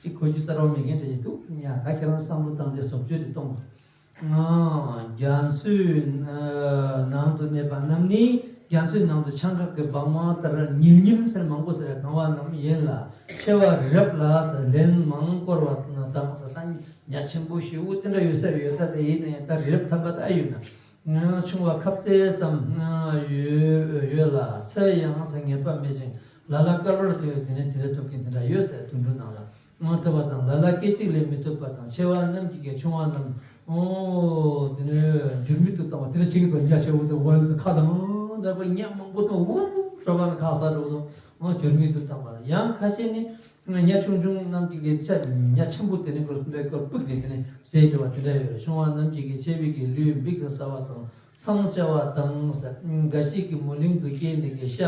ཅིག་གོ་རྒྱུ་གསར་བ་མེད་མཁན་འདྲ་ཞིག་འདུག་ཡ་ད་ཁྱེད་རང་བསམ་བློ་བཏང་སྟེ་བཟོ་བཅོས་རེ་གཏོང་། རྒྱ་མཚོའི་ནང་དུ་གནས་པ་རྣམས་ནི་རྒྱ་མཚོའི་ནང་དུ་ཆང་ཁ་གི་སྦང་བ་ལྟར་ཉིལ་ཉིལ་ཟེར་མང་པོ་ཟེར་གང་བ་རྣམས་ཡིན་ལ། མཆེ་བ་རི་རབ་ལ་ལན་མང་བསྐོར་བ་ན་ དང་ས་དང་ཉ་ཆེན་པོ་ཞེ་པོ་དེ་འདྲ་ཡོད་ས་རེད། ཡོད་ས་དེ་ཡིན་ན་ཡང་ད་རི་རབ་ཐམ་པ་ད་ཨེ་ཡོད་ན། ཆུང་བ་ཁབ་རྩེ་ཙམ་ཡོད་ཡོད་ལ་ཚད་ཡང་ས་ངེས་པ་མེད་ཅིང་ལ་ལ་དཀར་བར་དུ་ཡོད། དེ་ནས་དེ་ལས་ཐོབ་མཁན་དེ་འདྲ་ཡོད་ས་དུད་འགྲོ་ནང་ལ། ཐོབ་པ་དང་ལ་ལ་སྐད་ཅིག་ལས་མི་ཐོབ་པ་དང་། ཆེ་བ་རྣམས་ཀྱིས་ཀྱང་ཆུང་བ་རྣམས་ཨོ་དེ་ནས་འགྱུར་མེད་དུ་བཏང་བ། དེ་འདྲ་ཞིག་གི་དོན་རྒྱ་ཆེ་བོ་དེ་བ་ལ་ཁ་དང་ད་པ་ཉ་མང་པོ་དང་འུར་ཧྲ་བ་ལ་ཁ་ས་འགྲོ་དང་འོ་འགྱུར་མེད་དུ་བཏང་བ་ལ། ཡང་ཁ་ཤས་ནི་ཉ་ཆུང་ཆུང་རྣམས་ཀྱིས་ཀྱང་ཆ་ཉ་ཆེན་པོ་དེ་ནི་ཀོར་ཀོར་སྤུག་ནས་དེ་ནི་ཟས་བྱེད་པ་དེ་འདྲ་ཡོད་རེད། ཆུང་བ་རྣམས་ཀྱིས་ཀྱང་ཆེ་བའི་གི་ལུས་འབིགས་སུ་ཟ་བ་དང་། ཚང་བཅའ་བ་དང་ཟེར། འགའ་ཞིག་གིས་མོ་གླིང་དུ་སྐྱེས་ནས་ཀྱང་ཤ་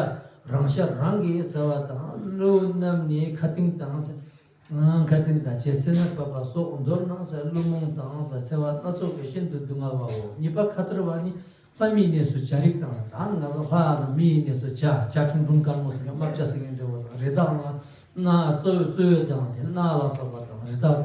རང་ཤ་རང་གིས་ཟ་བ་དང་། ཀླུ་རྣམས་ནི་ཁ་ཏིང་དང་ཟེར། ཁ་ཏིང་དང་བྱད་སེར་སྣ་ཕབ་པ་སོགས་མདོར་ན་ཟེར་ཀླུ་རྨོངས་དང་ཟེར་འཚེ་བ་སྣ་ཚོགས་ཀྱིས་ཤིན་ཏུ་སྡུག་བསྔལ་བའོ། གཉིས་པ་ཁ་ཐོར་བ་ནི་ལྷ་མིའི་གནས་སུ་བྱ་རིགས་དང་། ད་ང་ཚོ་ལྷ་དང་མིའི་གནས་སུ་བྱ་བྱ་ཁྲུང་ཁྲུང་དཀར་མོ་ཟེར་མཁན་རྨ་བྱ་ཟེར་མཁན་འདྲ་བོ་དང་། རི་དྭགས་ལ་གནག་བཙོ་བཙོ་དང་དེ་གནག་ལ་སོགས་པ་དང་། རི་དྭགས་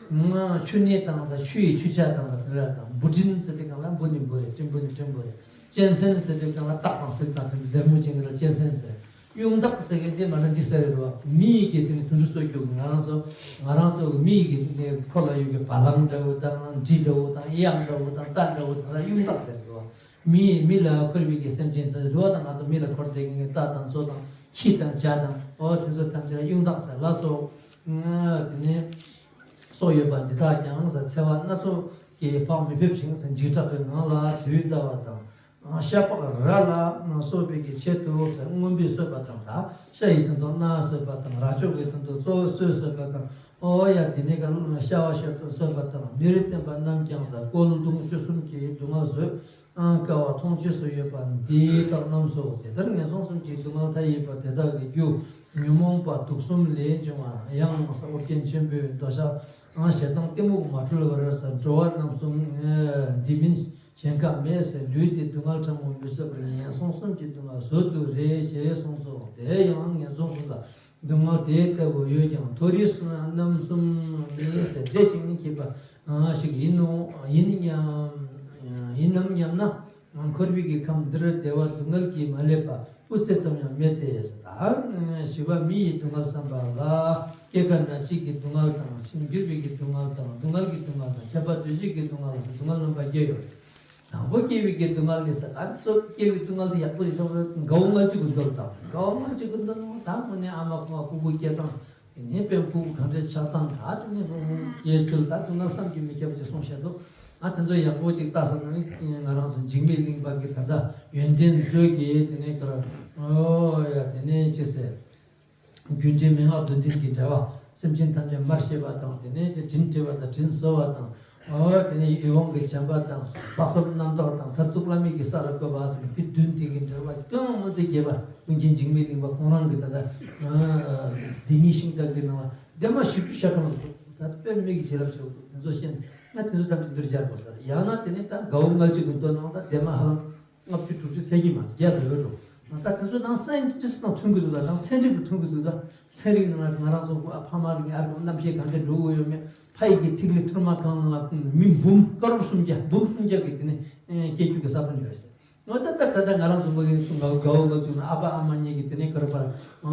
དང་། ཆུ་སྣོད་དང་ཟེར་ཆུ་ཡི་ཆུ་བྱ་དང་ཟེར་ར་དང་། འབུ་སྤྲིན་ཟེར་དེ་གང་ལ་འབུ་ནི་འབུ་རེད། སྤྲིན་པོ་ནི་སྤྲིན་པོ་རེད། གཅན་གཟན་ཟེར་དུས་གང་ལ་སྟག་དང་གཟིག་དང་དེ་ལྡེ་མོ་ཅན་གྱི་ལ་གཅན་གཟན་ཟེར། གཡུང་དྭགས་ཟེར་མཁན་དེ་མ་ན་འདི་ཟེར་རེད་བ། མི་ཡི་གེ་དེ་ནི་དུད་འགྲོ་གསོ་རྒྱུ་གི་ང་རང་ཚོ་ང་རང་ཚོ་གི་མི་ཡི་གེ་དེ་ཁོ་ལ་ཡོད་གི་བ་ལང་འདྲ་བོ་དང་འབྲི་འདྲ་བོ་དང་གཡག་འདྲ་བོ་དང་རྟ་འདྲ་བོ་དང་གཡུང་དྭགས་ཟེར་རེད་བ། མི་མི་ལ་འཁོར་བའི་གི་སེམས་ཅན་ཟེར་རེད་བ། དང་ང་ཚོ་མི་ལ་འཁོར་བསྡད་མཁན་གི་རྟ་དང་མཚོ་དང་ཁྱི་དང་བྱ་དང་འོ་དེ་ཚོ་ཐམས་ཅད་ལ་གཡུང་དྭགས་ཟེར་ལ་སོགས་དེ་ནི། སོགས་ཡོད་པ་འདི་དག་ཀྱང་ཟེར་འཚེ་བ་སྣ་ཚོགས་ཀྱིས་བག་མི་ཕེབས་ཤིང་ཟེར་འཇིགས་སྐྲག་པའི་ངང་ལ་དུས་འདའ་བ་དང་། ཤ་པགས་ར་ལ་སོགས་པའི་གི་ཆེད་དུ་ཟེར་རྔོན་པས་གསོད་པ་དང་། ད་ཤ་ཡི་དོན་དུ་མནའ་གསོད་པ་དང་། ར་ཅོ་གི་དོན་དུ་གཙོ་བོ་གསོད་གསོད་པ་དང་། ཨོ་ཡ་དེ་ནས་ཀ་ཤ་བ་ཤ་གསོད་པ་དང་། མེ་རི་བསྟན་པ་རྣམས་ཀྱང་ཟེར་བཀོལ་མདུང་བཅུ་གསུམ་གྱིས་སྡུག་བསྔལ་བཟོད། ཨང་དཀའ་བ་མཐོང་ཆོས་སུ་ཡོད་པ་འདི་དག་རྣམས་སོ། དེ་ལྟར་ངན་སོང་གསུམ་གྱི་སྡུག་བསྔལ་མཐའ་ཡས་པ་དེ་དག་གི་རྒྱུ་ཉོན་མོངས་པ་དུག་གསུམ་ལས་བྱུང་བ་ཡང་ཟེར་ཨོ་རྒྱན་ཆེན་པོས་མདོ་ཕྱག་ཨང་ཞེ་སྡང་གཏི་མུག་མ་འཁྲུལ་བར་ཟེར་འགྲོ་བ་རྣམ་གསུམ་འདི་མིན་གཞན་ཁ་མེད་ཟེར་ལུས་འདི་སྡུག་བསྔལ་ཕྲ་མོ་མི་བཟོད་པར་ངན་སོང་གསུམ་གྱི་སྡུག་བསྔལ་བཟོད་དུ་རེ་ཞེས་གསུངས་སོ། དེ་ཡང་ངན་སོང་གསུམ་ལ་སྡུག་བསྔལ་དེ་ལྟ་བུ་ཡོད་ཀྱང་མཐོ་རིས་སུ་རྣམ་གསུམ་ནི་ཟེར་འདྲེ་ཞིག་ནི་སྐྱེས་པ་ཞིག་ཡིན་ནོ། ཡིན་སྙམ་ཡིན་ནམ་སྙམ་ན། འཁོར་བའི་གི་ཁམས་འདིར་བདེ་བ་སྡུག་བསྔལ་གྱིས་མ་བསླད་པ་སྤུ་རྩེ་ཙམ་ཡང་མེད་དེ། ད་ཞི་བ་མི་ཡི་སྡུག་བསྔལ་བསམ་པ་ལ་སྐྱེ་རྒ་ན་འཆི་གི་སྡུག་བསྔལ་དང་ཤི་འགྱུར་བའི་གི་སྡུག་བསྔལ་དང་སྡུག་བསྔལ་གྱི་སྡུག་བསྔལ་དང་ཁྱབ་པ་འདུ་བྱེད་ཀྱི་སྡུག་བསྔལ་དང་སྡུག་བསྔལ་རྣམ་པ་བརྒྱད་ཡོད། དང་པོ་སྐྱེ་བའི་གི་སྡུག་བསྔལ་ནི་ཟེར་ཨ་ཙོ་སྐྱེ་བའི་སྡུག་བསྔལ་དེ་ཡག་པོ་ཞིག་ཐོབ་ན་དགའ་བོ་ངལ་གསོ་གི་འདོད་དང་དགའ་བོ་ངལ་གསོ་གི་འདོད་ན་ད་དངོས་གནས་ཨ་མ་ཁོ་མ་ཕྲུ་གུ་སྐྱེ་སྟངས་དེ་ནས་དཔོན་ཕྲུ་གུ་གང་འདྲ་ཆགས་སྟངས་ག་དེ་ནས་ཁོ་སྐྱེ་ཚུལ་ད་སྡུག་བསྔལ་བསམ་གྱིས་མི་ཁྱབ་པ་ཅིག་གསུངས་བཞག་འདུག་ཨ་དེ་ཚོ་ཡག་པོ་ཅིག་ལྟ་བསམ་ན་ནི་ང་རང་ཚོ་འཇིགས་མེད་གླིང་པ་གི་ད་ལྟ་ཡོན་ཏན་མཛོད་ཀྱི་དེ་ནས་ཀར་ཨོ་ཡ་དེ་ནས་ཅི་ཟེར། རྒྱུ་འབྲས་མན་ངག་བདུན་ལྡན་གྱི་འགྲེལ་པ། སེམས་ཅན་ཐམས་ཅད་མར་ཤེས་པ་དང་དེ་ནས་ཀྱི་དྲིན་དྲི་བ་དང་དྲིན་གཟོ་བ་དང་། ཨོ་དེ་ནས་ཡིད་འོང་གི་བྱམས་པ་དང་དཔག་བསམ་རྣམ་དག་དང་མཐར་ཐུག་བླ་མེད་ཀྱི་ས་ལ་བཀོད་པ་ཟེར་དེ་བདུན་དེ་གི་འགྲེལ་པ་སྟོན་དངོས་རྫས་རྒྱས་པ་ཀུན་མཁྱེན་འཇིགས་མེད་གླིང་པ་ཁོང་རང་གི་ད་ལྟ་འདི་ཉིད་ཤིང་རྟ་གི་ནང་ལ་འདི་མ་ཞིབ་ཏུ་ཤ་ཁམས་ད་དཔེ་མེད་ཀྱི་བྱིན་རླབས་ཆེ་བོ་དེ་ཚོ་ཤེས་ན་དེ་ཚོ་ཐམས་ཅད་འདིར་སྦྱར་དགོས་ས་རེད། ཡང་ན་དེ་ནས་ད་དགའ་བོ་ངལ་གསོ་གི་འདོད་ནའང་ད་འདི་མ་ཧ་ལམ། ལྔ་བཅུ་དྲུག་ཅུ་ཚད་ཀྱི་མ་རྒྱས་སུ་ཡོད་འགྲོ། ད་དེ་ཚོ་ནང་སེམས་ཀྱི་དང་མཐུན་གྱི་འདུག་ད་ནང་ཚན་རིག་དང་མཐུན་གྱི་འདུག་ད་ཚན་རིག་ནང་ང་རང་ཚོ་ཨ་ཕ་མ་རིག་ཨ་རིག་རྣམ་ཤེས་གང་འདྲ་འགྲོ་གི་ཡོད་མེད་ཕ་ཡི་གི་ཐིག་ལེ་ཐུར་མ་གང་ནང་ལ་ཁུངས་མི་འབུམ་ཀ་རོར་སུམ་བརྒྱ་འབུམ་སུམ་བརྒྱ་གི་དེ་ནས་སྐྱེ་རྒྱུ་གི་ས་བོན་ཡོད་ཟེར། ང་ད་ད་ད་ད་ང་རང་ཚོ་མ་གི་གསུང་ག་གའོ་ག་ཚུགས་ན་ཨ་ཕ་ཨ་མ་གཉིས་ཀྱི་དེ་ནས་ཀ་རོ་པར་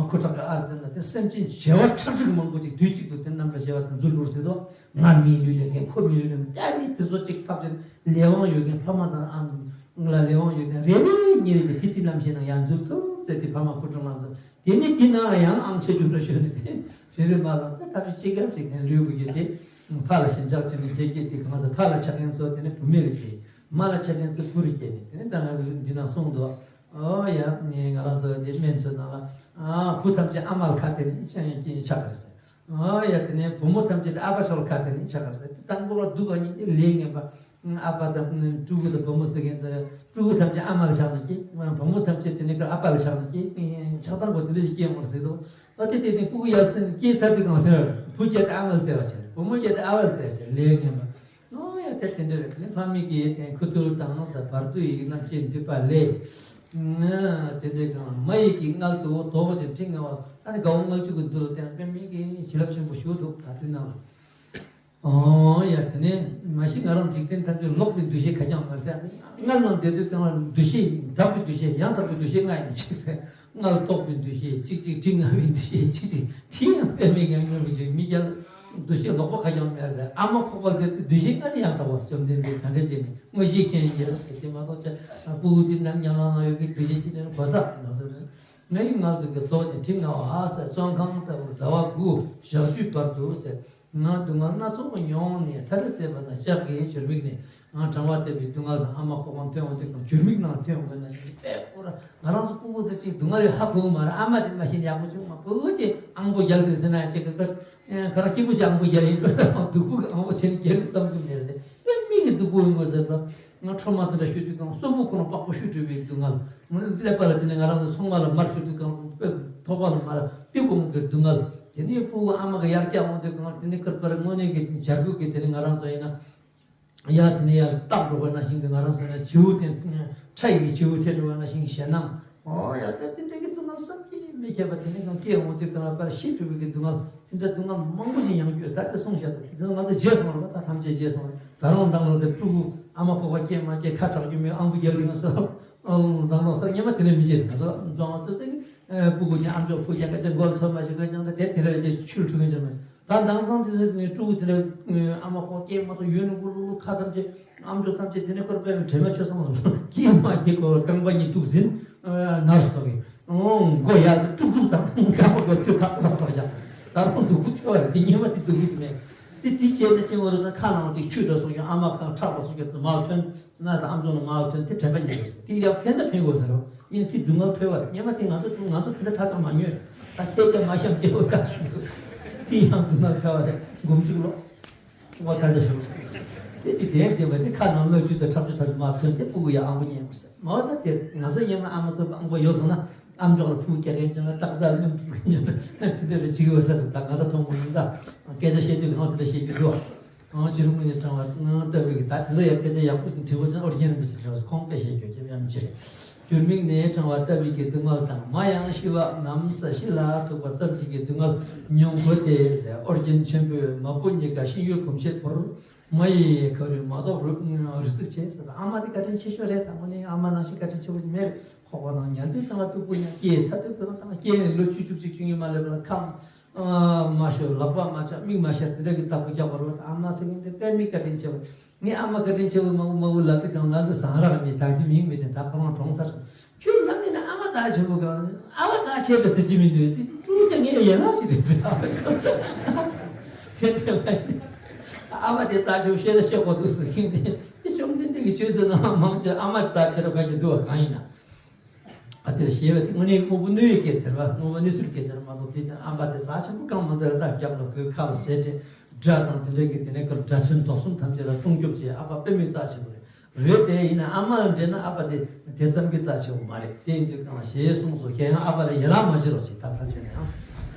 ཁུ་ཁྲག་གི་ཨ་རིག་དེ་ན་དེ་སེམས་ཅན་བྱེ་བ་ཁྲག་ཁྲིག་མང་པོ་ཅིག་དུས་གཅིག་ཏུ་དེ་རྣམ་པར་བྱེ་བ་དང་འཛུལ་འགྲོ་ཟེར་དོ། ང་མིའི་ལུས་ལེན་མཁན་ཁོ་མིའི་ལུས་ལེན་མཁན་ད་ནི་དེ་ཚོ་ཅིག་ཐབས་ཅིག་ལས་དབང་ཡོད་མཁན་ཕ་མ་དང་ཨ་མ་ལ་ལས་དབང་ཡོད་མཁན་རེ་རེ་གཉིས་རེ་གཉིས་དེ་དེ་རྣམ་ཤེས་ནང་ཡར་འཛུལ་ཐུབ་ཚེ་དེ་ཕ་མ་སྐུ་དྲིན་ལ་འཛུལ་དེ་ནི་དེ་ནང་ལ་ཡང་ཨང་ཆེ་ཆུང་འདྲ་ཤོད་ནས་དེ་རེ་རེ་མ་ལ་ད་ཐབས་ཤེས་ཅི་ག་ཅིག་ནས་ལུས་དགོས་རྒྱུ་དེ་ཕ་ལ་ཞེན་ཆགས་བྱས་ནས་བྱེད་ཀྱི་དེ་གང་ཟེར་ཕ་ལ་ཆགས་མཁན་ཚོ་དེ་ནི་བུད་མེད་ལ་སྐྱེས་མ་ལ་ཆགས་མཁན་ཚོ་བུ་རུ་སྐྱེས་ནས་དེ་ནི་ད་ང་ཚོ་འདི་ནང་གསུངས་འདུག་ཨོ་ཡ་ངས་ང་རང་ཚོ་དེ་སྨན་ཚོའི་ནང་ལ་བུ་ཐམས་ཅད་ཨ་མ་ལ་ཁ་གཏད་ནས་ཆགས་ཀྱི་རེད་ཟེར། ཨ་ཡ་དེ་ནས་བུ་མོ་ཐམས་ཅད་ཨ་ཕ་ཕྱོགས་ལ་ཁ་གཏད་ནས་ཆགས་པ་ཟེར། དེ་དང་པོ་ལ་སྡུག་ག་ཉིད་ཀྱི་ལས་ངན་པ། ཨ་ཕ་དང་ཕྲུ་གུ་དང་བུ་མོ་ཟེར་མཁན་ཚོ་ཕྲུ་གུ་ཐམས་ཅད་ཨ་མ་ལ་ཆགས་ནས་སྐྱེས། བུ་མོ་ཐམས་ཅད་དེ་ནས་ཀྱི་ཨ་ཕ་ལ་ཆགས་ནས་སྐྱེས། ཆགས་སྡང་པོ་དེ་འདྲ་ཞིག་སྐྱེས་ཡོང་བ་ཟེར་དུས། ཨ་དེ་དེ་དེ་སྤུ་གུ་ཡར་ཚན་སྐྱེས་ཚར་དུས་གང་ཟེར། བུ་སྐྱེས་ཏེ་ཨ་མ་ལ་བརྩེ་བ་བྱེད། བུ་མོ་སྐྱེས་ཏེ་ཨ་ཕ་ལ་བརྩེ་བ་བྱེད། ལས་ངན་པ། ཨོ་ཡ་དེ་དེ་འདྲ་རེད། དེ་ནས་ལྷ་མིག་གིས་དེ་ཁུ་ཐུར་དང་ས་བར་དུ་ཡི་རྣམ་ཤེས་འདུས་པ་ལས། དེ་འདྲའི་གང་མ་ཡི་གི་མངལ་དུ་དོག་པ་ཅན་ཁྲི་ལྔ་བ་ད་ནི་དགའ་བོ་ངལ་གསོ་གི་འདུལ་བ་དེ་དཔེ་མེད་ཀྱི་བྱིན་རླབས་ཆེན་པོ་ཞུ་འདུག་ད་དུས་ནང་ལ། ཨོ་ཡ་དེ་ནས་མ་གཞི་ང་རང་འཇིག་རྟེན་ཐམས་ཅད་ལོག་པའི་འདུ་ཤེས་ཁ་རྐྱང་མ་རེད། མངལ་ནང་བསྡད་དུས་གང་ལ་འདུ་ཤེས་དག་པའི་འདུ་ཤེས་ཡང་དག་པའི་འདུ་ཤེས་ལྔ་ཡིན་གཅིག་ཟེར། མངལ་དོག་པའི་འདུ་ཤེས་གཅིག་གཅིག་ཁྲི་ལྔ་བའི་འདུ་ཤེས་གཅིག་གཅིག་དེ་ཡང་དཔེ་མེད་ཀྱང་ངོ་མི་བྱེད་མི་རྒྱལ། འདུ་ཤེས་ལོག་པ་ཁ་ཀྱང་མེད་ལ། ཨ་མ་ཁོག་པ་དེ་འདུ་ཤེས་ལྔ་ནི་ཡང་དག་པ་བཅོམ་ལྡན་འདས་ག་འདྲ་བྱས་ནས་མངོན་ཤེས་མཁན་ཡིན་ཟེར་དེ་མ་གཏོགས་ཅི། སྤུ་གུ་དེ་ནམ་ཉམས་སྣང་ཡོད་ཀྱི་འདུ་ཤེས་ཅི་ནས་གོ་ས་མ་ཟེར། ང་ཡི་མངལ་དུ་གི་ཚོགས་ཀྱི་དྲི་ང་བ་ཟེར། བཙོན་ཁང་ལྟ་བུར་ཟླ་བ་དགུ་ཞག་བཅུའི་བར་དུ་ཟེར། ང་སྡུག་བསྔལ་སྣ་ཚོགས་མྱོང་ནས་མཐར་བཙས་པ་ན་ལྕགས་ཀྱི་གྱུར་མིག་ནས་ང་གྲང་བ་ལྟ་བུའི་སྡུག་བསྔལ་དང་ཨ་མ་ཁོག་པ་ཐོན་འོང་དུས་སྒང་གྱུར་མིག་ནང་ཐོན་འོང་གི་ན་ཞིག་པས་ཁོ་རང་ང་རང་ཚོ་སྤུ་གུ་ཚོ་གཅིག་སྡུག་བསྔལ་ཡོད་ཧ་གོ་གི་མ་རེད། ཨ་མ་དེ་མ་ཤེས་ཡག་པོ་བྱུང་མ་སྤུ་གུ་གཅིག་ཨང་པོ་རྒྱལ་དུས་ཟེར་ན་གཅིག་གི་ཁ་ཁ་རང་སྐྱིད་པོ་ཞིག་ཨང་པོ་རྒྱལ་ཡིན་འགྲོ། སྡུག་པོ་གི་ཨང་པོ་ཆེན་རྒྱལ་བསམ་གྱི་མེད་རེད། དཔེ་མིག་གི་སྡུག་པོ་ཡིན་དགོས་ཟེར་ན། ང་ཁྲོ་མ་དེ་འདྲ་ཤོད་དུས་སྒང་གསོན་པོ་ཁོ་རང་པགས་པ་བཤུས་བྲོས་པའི་སྡུག་བསྔལ། ང་ཀླད་པ་ལ་དེ་ནས་ང་རང་ཚོ་ཚོང་མ་ལ་མར་བཤུས་དུས་སྒང་དཔེ་ཐོག་པ་ལ་མར་ཏི་བོང་གི་སྡུག་བསྔལ། དེ་ནས་སྤུ་གུ་ཨ་མ་གི་ཡར་བཀྱག་འོང་དུས་སྒང་དེ་ནས་ཀིར་པར་དངོས་གནས་ཀྱི་བྱ་རྒོད་ཀྱི་དེ་ནས་ང་རང་ཚོ་ཡིན་ན་ཡར་དེ་ནས་ཡར་བཏགས་འགྲོ་བ་ན་བཞིན་གྱི་ང་རང་ཚོ་ན་བྱིའུ་དེ་ཁྲ་ཡི་བྱིའུ་ཐལ་འགྲོ་བ་ན་བཞིན་གྱི་ཞེད་སྣང་། ཨོ་ཡ་ད་དེ་འདྲ་གི་སྡུག་བསྔལ་བསམ་གྱིས་མི་ཁྱབ་པ་དེ་ནས་སྒང་སྐྱེ་འོང་དུས་སྒང་ལ་པར་ཤི་འགྲོ་བའི་གི་སྡུག་བསྔལ། དེ་འདྲ་སྡུག་བསྔལ་མང་པོ་ཞིག་མྱངས་རྒྱུ་ད་དེ་གསུངས་བཞག་འདུག་དེ་ཚོ་ང་ཚོ་བརྗེད་སོང་རེད་པ། ད་ཐམས་ཅད་བརྗེད་སོང་རེད། ད་རུང་མདང་ལོ་དེ་ཕྲུ་གུ་ཨ་མ་ཁོག་པ་སྐྱེས་མ་སྐྱེས་ཁ་གྲག་རྒྱུ་མེད། ཨང་པོ་རྒྱལ་རྒྱུ་ང་ཚོ་མདང་ལོ་སར་སྔོན་མ་དེ་འདྲ་མི་བརྗེད་རེད། ང་ཚོ་འཛོམས་ཚོ་དེ་སྤུ་གུ་ནི་ཨམ་ཅོག་ཕུག་རྒྱག་ག་ཅག་མགོ་ཚོད་མ་ཞིག་ག་ཅང་ད་དེ་དེ་འདྲ་ཅིག་ཆུ་འཁྲུ་མཁན་ཅང་མེད། ད་མདང་སང་དེ་ཚོ་ཕྲུ་གུ་དེ་འདྲ་ཨ་མ་ཁོག་སྐྱེས་མ་སོང་ཡོད་ནི་གུ་ལུ་ལུ་ཁ་ཐམས་ཅད་ཨམ་ཅོག་ཐམས་ཅད་དེ་ནས་སྐོར་པའི་དྲན་མ་ཆོད་སོང་། སྐྱེས་མ་སྐྱེས་སྐོར་རྐང་པ་གཉིས་གཏུགས་ཟིན་ནར་སོང་གི། ཨོ་མགོ་ཡར་དུ་དཀྲུག་དཀྲུག་དང་ཁ་པར་གྱི་ཐུག་ཐག་ཐག་ཐག་ཡ། ད་རུང་སྡུག་པོ་ཐོས་པ་རེད། དེ་སྔོན་མ་དེ་སྡུག་པོ་དེ་མེད། དེ་དེ་བྱས་ན་ཅི་འོ་རེད་ན། ཁ་ནང་ཅིག་ཆུ་འདྲ་སོང་ཡང་ཨ་མ་ཁ་ཁྲག་པ་སོང་ཀྱང་མར་ཐོན་ན་ད་ཨམ་ཅོག་ནང་མར་ཐོན་དེ་དྲན་པ་ཉེ་རེད། དེ་ཡང་ཕན་ད་ཕན་དགོས་ཟེར་རོ། ཡིན་དེ་སྡུག་བསྔལ་ཐོས་པ་རེད། སྔོན་མ་དེ་ང་ཚོ་ང་ཚོ་དེ་འདྲ་ཐག་ཆགས་མ་ཉོས། ད་ཁྱེད་ཀྱང་མ་བཤམས་སྐྱེ་བོ་ད་ཞུ། དེ་ཡང་སྡུག་བསྔལ་ཐོས་པ་རེད། འགོམ་ཅིག་ལོ། ཨོ་ད་ལྟ་ཞུ། དེ་ཅི་དེ་དེ་བ་དེ་ཁ་ནང་སྣོད་བཅུད་དང་ཁྲག་མཆོག་ཐམས་ཅད་མར་ཐོན་ཏེ་སྤུ་གུ་ཡ་ཨང་པོ་རྙེད་པར་ཟེར། མ་འོ་ད་དེར་ང་ཚོ་སྔོན་མ་ཨ་མ་ཚོ་ཨང་པོ་ཡོད་སོང་ན་ཨམ་ཅོག་ལ་ཕུག་རྒྱག་མཁན་ཅང་ན་སྟག་རྩལ་སྣུམ་འཁྲུག་མཁན་ཅང་ན་དེ་འདྲ་ལ་བྱེད་ཀྱི་ཡོད་ས་རེད། ད་ང་ཚོ་མཐོང་མ་མྱོང་། ད་སྐད་ཆ་བཤད་དུས་གང་དེ་འདྲ་བཤད་ཀྱི་འདུག་ཨང་ཕྱི་རུ་དངོས་ནས་དྲང་བ་ལྟ་བུའི་གི་ད་དེ་ཚོ་ཡ་སྐད་ཆ་ཡག་པོ་དྲི་བ་ཅང་ཨོ་རྒྱན་རིན་པོ་ཆེ་དྲི་བ་ཁོང་དཔེ་བཤད་རྒྱུ་ཁྱེད་ཡང་མི་བྱེད་རེད། སྒྱུར་མིག་ནས་དྲང་བ་ལྟ་བུའི་གི་སྡུག་བསྔལ་དང་མ་ཡང་ཤི་བ་ངམ་ས་ཤི་ལ་ཐུག་པ་ཙམ་གྱི་གི་སྡུག་བསྔལ་མྱོང་དགོས་ཏེ་ཟེར། ཨོ་རྒྱན་ཆེན་པོས་མ་བུ་གཉིས་ཀ་ཤི་ཡུལ་གོམས་ཤེས་བོར། མ་ཡི་ཁ་རུས་མ་གཏོགས་རུ་རི་ཚིག་བྱས་ཟེར། ད་ཨ་མ་དེ་བཀའ་དྲིན་ཆེ་ཤོས་རེད། དང་པོ་ནས་ཨ་མ་ནང་བཞིན་བཀའ་དྲིན་ཆེ་བོ་མེད། ཁོག་པ་ནང་ཉལ་དུས་ཙམ་ལ་སྟུག་པོ་ཉལ། སྐྱེས་ཚར་དུས་ཙམ་ལ་སྐྱེས་ནས་ལོ་བཅུ་བཅུ་གཅིག་བཅུ་གཉིས་མ་སླེབས་ལ་ཁ་མ་ཤོར། ལག་པ་མ་ཆག་མིག་མ་ཤར། དེ་འདྲ་གི་ལྟ་བུ་རྒྱག་པ་རེད། ཨ་མ་ཟེར་མཁན་དེ་དཔེ་མི་བཀའ་དྲིན་ཆེ་བོ། ངས་ཨ་མ་བཀའ་དྲིན་ཆེ་བོ་མ་བུ་མ་བུ་ལབ་དུས་སྒང་ང་ཚོ་བཟང་རག་མེད། ད་ཅི་མིང་མེད་དེ་ད་ཁོ་རང་གྲོངས་ཚར་སོང་། ཁྱོད་ནམ་ཡིན་ན་ཨ་མ་རྩ་ཆེ་བོ་ག་ཨ་མ་རྩ་ཆེ་བ་ཟེར་གྱི་མི་འདུག་དེ་ཀྲུའུ་ཀྱང་ངས་ཡན་ལག་ཞིག་རེད་ཟེར། དེ་དེ་ལ་ཨ་མ་དེ་རྩ་ཆེ་བོ་བཤད་ན་བཤད་དགོས་འདུག་ཟེར་མཁན་དེ། དེ་བཅོམ་ལྡན་འདས་ཀྱི་ཆོས་ཟེར་ན་མང་ཆེ་ཨ་མ་རྩ་ཆེ་རོ་ག་ཞིག་འདུག་བ་གང་ཡིན་ན། ཨ་དེར་ཞེས་པ་དེ་དངོས་གནས་དངོས་པོ་གནས་ཡུལ་སྐད་ཟེར་བ། དངོས་པོ་གནས་ཚུལ་སྐད་ཟེར་མ་གཏོགས། དེ་ནི་ཨ་མ་དེ་རྩ་ཆེན་པོ་གང་མ་ཟེར་ད་རྒྱབ་ལ་ཁོའི་ཁ་ལ་ཟས་སྤྲད། དགྲ་དང་དེ་འདྲ་གི་དེ་ནས་ཀར་དགྲ་ཚུན་དོགས་གསུམ་ཐམས་ཅད་ལ་སྲུང་སྐྱོབ་བྱེད། ཨ་ཕ་དཔེ་མི་རྩ་ཆེན་པོ་རེད། རེད་དེ་ཡིན་ན་ཨ་མ་ལ་འདྲེས་ན་ཨ་ཕ་དེ་དེ་ཙམ་གྱི་རྩ་ཆེ་བོ་མ་རེད། དེ་ཡིན་དུས་གང་ཞེས་གསུངས་སོ། ཁྱེད་ཡང་ཨ་ཕ་ལ་ཡི་རང་མ་བྱེད་རོགས་བྱེད། ད་ཕར་ཕྱིན་ན་ཡང་།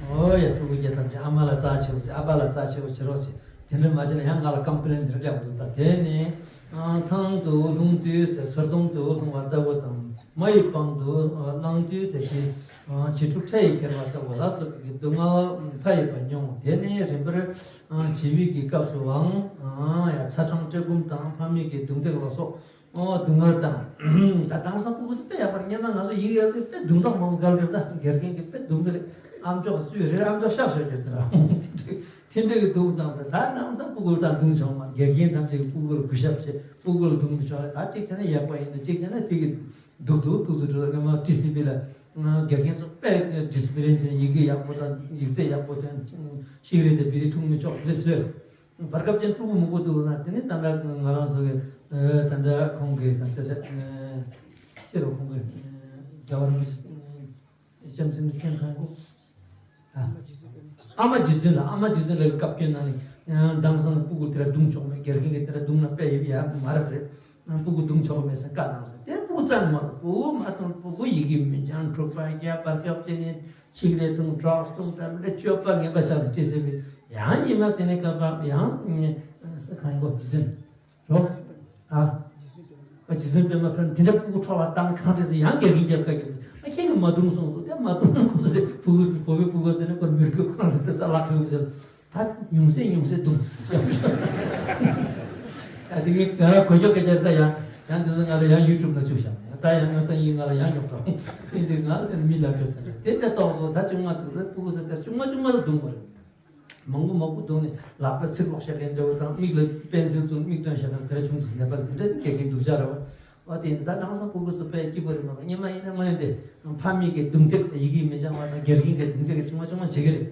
ཨོ་ཡ། ཕྲུ་གུ་སྐྱེ་ཐམས་ཅད་ཨ་མ་ལ་རྩ་ཆེ་བོ་བྱེད། ཨ་ཕ་ལ་རྩ་ཆེ་བོ་བྱེད་རོགས་བྱེད། དེ་འདྲ་མ་བྱས་ན་ཡང་ང་ལ་ཀམ་པི་ལེན་དེ་འདྲ་སླེབས་འདུག་ད་དེ་ནས་ཐང་དུ་ལྷུང་དུས་ཚེ་ཚུར་ཐང་དུ་ལྷུང་བ་ལྟ་བུ་དང་། མ་ཡི་པང་དུ་བླངས་དུས་ཚེ་བྱི་བྱི་ཕྲུག་ཁྲ་ཡིས་ཁྱེར་བ་ལྟ་བུ་ལ་སོགས་པའི་སྡུག་བསྔལ་མཐའ་ཡས་པ་མྱོང་། དེ་ནས་རིམ་པར་བྱི་བའི་གི་སྐབས་སུའང་ཡང་ཚ་གྲང་བཀྲེས་སྐོམ་དང་ཕ་མའི་གི་རྡུང་རྡེག་ལ་སོགས། ཨོ་སྡུག་བསྔལ་དང་། ད་དེང་སང་སྤུ་གུ་ཚོ་དཔེ་ཡག་པར་སྔོན་མ་ང་ཚོ་ཡིག་ཡག་དུས་དཔེ་རྡུང་རྡེག་མང་པོ་བརྒྱབ་རེད། ད་དགེ་རྒན་གྱིས་དཔེ་རྡུང་གི་རེད། ཨམ་ཅོག་གིས་བཙུགས་རེད། ཨམ་ཅོག་གཤག་ཤོར་གྱི་རེད། དེ་འདྲ་གི་རྡུང་དང་། ད་དེང་སང་སྤུ་གུ་ཚོ་རྡུང་ཆོག་མ་རེད། དགེ་རྒན་ཐམས་ཅད་ཀྱིས་སྤུ་གུ་ལ་གུས་ཞབས་བྱེད། སྤུ་གུ་ལ་རྡུང་མི་ཆོག་རེད། ད་གཅིག་བྱས་ན་ཡག་པ་ཡིན། ད་གཅིག་བྱས་ན་དེ་གི་སྡུག་སྡུག་སྡུག་སྡུག་འགྲོ། སྔོན་མ་ཊི་སི་བི་ལ་དགེ་རྒན་ཚོ་དཔེ་ཌི་སི་པི་ལིན་བྱས་ནས་ཡི་གེ་ཡག་པོ་དང་ཡིག་ཚད་ཡག་པོ་དང་ཤེས་རིག་དང་བི་རི་འཐུང་མི་ཆོག་རེད་ཟེར། བར་སྐབས་ཅན་ཕྲུ་གུ་མང་པོ་འདུག་ན། དེ་ནི་ད་ལྟ་ང་རང་ཚོ་གི་ད་ལྟ་ཁོང་གི་ད་ཆ་ཆ་ཕྱི་རུ་ཁོང་གི་རྒྱལ་བ་རིན་པོ་ཆེ་བྱམས་སེམས་མཁྱེན་ཁང་གོ། ཨ་མ་རྗེ་བཙུན་ལ། ཨ་མ་རྗེ་བཙུན་ལ་བཀའ་བཀྱོན་གནང་ནས་དེང་སང་སྤུ་གུ་དེ་འདྲ་རྡུང་ཆོག་མེད། དགེ་རྒན་གྱིས་དེ་འདྲ་རྡུང་ན་དཔེ་ཡག་མ་རེད་པས། སྤུ་གུ་རྡུང་ཆོག་མེད་ཟེར་བཀའ་གནང་ཟེར། དེ་སྤུ་གུ་རྩ་ནས་མ་རེད། སྤུ་གུ་མ་གཏོང་། སྤུ་གུ་ཡི་གེ་མི་སྦྱང་། འཁྲུག་པ་རྒྱག་བར་སྐབས་ཅན་ནས་ཆིག་ལས་གཏོང་། གྲོགས་གཏོང་། ད་མི་འདྲ་སྤྱོད་པ་ངན་པ་བྱས་ནས་ཊི་སི་བི། ཡང་ཉི་མ་དེ་ནས་སྐབས་བབ་ཡང་ས་གང་གོ་རྗེ་བཙུན་རོ། ཨ། རྗེ་བཙུན་པད་མ་ཕེབས། དེ་འདྲ་སྤུ་གུ་འཕྲོག་ལ་བཏང་། གང་དྲན་ཟེར་ཡང་དགེ་རྒན་རྒྱབ་ཁ་རྒྱབ། ཨ་ཁྱེད་ཀྱིས་མ་རྡུང་གསུངས་འདུག་དེ་མ་རྡུང་གསུངས་ཟེར། སྤུ་གུ་བོད་པའི་སྤུ་གུ་ཟེར་ན་ཁོ་མི་རྒོད་ཁོ་རང་རེད། ད་ལག་ཁོས་ཟེར། ད་ཉུང་ཟད་ཉུང་ཟད་རྡུང་ཟེར། ཨ་དེ་ངས་གོ་རྒྱུ་སྐད་ཆ་ད་ཡང་ཡང་དེ་ཚོ་ང་ལ་ཡང་ཡུ་ཊུབ་ལ་བཅུག་བཞག་ད་ཡང་ང་སང་ཉིན་ང་ལ་ཡང་ཉོག་དང་དེ་འདྲ་ང་ལ་དེ་མི་ལབ་ཡོད། དེ་འདྲ་ཏོག་ཙམ་ད་ཆུང་མ་ཐུག་ད་སྤུ་གུ་ཟེར་ད་ཆུང་མ་ཆུང་མ་ལ་རྡུང་དགོས་རེད། མང་པོ་མང་པོ་བརྡུངས་ནས་ལག་པ་ཚིགས་སློག་བྱེད་མཁན་འདྲ་བོ་དང་། མིག་ལ་པེན་སིལ་བཙུགས་མིག་སྟོན་བྱེད་མཁན་དེ་འདྲ་བྱུང་འདུག་ནེ་པཱལ་དེ་འདྲ་དེ་དགེ་རྒན་སྡུག་ཅག་རེད་བ། འོ་དེ་ཡིན་ད་ལྟ་ཁང་བཟང་སྤུ་གུ་ཚོ་དཔེ་སྐྱིད་པོ་རེད་མ་གཏོགས། སྔོན་མ་ཡིན་ན་སྔོན་དེ་ཕ་མེས་ཀྱི་རྡུང་རྡེག་ཟེར་ཡི་གེ་མི་འཆང་བ་དང་། དགེ་རྒན་གྱི་རྡུང་རྡེག་གི་ཆུང་མ་ཆུང་མ་བྱེད་ཀྱི་རེད།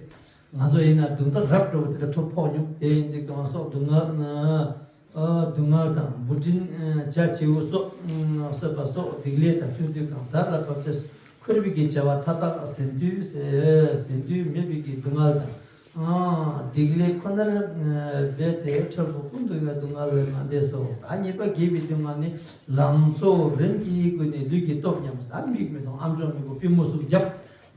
ང་ཚོ་ཡིན་ན་རྡུང་རྡེག་རབ་འགྲོ་བ་དེ་འདྲ་ཐོབ་ཕོག་མྱོང་། དེ་ཡིན་དུས་གང་སོགས་སྡུག་བསྔལ་ན། ཨ་སྡུག་བསྔལ་དང་། འབུ་སྲིན་བྱ་བྱིའུ་སོགས་གསོད་པ་སོགས་སྡིག་ལས་དང་བྱུང་དུས་གང་། བདག་ལ་བབ་ཚེ་འཁོར་བའི་གི་བྱ་བ་མཐའ་དག་ཟིན་དུས་ཟིན་དུས་མེད་པའི་གི་སྡུག་བསྔལ་དང་། ཨ་སྡིག་ལས་ཁོ་ནར་འབད་དེ། འཁྲུལ་པ་ཀུན་ཏུ་ཡང་སྡུག་བསྔལ་ལས་མ་འདས་སོ། ད་གཉིས་པ་དགེ་བའི་སྡུག་བསྔལ་ནི། ལང་ཚོ་རིམ་གྱིས་ཀུན་ནས་ལུས་ཀྱི་སྟོབས་ཉམས་སོ། ད་མིག་མི་མཐོང་། ཨ་མཆོག་མི་དགོས་པུས་མོ་ཟུག་རྒྱབ།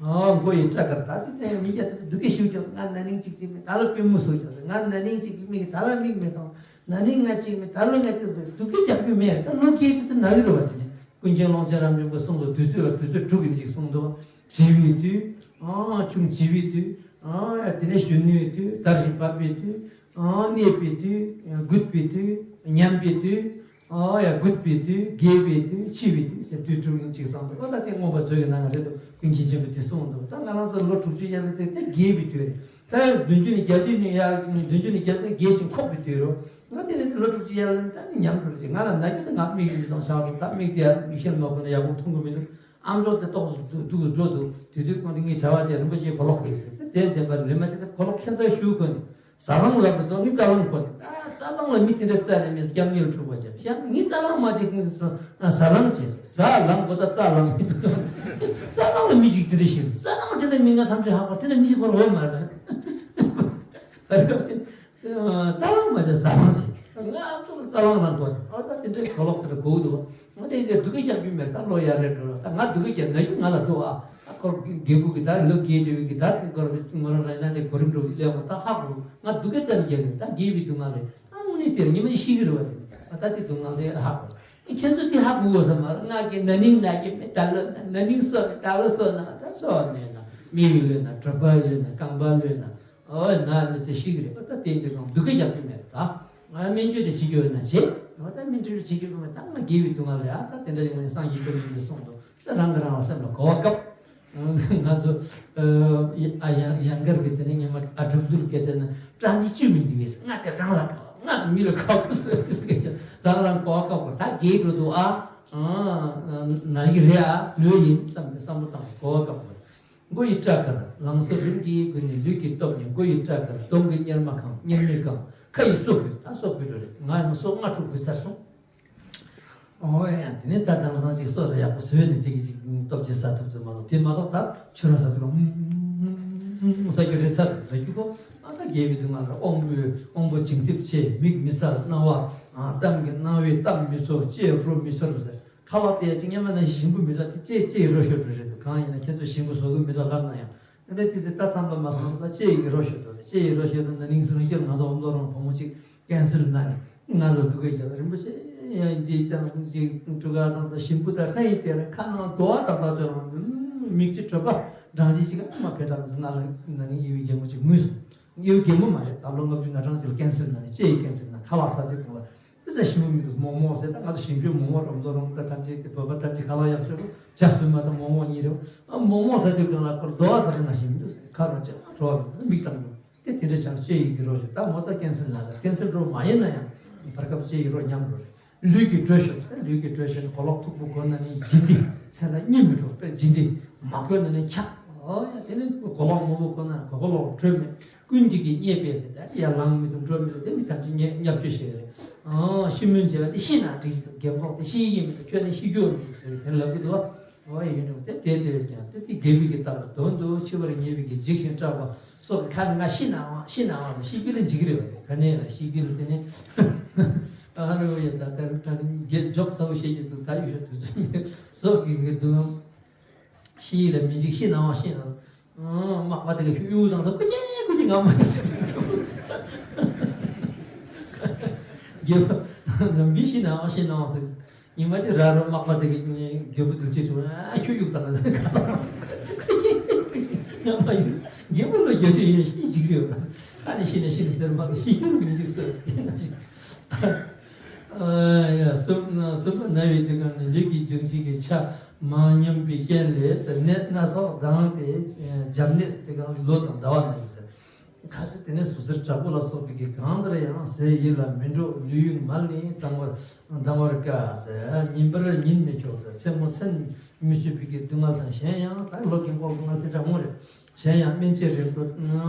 ཨ་མགོ་ཡི་སྐྲ་དཀར། ད་དེ་ནས་མི་རྒྱ་དེ་སྡུག་གི་ཤིག་རྒྱབ། ང་ན་ནིང་གཅིག་གཅིག་མི་ད་ལོ་པུས་མོ་ཟུག་རྒྱབ། ང་ན་ནིང་གཅིག་གི་མིག་ད་ལོ་མིག་མི་མཐོང་། ན་ནིང་ང་གཅིག་མི་ད་ལོ་ང་གཅིག་སྡུག་གི་རྒྱབ་རྒྱུ་མེད། ད་ལོ་རྒས་དུས་དེ་ན་རི་རུ་བ་དེ་ནས། ཀུན་མཁྱེན་ཀློང་ཆེན་རབ་འབྱམས་ཀྱིས་གསུངས་འདུག་དུས་ཚོད་ལ་དུས་ཚོད་དྲུག་ཡིན་ཅིག་གསུངས་འདུག་བྱིས་པའི་དུས། ཨ་ཆུང་བྱིས་པའི་དུས། ཨ་ཡ་དེ་ནས་གཞོན་ནུའི་དུས། དར་ཞིང་བབས་པའི་དུས། ཨ་གནས་པའི་དུས། རྒུད་པའི་དུས། ཉམས་པའི་དུས། ཨ་ཡ་རྒུད་པའི་དུས། རྒས་པའི་དུས། འཆི་བའི་དུས་ཟེར་དུས་དྲུག་ཡིན་ཅིག་གསུངས་འདུག་ཨ་ད་དེ་མངོན་པ་མཛོད་ཀྱི་ནང་ན་རེད་འདུག་ཀུན་མཁྱེན་ཆེན་པོས་དེ་གསུངས་འདུག་ད་ང་རང་ཚོ་ལོ་དྲུག་ཅུ་ཡན་ལ་དེ་དེ་རྒས་པའི་དུས་རེད། ད་བདུན་ཅུ་ནས་བརྒྱད་ཅུ་ནས་ཡར། བདུན་ཅུ་ནས་བརྒྱད་ཅུ་རྒས་ཤིང་འཁོགས་པའི་དུས་རོ། ང་དེ་ནས་ལོ་དྲུག་ཅུ་ཡར་ལ་ད་ནི་ཉམས་འགྲོ་ཅིག་ང་ལ་ན་རྒྱུ་དེ་ང་མིག་ཡིན་མི་གཏོང་ཆགས་འགྲོ། ད་མིག་དེ་ཡར་མིག་ཤེལ་མ་གོན་ན་ཡག་པོ་མཐོང་གི་མི་འདུག་ཨ་མཆོག་དེ་ཏོག་ཙམ་སྡུག་སྡུག་གི་འགྲོ་འདུག་དེ་དུས་ཁོང་དེ་ངའི་གྲྭ་པ་ཅིག་རིན་པོ་ཆེའི་གོ་ལོག་དེ་ཟེར་དེ་དེ་བདེན་པར་ལེན་མ་བྱེད། ད་གོ་ལོག་ཁྱད་མཚར་ཞུ་གོ་ནི། ཟ་ལང་ལབ་འདུག་ངའི་རྩ་ལང་གོ་ནི། ད་རྩ་ལང་ལ་མི་དེ་འདྲ་རྩ་ནས་མེད། སྐྱབས་གནས་ལ་འཁྲུག་པ་རྒྱབ་ཤག་ངའི་རྩ་ལང་མ་བྱེད་ཀུན་ཟ་ལང་བྱེད། ཟ་ལང་གོ་ད་རྩ་ལང་མི་འདུག་རྩ་ལང་ལ་མི་ཞིག་དེ་འདྲ་ཞིག་རྩ་ལང་དེ་འདྲ་མི་ང་ཐམས་ཅད་ཧ་གོ། དེ་འདྲ་མི་ཞིག་གོ་རོགས་མ་རེད། རྩ་ལང་མ་བྱེད་ཟ་ལང་བྱེད། ང་ཨ་མཆོག་རྩ་ལང་ལང་གོ་ནི། ཨ་ད་དེ་འདྲའི་གོ་ལོག་དེ་འདྲ་གོ་འདུག་ང་དེ་འདྲའི་སྡུག་གི་རྒྱག་རྒྱུ་མེད། ད་ལོ་ཡར་རེ་འགྲོ་ར། ད་ང་སྡུག་གི་རྒྱག་ན་རྒྱུ་ང་ལ་འདུག་ཨ། ད་ཁོ་རྒན་པོ་གི་ད་ལོ་རྒས་འགྲོ་བའི་གི་ད་ཁོ་རང་རེ་ན་དེ་གོ་རིམ་འགྲོ་བའི་ལས་ངོ་ད་ཧ་གོ་ང་སྡུག་གི་རྩ་ནས་རྒྱག་གི་ད་རྒས་པའི་སྡུག་བསྔལ་རེད། ད་དངོས་གནས་དེར་ཉི་མ་ཤི་གི་རེད་བ། དེ་ནས་ད་ལྟ་དེ་སྡུག་བསྔལ་དེ་ཧ་གོ་ཁྱེད་ཚོ་དེ་ཧ་གོ་དགོས་ས་མ་རེད། ང་གི་ན་ནིང་ན་གི་མེད། ད་ལོ་ན་ནིང་གསོ་མེད། ད་ལོ་གསོ་ན་ད་གསོ་མེད་ན་མི་ཡི་ལོས་ན་གྲོད་པ་ལོས་ན་རྐང་པ་ལོས་ན། ཨོ་ན་མི་ཚེ་ཤི་གི་རེད་པ། ད་དེ་འདྲ་གང་སྡུག་གི་རྒྱག་གི་མེད་རེད། ད་ང་སྨན་བཅོས་དེ་བྱེད་རྒྱུ་ཡོད་ན་བྱེད། ཨོ་ད་སྨན་བཅོས་བྱེད་རྒྱུ་ཡོད་མ་ད་ང་རྒས་པའི་སྡུག་བསྔལ་རེད། ཨ་ད་དེ་འདྲ་ཡིན་ན་སངས་རྒྱས་བཅོམ་ལྡན་འདས་གསུངས་འདུག་ད་རང་གི་རང་ལ་སེམས་ལ་གོ་བ་སྐབས། ང་ཚོ་ཨ་ཡང་ཡང་སྐར་གི་དེ་ནས་ཉི་མ་ཨ་དྲུག་འདུལ་སྐད་ཆ་ན་སྤྲང་ཚིག་བཅུ་མི་འདུག་བས། ང་དེ་རང་ལ་གོ་ང་མི་ལ་གོ་བ་སོ་སོ་སྐད་ཆ་རང་རང་གོ་བ་སྐབས་ད་རྒས་འགྲོ་འདུག་ཨ་ན་གི་རེད། ཨ་ལོས་ཡིན་བསམ་སྟེ་བསམ་བློ་བཏང་གོ་བ་སྐབས། མགོ་ཡི་སྐྲ་དཀར། ལང་ཚོ་རིམ་གྱིས་ཀུན་ནས་ལུས་ཀྱི་སྟོབས་ཉམས། མགོ་ཡི་སྐྲ་དཀར། གདོང་གི་གཉེར་མ་གང་། གཉེར་མས་གང་། ཁ་ཡི་སོ་བུད། ད་སོ་བུད་འགྲོ་རེད། ང་ཡང་སོ་ལྔ་དྲུག་བུད་ཚར་སོང་། ཨོ་ཡ་དེ་ནས་ད་དེང་སང་ཅིག་སོ་རེ་ཡག་པོ་བཟོས་ནས་དེ་གི་ཅིག་སྟོབས་ཆེ་ས་ཐུབ་ཚོད་མ་གཏོགས། དེ་མ་གཏོགས་ད་ཆུ་ར་ས་ཐུབ་ལ་ས་རྒྱུ་རེད་ཚར་ཐུབ་ས་རྒྱུ་གོ། ཨ་ད་རྒས་པའི་དུས་ང་ལ་དབང་པོའི་དབང་པོ་བྱིང་རྡེབ་ཆེ། མིག་མི་གསལ། རྣ་བ་གཏམ་གྱི་རྣ་བའི་གཏམ་མི་ཚོར། ལྕེ་རོ་མི་ཚོར་བ་ཟེར། ཁ་ལག་དེ་ཅིག་སྙན་མ་ན་ཞིམ་པོ་མི་འདྲ། དེ་ལྕེ་ལྕེ་ཡི་རོ་ཤོར་འགྲོ་རེད་འདུག་གང་ཡིན་ན་ཁྱེད་ཚོ་ཞིམ་པོ་བཟོ་གི་མི་འདུག་ལབ་ན་ཡང་། དེ་འདྲ་དེ་དེ་ལྟ་ཙམ་ལ་མ་སོང་ན་ལྕེ་ཡི་རོ་ཤོར་འགྲོ་རེད། ལྕེ་ཡི་རོ་ཤོར་ན་ན་ནིང་སོང་ན་ཁྱེད་ང་ཚོ་ཨོམ་ལོ་རང་བུ་མོ་ཅིག་ཀན་སར་ན་ནི་ང་ལ་སྡུག་གི་རྒྱག་རིན་པོ་ཆེ་ཡང་འདི་ལྟ་ན་ཅིག་ཀྲུ་ག་དང་ཚོ་ཞིམ་པོ་དང་ལྷ་ཡི་དེ་ར་ཁ་ནང་རྡོ་བ་ཏག་ཏག་ཅོ་རང་མིག་ཅིག་གྲོད་པ་འགྲང་ཅིག་ཅིག་ཨ་མ་ཕེ་དྲག་ང་ལ་ན་ནིང་ཡི་བའི་རྒྱལ་མོ་ཅིག་ངུས་སོང་། ཡི་བའི་རྒྱལ་མོ་མ་རེད། ད་ལོ་ལྔ་བཅུ་ང་གྲངས་ཅིག་ལ་ཀན་སར་ན་ནི་ལྕེ་ཡི་ཀན་སར་ན་ཁ་ལག་ཟ་དུས་གང་ལ། དེ་ཚོ་ཞིམ་པོ་མི་འདུག་མོག་མོག་ཟེར། ད་ང་ཚོ་ཞིམ་ཤོས་མོག་མོག་རོམ་ཚོ་རོང་ད་ཐམས་ཅད་དེ་བོད་པ་ཐམས་ཅད་ཁ་ལག་ཡག་ཤོས་རོ་ཇ་སུན་མ་དང་མོག་མོག་གཉིས་རེད། ཨ་མོག་མོག་ཟ་དུས་གང་ལ་ཁོ་རྡོ་བ་ཟ་རེ་ན་ཞིམ་མི་འདུག་ཁ་རང་ཅག་བྲོ་བ་མི་འདུག་མིག་བཏང་འདུག་དེ་དེ་འདྲ་ཅང་ལྕེ་ཡི་གི་རོ་ཞིག་ད་མོ་ད་ཀན་སར་ན་ད་ཀན་སར་འགྲོ་མ་ཡིན་ན་ཡང་བར་སྐབས་ལྕེ་ཡི་རོ་ཉམས་འགྲོ་རེད། ལུས་ཀྱི་དྲོད་ཤོར་ཟེར། ལུས་ཀྱི་དྲོད་ཤོར་ནས་གོ་ལོག་མཐུག་པོ་གོན་ན་ནི་ལྗིད་འདི་མཚན་ལ་གཉིད་མི་འགྲོ་བས་ལྗིད་འདི་མ་གོན་ན་ནི་འཁྱག་ཨོ་ཡ་དེ་ནི་གོ་ལོག་མང་པོ་གོན་ན་གོ་གོ་ལོག་དྲོད་མེད། ཀུན་གྱིས་ཀྱིས་བརྙས་པས་ཟེར། ད་ཡར་ལངས་མི་འདུག་འགྲོ་མི་འདུག་དེ་མི་ཐམས་ཅད་བརྙས་བརྙས་བཅོས་བྱེད་ཀྱི་རེད། ཨང་ཤི་སྨོན་བྱས་པ་དེ་ཤི་ན་འགྲིག་གི་འདུག་རྒན་གོག་དེ་ཤི་ཡི་མི་འདུག་ཁྱོད་ནི་ཤི་རྒྱུ་མི་འདུག་ཟེར་དེ་ལབ་ཀྱི་འདུག་ཨོ་ཡ་ཡིན་འགྲོ་དེ་དེ་དེ་ཀྱང་དེ་དེ་རྒས་པའི་གི་རྟགས་ལ་དོན་དུ་འཆི་བར་ཉེ་བའི་གི་འཇིགས་ཤིང་སྐྲག་པ་སོགས་ཀྱི་ཁ་ནས་ང་ཤི་ནའང་ཤི་ནའང་ཟེར་ཤི་རྒྱུ་ལ་འཇིགས་ཀྱི་རེད་བ། དེ་ག་ནས་ལ་ཤི་རྒྱུ་ལ་དེ་ནི་ཨ་རོ་ཡ་ད་ད་ད་རྒྱན་འཇོག་ཚ་བོ་བཤད་ཀྱི་འདུག་ད་ཡོད་ཤོག་དུས་ཚོད་མེད་སོགས་ཀྱི་གི་འདུག་ཤི་ཡི་ལ་མི་འཇིགས་ཤི་ནའང་ཤི་ན། ཨང་། མག་པ་དེ་ག་ཤུ་གཡུ་དང་ས་ཀུ་ཅི་ཀུ་ཅི་ང་མ་ཤི། རྒྱལ་པོ་ནམ་གྱི་ཤི་ནའང་ཤི་ནའང་ཟེར། ཉི་མ་དེ་ར་རོ་མག་པ་དེ་ག་རྒྱལ་པོ་དུལ་ཅི་ཁྲི་ཨ་ཁྱོད་གཡུག་དང་ང་མ་གཡུག་རྒྱལ་པོ་ལ་རྒྱལ་ཤོས་ཡིན་ཤི་འཇིགས་རེད། ཁ་ནས་ཤི་ན་ཤི་ནས་ཟེར་མ་གཏོགས་ཤི་རྒྱུ་མི་འཇིགས་ཟེར། ཨ་ཡ་གསུམ་གསུམ་པ་ན་བའི་དུས་སྐབས་ནི་ལུས་ཀྱི་འབྱུང་བྱེད་ཀྱི་ཆ་མང་ཉམས་པའི་རྐྱེན་ལས་ཟེར། ནད་སྣ་ཚོགས་ལྡང་སྟེ་འབྱམས་ནད་ཟེར་དུས་སྐབས་ལོ་དང་ཟླ་བ་ན་ཡོད་ཟེར། ཁ་ཚ་དེ་ནས་ཟུག་གཟེར་དྲག་པོ་ལ་སོགས་པའི་གི་གང་ལྟར་ཡང་ཟས་ཡིད་ལ་མི་འགྲོ། ལུས་མལ་ནི་ལྡང་བར་ལྡང་བར་དཀའ་ཟེར། ཉིན་པར་ཉིན་མི་འཁྱོག་ཟེར། མཚན་མོ་མཚན་མི་ཆོད་པའི་གི་སྡུག་བསྔལ་དང་། གཞན་ཡང་ད་ལོ་རྒན་འཁོགས་སྡུག་བསྔལ་དེ་འདྲ་འོང་རེད། གཞན་ཡང་སྨན་དཔྱད་རིམ་གྲོ་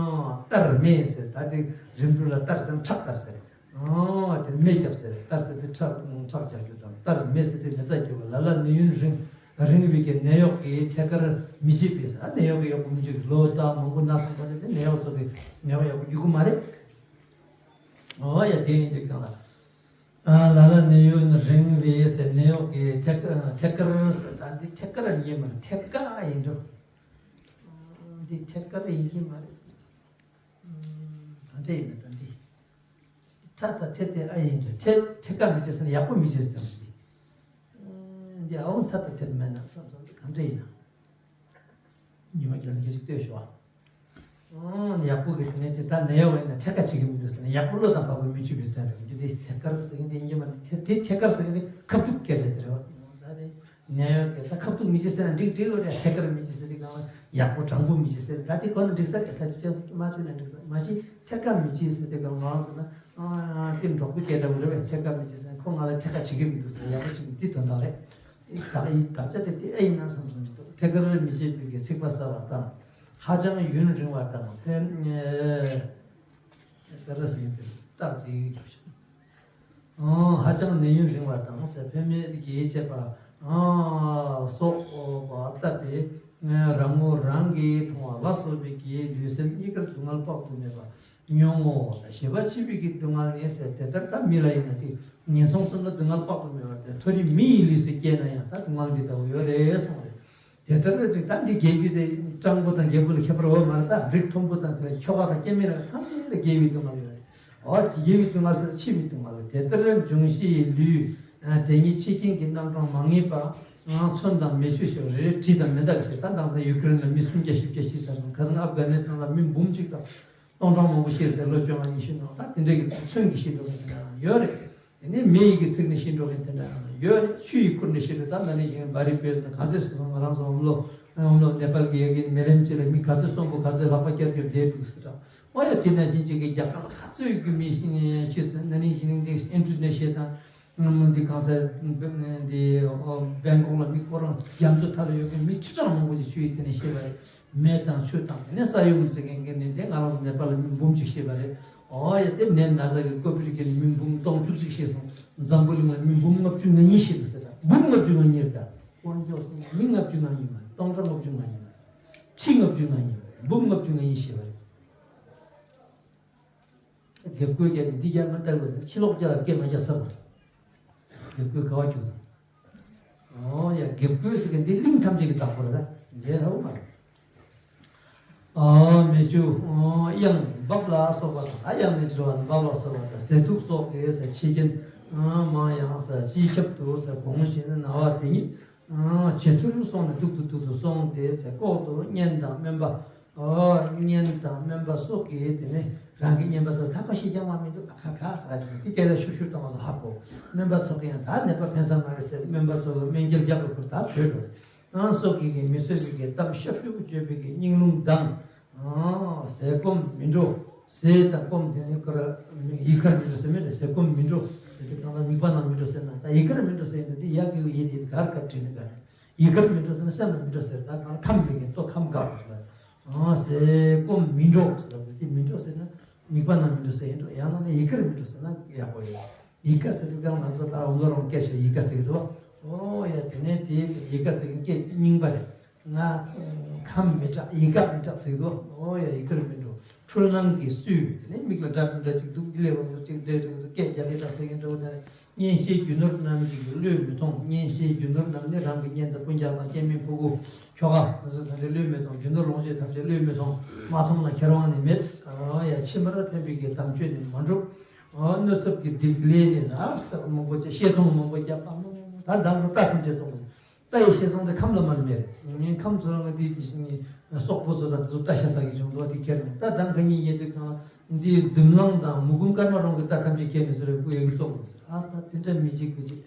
ལྟར་མེད་ཟེར། ད་དེ་རིམ་གྲོ་ལ་ལྟར་ཟེར་ན་ཁྲག་ལྟར་ཟེར། ཨོ་དེ་མེ་བརྒྱབ་ཟེར། ལྟར་ཟེར་དེ་ཁྲག་ཁྲག་རྒྱག་རྒྱུ་དང་། ལྟར་མེ་ཟེར་དེ་མེ་བཙའ་རྒྱག་པ། ལ་ལ་ནད་ཡུན་རིང་རིང་བའི་གི་ནད་གཡོག་གིས་ཐད་ཀར་མི་བྱེད་པས། ཨ་ནད་གཡོག་གི་གཡོག་པོ་མི་བྱེད་པས། ལོ་ཟླ་མང་པོ་ན་སོང་ཙང་དེ་ནད་གཡོག་སོགས་ཀྱི་ནད་གཡོག་ཡག་པོ་རྒྱུག་གི་མ་རེད། ཨོ་ཡ་དེ་ཡིན་དུས་གང་ལ། ཨ་ལ་ལ་ནད་ཡུན་རིང་བའི་ཟེར། ནད་གཡོག་གིས་ཐད་ཀ་ཐད་ཀར་ཟེར། ད་འདི་ཐད་ཀར་ཡིན་གྱི་མ་རེད། ཐད་ཀ་ཡིན་འགྲོ། འདི་ཐད་ཀར་ཡིན་གྱི་མ་རེད། གང་འདྲ་ཡིན་ན་ད་འདི། ཐ་དང་ཐེ་དེ་ཨ་ཡིན་དུ་ཐེ་ཐེ་ཀ་མི་བྱེད་ཟེར་ན་ཡག་པོ་མི་བྱེད་ཟེར་དང་། འདི་ཨའོ་ཐ་དང་ཐེ་མེད་ན་བསམ་བསམ་གང་འདྲ་ཡིན་ན། ཉི་མ་རྒྱལ་ལ་སྐད་ཅིག་ལྟོས་ཤོག་ཨ། ཡག་པོ་གི་དེ་ནས་ཅི་ད་ནད་གཡོག་ཡིན་ན་ཐད་ཀ་བྱེད་ཀྱི་མི་འདུག་ཟེར་ན་ཡག་པོ་བློ་དང་བབ་པ་མི་བྱེད་པའི་དོན་རེད། འདི་དེ་ཐད་ཀར་ཟེར་གྱི་འདི་ཡིན་གྱི་མ་རེད། དེ་དེ་ཐད་ཀར་ཟེར་གྱི་འདི་ཁ་ཐུག་སྐད་ཆ་དེ་རེད་བ། ད་དེ། ནད་གཡོག་གིས་ད་ཁ་ཐུག་མི་བྱེད་ཟེར་ན་འགྲིག་འགྲིག་ཡོད་རེད། ཐད་ཀར་མི་བྱེད་ཟེར་དུས་སྒང་ལ་ཡག་པོ་དྲང་པོ་མི་བྱེད་ཟེར། ད་དེ་ཁོ་ན་འགྲིག་ས་རེད། ད་དེ་ཁྱོད་ཚོ་མ་བྱུང་ན་འགྲིག་ས་མ་བྱེད། ཐད་ཀར་མི་བྱེད་ཟེར་དུས་སྒང་ལ་ང་ཚོ་ན་ཨ་དེ་འབྲོག་པའི་སྐད་འདྲ་བོ་རེད་བས། ཐད་ཀར་མི་བྱེད་ཟེར་ན་ཁོ་ང་ལ་ཐད་ཀར་བྱེད་ཀྱི་མི་འདུག་ཟེར། ཡག་པོ་བྱེད་མི་འདི་དོན་དག་རེད། ཨི་ད་ཨི་དག་ཆ་དེ་དེ་ཨེ་ཡིན་ན་བསམ་སོང་གི་འདུག་ཐད་ཀར་མི་བྱེད་པའི་གི་ཚིག་པ་གསར་བ་དང་། ཧ་ཅང་ཡུན་རིང་བ་དང་ཕན་ཨེ་ད་ར་ཟེར་གྱི་འདུག་རྟགས་ཅིག་ཡོད་ཀྱང་ཞིག་ཨང་། ཧ་ཅང་ནད་ཡུན་རིང་བ་དང་ཟེར། ཕན་མེད་ཀྱི་བྱེད་པ་ཨང་སོགས་པ་ལྟ་སྟེ། རང་ངོ་རང་གིས་མཐོང་བ་ལ་སོགས་པའི་གི་ལུས་སེམས་གཉིས་ཀར་སྡུག་བསྔལ་དཔག་ཏུ་མེད་པ་མྱོང་ངོ་། ཞེས་པ་འཆི་བའི་གི་སྡུག་བསྔལ་ནི་ཟེར། དེ་ལྟར་ད་མི་ལ་ཡིན་ན་ཅིག་ངན་སོང་གསུམ་ན་སྡུག་བསྔལ་དཔག་ཏུ་མེད་པ་དེ། མཐོ་རིས་མི་ཡི་ལུས་སུ་སྐྱེས་ན་ཡང་ད་སྡུག་བསྔལ་འདི་ལྟ་བུ་ཡོད་རེད་གསུངས་རེད། དེ་ལྟར་རེད་ཅིག་ད་འདི་རྒས་པའི་དེ་སྤྲང་པོ་དང་རྒད་པོ་ལ་ཁྱད་པར་ཡོད་མ་རེད། ད་རིགས་མཐོན་པོ་དང་དེ་ཁྱོ་ག་དང་སྐྱེ་དམན་ལ་ཐམས་ཅད་ལ་རྒས་པའི་སྡུག་བསྔལ་ཡོད་རེད། འོ་རྒས་པའི་སྡུག་བསྔལ་ཟེར་འཆི་བའི་སྡུག་བསྔལ་རེད། དེ་ལྟར་འབྱུང་བཞི་ཡི་ལུས་དེ་ཉིད་འཆི་རྐྱེན་གྱི་རྣམ་གྲངས་མ་ངེས་པ། ཚོན་དང་མེ་ཆུ་ཞེས་རེ་རེ་དྲི་དང་མེ་མདའ་ཞེས། ད་དེང་སང་ཡུ་ཀེ་རེན་ལ་མི་སུམ་བརྒྱ་བཞི་བརྒྱ་ཤི་ཚར་སོང་། ཁ་སང་ཨབ་གྷ་ནི་སི་ཐན་ལ་མི་འབུམ་གཅིག་དང་སྟོང་གྲངས་མང་པོ་ཤི་ཟེར། ལོ་བཅོ་ལྔ་ཉི་ཤུ་ནང་ད་དེ་འདྲ་གི་ཚོན་གྱིས་ཤི་འགྲོ་བ་དེ་འདྲ་ཡང་ཡོད་རེད། དེ་ནས་མེ་ཡི་གི་ཚིག་ནས་ཤི་འགྲོ་མཁན་དེ་འདྲ་ཡང་ཡོད་རེད། ཆུ་ཡིས་ཁུར་ནས་ཤི་འགྲོ། ད་ད་ནི་ཞིག་བ་རི་བོད་ཟེར་ན་ག་ཚོད་སོང་། ང་རང་ཚོ་ཨོམ་ལོ་ཨོམ་ལོ་ནེ་པཱལ་གི་ཡ་གི་མེ་ལེམ་ཅིག་ལ་མི་ག་ཚོད་སོང་པོ་ག་ཚོད་ལག་པ་བསྐྱར་བསྐྱར་བསྡད་འདུག་ཟེར། ད་ཨོ་ཡ་དེ་ནང་བཞིན་ཅིག་གི་རྒྱ་གར་ལ་ག་ཚོད་ཀྱི་མི་ཤི་ནས་ཤི་ཟེར། ན་ནིང་ཞིག་ནིང་འདི་ཨིན་ཌོ་ནེ་ཤི་ཡ་དང་འདི་གང་ཟེར་འདི་བེང་ཀོག་ལ་མི་ཁོ་རང་རྒྱ་མཚོ་མཐའ་ལ་ཡོད་མཁན་མི་ཁྲི་ཕྲག་མང་པོ་ཞིག་ཆུ་ཡིས་དེ་ནས་ཤི་བ་རེད། མེ་དང་ཆུ་དང་དེ་ནས་ས་ཡོམ་ཟེར་མཁན་གྱི་ནི་དེ་ང་རང་ཚོ་ནེ་པཱལ་ལ་མི་འབུམ་གཅིག་ཤི་བ་རེད། ཨོ་ཡ་དེ་ནས་ན་ཚ་གི་ཀོ་བིཌ་གི་ནི་མི་འབུམ་སྟོང་བཅུ་གཅིག་ཤི་སོང་། འཛམ་བུ་གླིང་ལ་མི་འབུམ་ལྔ་བཅུ་ང་གཉིས་ཤི་རེད་ཟེར། ད་འབུམ་ལྔ་བཅུ་ང་གཉིས་རེད། ད་དཀོན་མཆོག་གསུམ་མི་ལྔ་བཅུ་ང་གཉིས་མ་རེད། སྟོང་ཕྲག་ལྔ་བཅུ་ང་གཉིས་མ་རེད། ཁྲི་ལྔ་བཅུ་ང་གཉིས་མ་རེད། འབུམ་ལྔ་བཅུ་ང་གཉིས་ཤི་བ་རེད། དགེ་བསྐོས་བརྒྱབ་ནས་འདི་རྒྱག་མ་བལྟ་དགོས་ཟེར། ཕྱི་ལོགས་རྒྱག་ལ་སྐད་མ་རྒྱག་ས་མ་རེད། དགེ་བསྐོས་དགའ་བ་བྱུང་། ཨོ་ཡ་དགེ་བསྐོས་ཟེར་མཁན་འདི་གླིང་ཐམས་ཅད་ཀྱི་བདག་པོ་རེད། ད་འདི་ཧ་གོ་མ་རེད། ཨོ་མེ་ཆུ་ཨོ་གཡང་འབབ་ལ་སོགས་པ་དང་། ད་གཡང་ནས་འབྲི་བ་ན་འབབ་ལ་སོགས་པ་དང་། ཟས་དུག་སོགས་ཀྱི་ཟས་འཆི་རྐྱེན་མང་ཡང་ཟས་སྤྱི་ཁྱབ་ཏུ་ཟས་གོང་བཞིན་ན་བ་དེ་ཉིད། ཨ་ཇེ་ཐུར་སོང་ནས་ཐུར་དུ་ཐུར་དུ་སོང་སྟེ་ཟེར། ལྐོག་ཏུ་གཉེན་དང་སྨན་པ། ཨ་གཉེན་དང་སྨན་པ་སོགས་ཀྱིས་དེ་ནས་རང་གི་གཉེན་པ་ཚོ་ད་ཁ་ཤས་ཀྱང་མ་མི་འདུག་ཨ་ཁ་ཁ་ཟ་ཞིག་དེ་སྐད་ཆ་ཤུར་ཤུར་གཏོང་བ་ལ་ཧ་གོ། སྨན་པ་ཚོ་གིས་ཡང་ད་ནད་པ་ཕན་ས་མ་རེད་ཟེར། སྨན་པ་ཚོ་གིས་སྨན་རྒྱལ་རྒྱག་དགོས་ཁུར་ད་བྱོས་འགྲོ། ཨ་སོགས་ཀྱིས་གི་མི་བཟོད་པའི་གི་གཏམ་ཤབ་ཤུབ་བརྗོད་པའི་གི་སྙིང་རླུང་ལྡང་། ཨ་ཟས་སྐོམ་མི་འགྲོ། ཟས་དང་སྐོམ་དེ་ནི་ཀ་ར་ཡི་གར་མི་འགྲོ་ཟེར་མི་རེད། ཟས་སྐོམ་མི་འགྲོ་ཟེར་དུས་གང་ལ་མིད་པ་ན་མི་འགྲོ་ཟེར་ན། ད་ཡི་གར་མི་འགྲོ་ཟེར་ཡིན་དུས་འདི་ཡ་གི་ཡི་དེ་གར་གར་བྲིས་ནི་ག་རེད། ཡི་གར་མི་འགྲོ་ཟེར་ན་སེམས་ལ་མི་འགྲོ་ཟེར། ད་གང་ལ་ཁམས་མེད་མཁན་ལྟོ་ཁམས་འགག་པ་ཟེར། ཨ་ཟས་སྐོམ་མི་འགྲོ་ཟེར་བ་དེ་མི་འགྲོ་ཟེར་ན་མིད་པ་ན་མི་འགྲོ་ཟེར་ཡིན་འགྲོ། ཡང་ན་ནི་ཡི་གར་མི་འགྲོ་ཟེར་ན་ཡག་པོ་ཡོད། ཡི་ག་ཟེར་དུས་ཀྱང་ང་ཚོ་ད་འོ་ལོ་རང་སྐད་ཆ་ཡི་ག་ཟེར་གྱི་འདུག་ཨོ་ཡ་དེ་ནས་དེ་ཡི་ག་ཟེར་གྱི་སྐད་རྙིང་པ་རེད། ང་ཁམས་མི་དྲག་ཡི་ག་མི་དྲག་ཟེར་གྱི་འདུག་ཨོ་ཡ་ཡི་གར་མི་འགྲོ། འཁྲུལ་སྣང་གིས་བསུས། དེ་ནས་མིག་ལ་སྒྲ་འདྲ་ཅིག་འདུག་འདི་ལས་འོ་ཅིག་འདྲེ་འདུག་སྐད་རྒྱག་གི་དྲག་ཟེར་གྱི་འདུག་ནས། གཉེན་བཤེས་རྒྱུ་ནོར་རྣམས་ཀྱིས་བློས་མི་ཐོངས། གཉེན་བཤེས་རྒྱུ་ནོར་རྣམས་ནི་རང་གི་གཉེན་དང་སྤུན་ཀྱག་དང་སྐྱེ་དམན་ཕྲུ་གུ་ཁྱོ་ག་དེ་ཚོ་ཐམས་ཅད་བློས་མི་ཐོངས། རྒྱུ་ནོར་ལོངས་སྤྱོད་ཐམས་ཅད་བློས་མི་ཐོངས། མ་མཐོང་ན་ཁྱེར་འོང་ནི་མེད། ཨོ་ཡ་ཕྱི་མར་ཕན་པའི་གི་དམ་ཆོས་ནི་མ་འགྲུབ། ཨོ་གནོད་ཚབས་ཀྱི་སྡིག་ལས་ནི་ཟབ་ཟབ་མང་པོ་བྱས། ཤེས་ཚོང་མང་པོ་བརྒྱབ། ཨ་མ་མ་མ་ད་དམ་ཚོ་རྟ་ཐམས་ཅད་བཙོང་། རྟ་ཡི་ཤེས་ཚོང་དེ་ཁམས་ལ་མར་མེད་རེད། ངས་ཁམས་ཚོ་རང་གི་དེ་སོག་པོ་ཚོ་དང་དེ་ཚོ་རྟ་ཤ་ཟ་གི་བྱུང་འདུག་དེ་ཁྱེར་ནས་རྟ་དང་ག་གཉིས་ཉལ་དུས་གང་ལ་འདི་འཛིམ་ལང་དང་མུ་གུམ་སྐར་མ་རོང་གི་རྟ་ཐམས་ཅད་ཁྱེར་ནས་ཟེར་བའི་སྐུ་ཡ་གི་བཙོང་འདུག་ཟེར། ཨ་ད་དེ་འདྲ་མི་བྱེད་དགོས་ཅིག་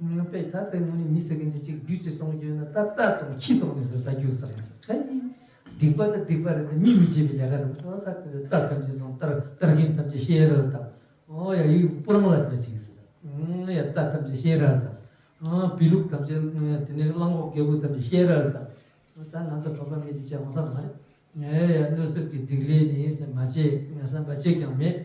ང་པས་ད་ལྟ་ངོ་ནས་མི་ཟེར་གི་འདི་གཅིག་རྒྱུ་ཅིག་བཙོང་རྒྱུ་ཡོད་ན་ད་རྟ་བཙོང་ཁྱི་བཙོང་ནས་ཟེར། ད་རྒྱུ་ཟེར་ཡིན་ཟེར་ཁ་ཡིན། སྡིག་པ་དང་སྡིག་པ་རེད་དེ་མི་མི་བྱེད་པའི་ལས་ཀ་རེད། ཨོ་ད་དེ་རྟ་ཐམས་ཅད་སོང་། རྟ་རྟ་རྒན་ཐམས་ཅད་ཤེས་རབ་དང་། ཨོ་ཡ་ཡི་སྤུ་རང་ལ་དེ་ཅིག་ཟེར། ཨོ་ཡ་རྟ་ཐམས་ཅད་ཤེས་རབ་དང་། ཨོ་བི་ལུག་ཐམས་ཅད་དེ་ནས་གླང་གོག་རྒྱལ་པོ་ཐམས་ཅད་ཤེས་རབ་དང་། ད་ང་ཚོ་བོད་པ་མི་དེ་བྱས་འོང་ས་མ་རེད། ངས་ཡ་གནོད་ཚབས་ཀྱི་སྡིག་ལས་ནི་ཟེར་མ་བྱེད་ངས་བསམ་པ་གཅིག་ཀྱང་མེད།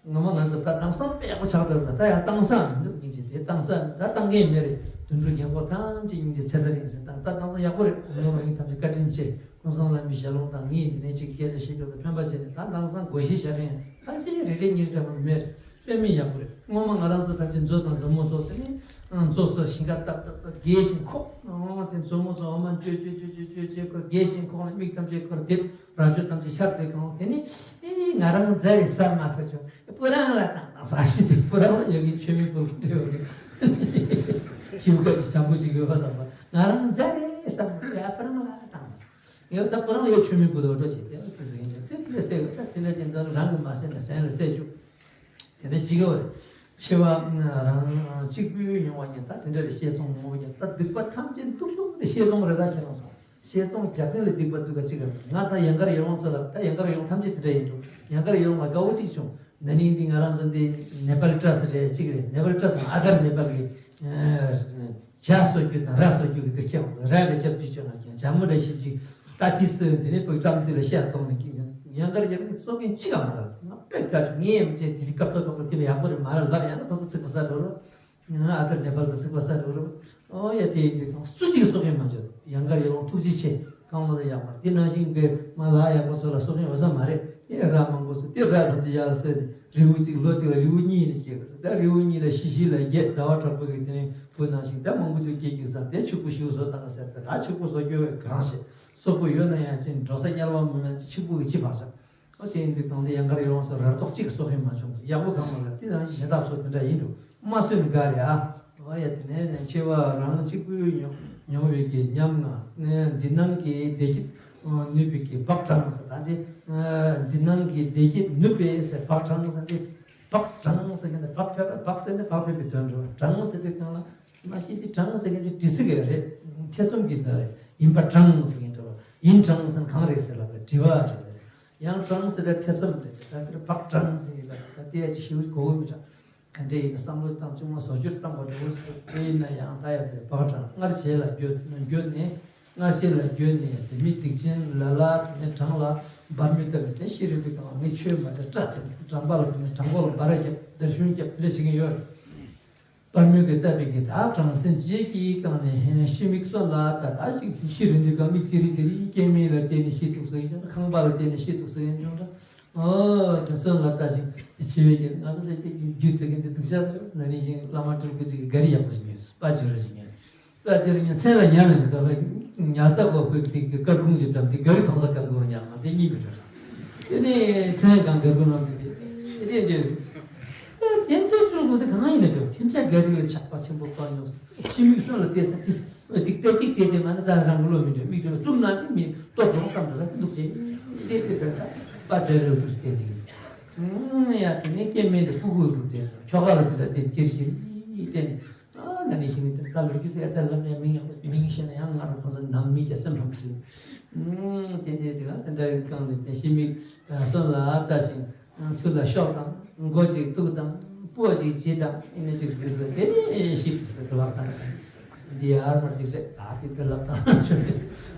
ངོ་མ་ང་ཚོ་ད་དེང་སང་དཔེ་ཡག་པོ་ཆགས་བསྡད་པ། ད་ཡང་དེང་སང་མི་འདུག་སྙིང་རྗེ། དེ་དེང་སང་ད་བཏང་མཁན་མེད་རེད། དུད་འགྲོ་རྒན་གོག་ཐམས་ཅད་སྙིང་རྗེ་ཚེ་ཐར་ཡིན་ཟེར། ད་ད་དེང་སང་ཡག་པོ་རེད། ངོ་མ་ངས་ཐམས་ཅད་བཀའ་དྲིན་ཆེ། ཀུན་བཟང་བླ་མའི་ཞལ་ལུང་དང་ངས་འདི་ནས་ཅིག་སྐད་ཆ་བཤད་རྒྱུ་དང་ཕན་པ་བྱས་ནས། ད་དེང་སང་སྒོར་གཞས་བཞག་མཁན་ད་ཅིག་རེ་རེ་གཉིས་རེ་འདྲ་མ་མེད་རེད། དཔེ་མི་ཡག་པོ་རེད། སྔོན་མ་ང་རང་ཚོ་ཐམས་ཅད་མཛོ་དང་མཛོ་མོ་ཚོ་དེ་ནི་མཛོ་ཚོ་ཞིང་ཁ་བཏབ་བཏབ་བཏབ་རྒྱས་ཤིང་ཁོག་ཨོ་དེ་མཛོ་མོ་ཚོ་འོ་མ་བཅོས་བཅོས་བཅོས་བཅོས་བཅོས་བཅོས་ཁོ་རྒྱས་ཤིང་ཁོག་ནས་མིག་ཐམས་ཅད་ཁོར་རྡེབ། རྭ་ཅོ་ཐམས་ཅད་ཆར་དེ་གང་། དེ་ནི་ཨེ་ང་རང་མཛའ་རེད་ཟ་མ་ཐུབ་བྱུང་། སྤུ་རང་ལ་བཏང་བཏང་ཟ་ཞིག་དེ་སྤུ་རང་ལ་ཡོད་ཀྱི་ཆོས་མེད་པོ་འདྲེ་ཡོད་ཀྱི་ཞིབ་ཀ་ཅིག་བྱང་བུ་ཅིག་ཡོད་པ་དང་པ། ང་རང་མཛའ་རེད་ཟ་མ་ཐུབ་ཡ་སྤུ་རང་ལ་བཏང་བཏང་ཟ། ངས་ད་སྤུ་རང་ལ་ཡ་ཆོས་མེད་པོ་དོ་འགྲོ་བྱས་དེ་ལ་ཙི་ཙི་ཡིན་ཀྱང་དེ་འདྲ་ཟེར་བ། ད་དེ་འདྲ་ཅན་དོན་རང་གི་མ་ཟེར་ན་ཟན་ལ་ཟས་བཅུག་དེ་འདྲ་ཞིག་ཡོད་རེད། ཆེ་བ་རང་གཅིག་པུའི་མྱོང་བ་ཉིད་ད་དེ་འདྲ་རེད། བཤས་ཚོང་མྱོང་བ་ཉིད་ད་སྡིག་པ་ཐམས་ཅད་འདུག་ཤོག་དེ་བཤས་ཚོང་རེད། ད་ཁྱེད་རང་ཚོ་བཤས་ཚོང་རྒྱག་མཁན་ལ་སྡིག་པ་འདུག་ག་ཅི་ག་ང་ད་ཡང་དཀར་ཡོལ་ལོང་ཚོ་ལ། ད་ཡང་དཀར་ཡོལ་ལོང་ཐམས་ཅད་དེ་འདྲ་ཡིན་འགྲོ། ཡང་དཀར་ཡོལ་ལོང་ལ་དགའ་བོ་གཅིག་བྱུང་། ན་ནིང་འདི་ང་རང་ཚོ་འདི་ནེ་པལ་ཏྲ་ས་རེད་གཅིག་རེད། ནེ་པལ་ཏྲ་ས་ཨ་དར་ནེ་པལ་གི་ཇ་གསོ་རྒྱུ་དང་ར་གསོ་རྒྱུ་གི་འདིར་ཁྱེད་རང་ཚོ་ར་གི་ཆབ་ཅིག་བྱོས་ན་ཀྱང་ཇ་མོ་འདྲ་ཞིབ་ཅིག་ད་དེ་སོས་དེ་ནས་བུ་བཀྲམ་ཚུལ་ལ་བཤད་ཚོགས་ནས་ཀྱི་ཡང་དཀར་ཡང་གསོ་མཁན་གཅིག་ག་མ་རག་ང་དཔེ་དགའ་བྱུང་། ངས་ཡང་བྱས་དེ་རིགས་སྐབས་ཐོག་ཐོག་དེ་ཡག་པོ་རེད་མ་རེད་ལབ། ཡང་ན་ཁོ་ཚོ་ཚིག་པ་ས་འགྲོ་རོགས། ང་ཨ་དར་ནེ་པལ་ཚོ་ཚིག་པ་ས་འགྲོ་རོགས། ཨོ་ཡ་དེ་ཡིན་དུས་ཁོང་སུ་གཅིག་གསོ་མཁན་མ་བྱུང་། ཡང་དཀར་ཡོལ་ལོང་ཐུགས་རྗེ་ཆེ། གང་མ་ལ་ཡག་པར་དེ་ནང་བཞིན་གྱི་མ་ལག་ཡག་པོ་ཚོ་ལ་གསོ་མཁན་འོ་ས་མ་རེད། དེ་ར་མང་པོ་ཚོ་དེ་ར་ཐམས་ཅད་ཡར་ལ་གསོས་ནས་རི་བོ་གཅིག་ལོ་གཅིག་ལ་རི་བོ་གཉིས་ནས་སྐྱེ་དགོས། ད་རི་བོ་གཉིས་ལ་བཞི་བཞི་ལ་བརྒྱད། ཟླ་བ་དྲུག་པོ་གི་དེ་ནས་བུ་ནང་བཞིན་ད་མང་པོ་ཚོ་སྐྱེ་རྒྱུ་བསམ་དེ་ཕྱུག་པོ་ཞིག་བཟོ་བཏང་ཟེར། ད་ད་ཕྱུག་པོ་བཟོ་རྒྱུ་བས་གང་ཞིག་སོག་པོ་ཡོད་ན་ཡང་ཅིག་འགྲོ་ས་དམྱལ་བ་མིན་ན་ཅིག་ཕྱུག་པོ་གི་ཅི་བག་ཆགས། ཨོ་དེ་ཡིན་དུས་གང་དེ་ཡང་དཀར་ཡོལ་ལོང་ཚོ་ར་ཏོག་གཅིག་གསོ་མཁན་མ་བྱུང་། ཡག་པོ་གང་མ་ལ་དེ་ནང་བཞིན་གཞན་དག་ཚོ་དེ་འདྲ་ཡིན་འགྲོ། མ་གསོས་ན་དགའ་རེད་ཨ། ཨོ་ཡ་དེ་ནས་ཆེ་བ་རང་གཅིག་པུའི་མྱོང་མྱོང་བའི་གི་ཉམས་ང་། འདི་སྣང་གི་བདེ་སྐྱིད་ནུས་པའི་གི་བག་དྲངས་ཟེར། ད་འདི་འདི་སྣང་གི་བདེ་སྐྱིད་ནུས་པའི་ཟེར་བག་དྲངས་ཟེར། འདི་བག་དྲངས་ཟེར་གི་འདི་བག་ཕེབས་པ། བག་ཟེར་ནི་བག་ཕེབས་པའི་དོན་འགྲོ། དྲངས་ཟེར་དུས་གང་ལ་མ་ཤེས། འདི་དྲངས་ཟེར་གི་འདི་དྲི་ཚིག་ཡོད་རེད། ཐེ་ཚོམ་གྱི་ཟེར་རེད། ཡིན་པ་དྲངས་ཟེར་གི་འགྲོ། ཡིན་དྲངས་ཟེར་གང་རེད་ཟེར་ལབ་པའི་དྲི་བ་རེད། ཡང་དྲངས་ཟེར་ད་ཐེ་ཚོམ་རེད། ད་འདིར་བག་དྲངས་ཟེར་གི་ལབ་ད་དེ་ཡ་ཅི་ཞིབ་གོ་གི་མི་དྲངས། ག་འདྲ་ཡིན་ན་བསམ་བློ་བཏང་བཅུག་མ་བཟོ་བཅོས་བཏང་པ་འདྲ་བོ་ཞིག་དེ་ཡིན་ན་ཡང་ད་ཡ་དེ་བག་དྲངས། སྔར་བྱས་ལ་འགྱོད་འགྱོད་ནས། སྔར་བྱས་ལ་འགྱོད་ནས་ཟེར། མི་སྡིག་ཅན་ལ་ལ་དེ་ནས་དྲང་ལ་འབར་མི་ལྟ་བུ་དེ་ཤི་རིང་དུ་གང་ངས་ཆོས་མ་བྱས་སྐྲག་དེ་དྲང་པ་ལ་དེ་ནས་དྲང་པོ་ལ་འབར་རྒྱབ་འདར་ཤུན་རྒྱབ་དེ་འདྲ་བྱེད་ཀྱི་ཡོད་རེད། འབར་མོས་ཀྱི་ལྟ་བུའི་གི་ད་དྲང་སེམས་རྗེས་ཀྱིས་བཀང་ནས་ཤི་མིག་གསོན་ལ་ད་ད་ཞིག་ཤི་རིང་དུ་གང་མིག་ཙི་རི་ཙི་རི་སྐྱེ་མེད་ལ་བརྟེན་ནས་ཤི་འདུག་ཟེར་ཡིན་ཀྱང་ཁང་པ་ལ་བརྟེན་ནས་ཤི་འདུག་ཟེར་ཡིན་ཀྱང་འདྲ། ཨོ་དེ་སོན་ལ་ལྟ་ཞིང་འཆི་བའི་རྒྱུ། ང་ཚོ་དེ་རྒྱུ་ཚེ་གི་འདི་སྡུག་ཅག་ན་ནིང་བཞིན་བླ་མ་སྤྲུལ་སྐུ་ཅིག་གིས་ག་རི་ཡག་པོ་ཞིག་ཉོས། སྤ་ཇོ་ར་ཞིག་ཉོས། སྤ་ཇོ་ར་ཉོས་མཚན་ལ་ཉར་ནས་ག་ལ་ཉར་ས་གོ་ཁོས་དེ་གི་སྐར་ཁུང་ཅིག་བཀྲམ་དེ་ག་རི་མཐོང་ས་གང་གོ་ཉར་མ་དེ་གཉིས་མི་འགྲོ། དེ་ནས་མཚན་གང་ག་རུ་ནང་དེ་དེ་དེ་དེ་དེ་འདྲ་སྤྲུལ་སྐུ་དེ་གང་ཡིན་ན་ཆོག་དེ་འདྲ་ག་རི་བའི་ཆགས་པ་ཆེན་པོ་བཏང་མྱོང་། ཤི་མིག་གསོན་ལ་བལྟས་ས་དེ། འོ་དེ་དཔེ་གཅིག་བལྟས་ཏེ་མ་ནི་ས་རང་གི་བློ་མི་འདྲ་མིག་འདྲ་བཙུམ་ན་ནི་མི་ལྟོ་སྒྲོག་བསམ་འདྲ་ལ་འདུག་ཅེས་བལྟས་ཏེ་ད་ལྟ་པ་འདྲ་རེད་འདུག་བལྟས་ཏེ། ཨུམ་ཡ་དེ་ནས་སྐྱེ་དམན་དེ་ཕྲུ་གུ་འདུག་སྟེ་ཁྱོ་ག་ལ་དེ་འདྲ་དེ་ཅེར་ཞིག་བལྟས་ནས་ཨ་ན་ནི་ཞིག་ནི་དེ་ལྟ་ལོ་རྒྱུས་དེ་ལྟར་ལབ་ནས་མིང་ཡག་པོ་མིང་ཤེས་ན་ཡང་ང་རང་ཁོང་ཚོ་ནམ་མི་སྐྱ་སེམས་ཧྲོམ་ཞིག་ཨུམ་དེ་འདྲ་དེ་ག་དེ་འདྲ་གི་སྒང་ནས་དེ་ཤི་མིག་གསོན་ལ་ལྟ་ཞིང་། ཚུར་ལ་ཤོག་དང་། མགོ་ཅིག་གཏུག་དང་། སྤུ་བ་ཅིག་བྱེད་དང་། ཨེ་ནི་ཅིག་ཟེར་ཟེར་དེ་ནས་ཤིག་ཟེར་ལབ་དང་། འདི་ཡར་མར་ཅིག་རེད། ད་དེ་ལྟར་ལབ་དང་ཆོས་རེད།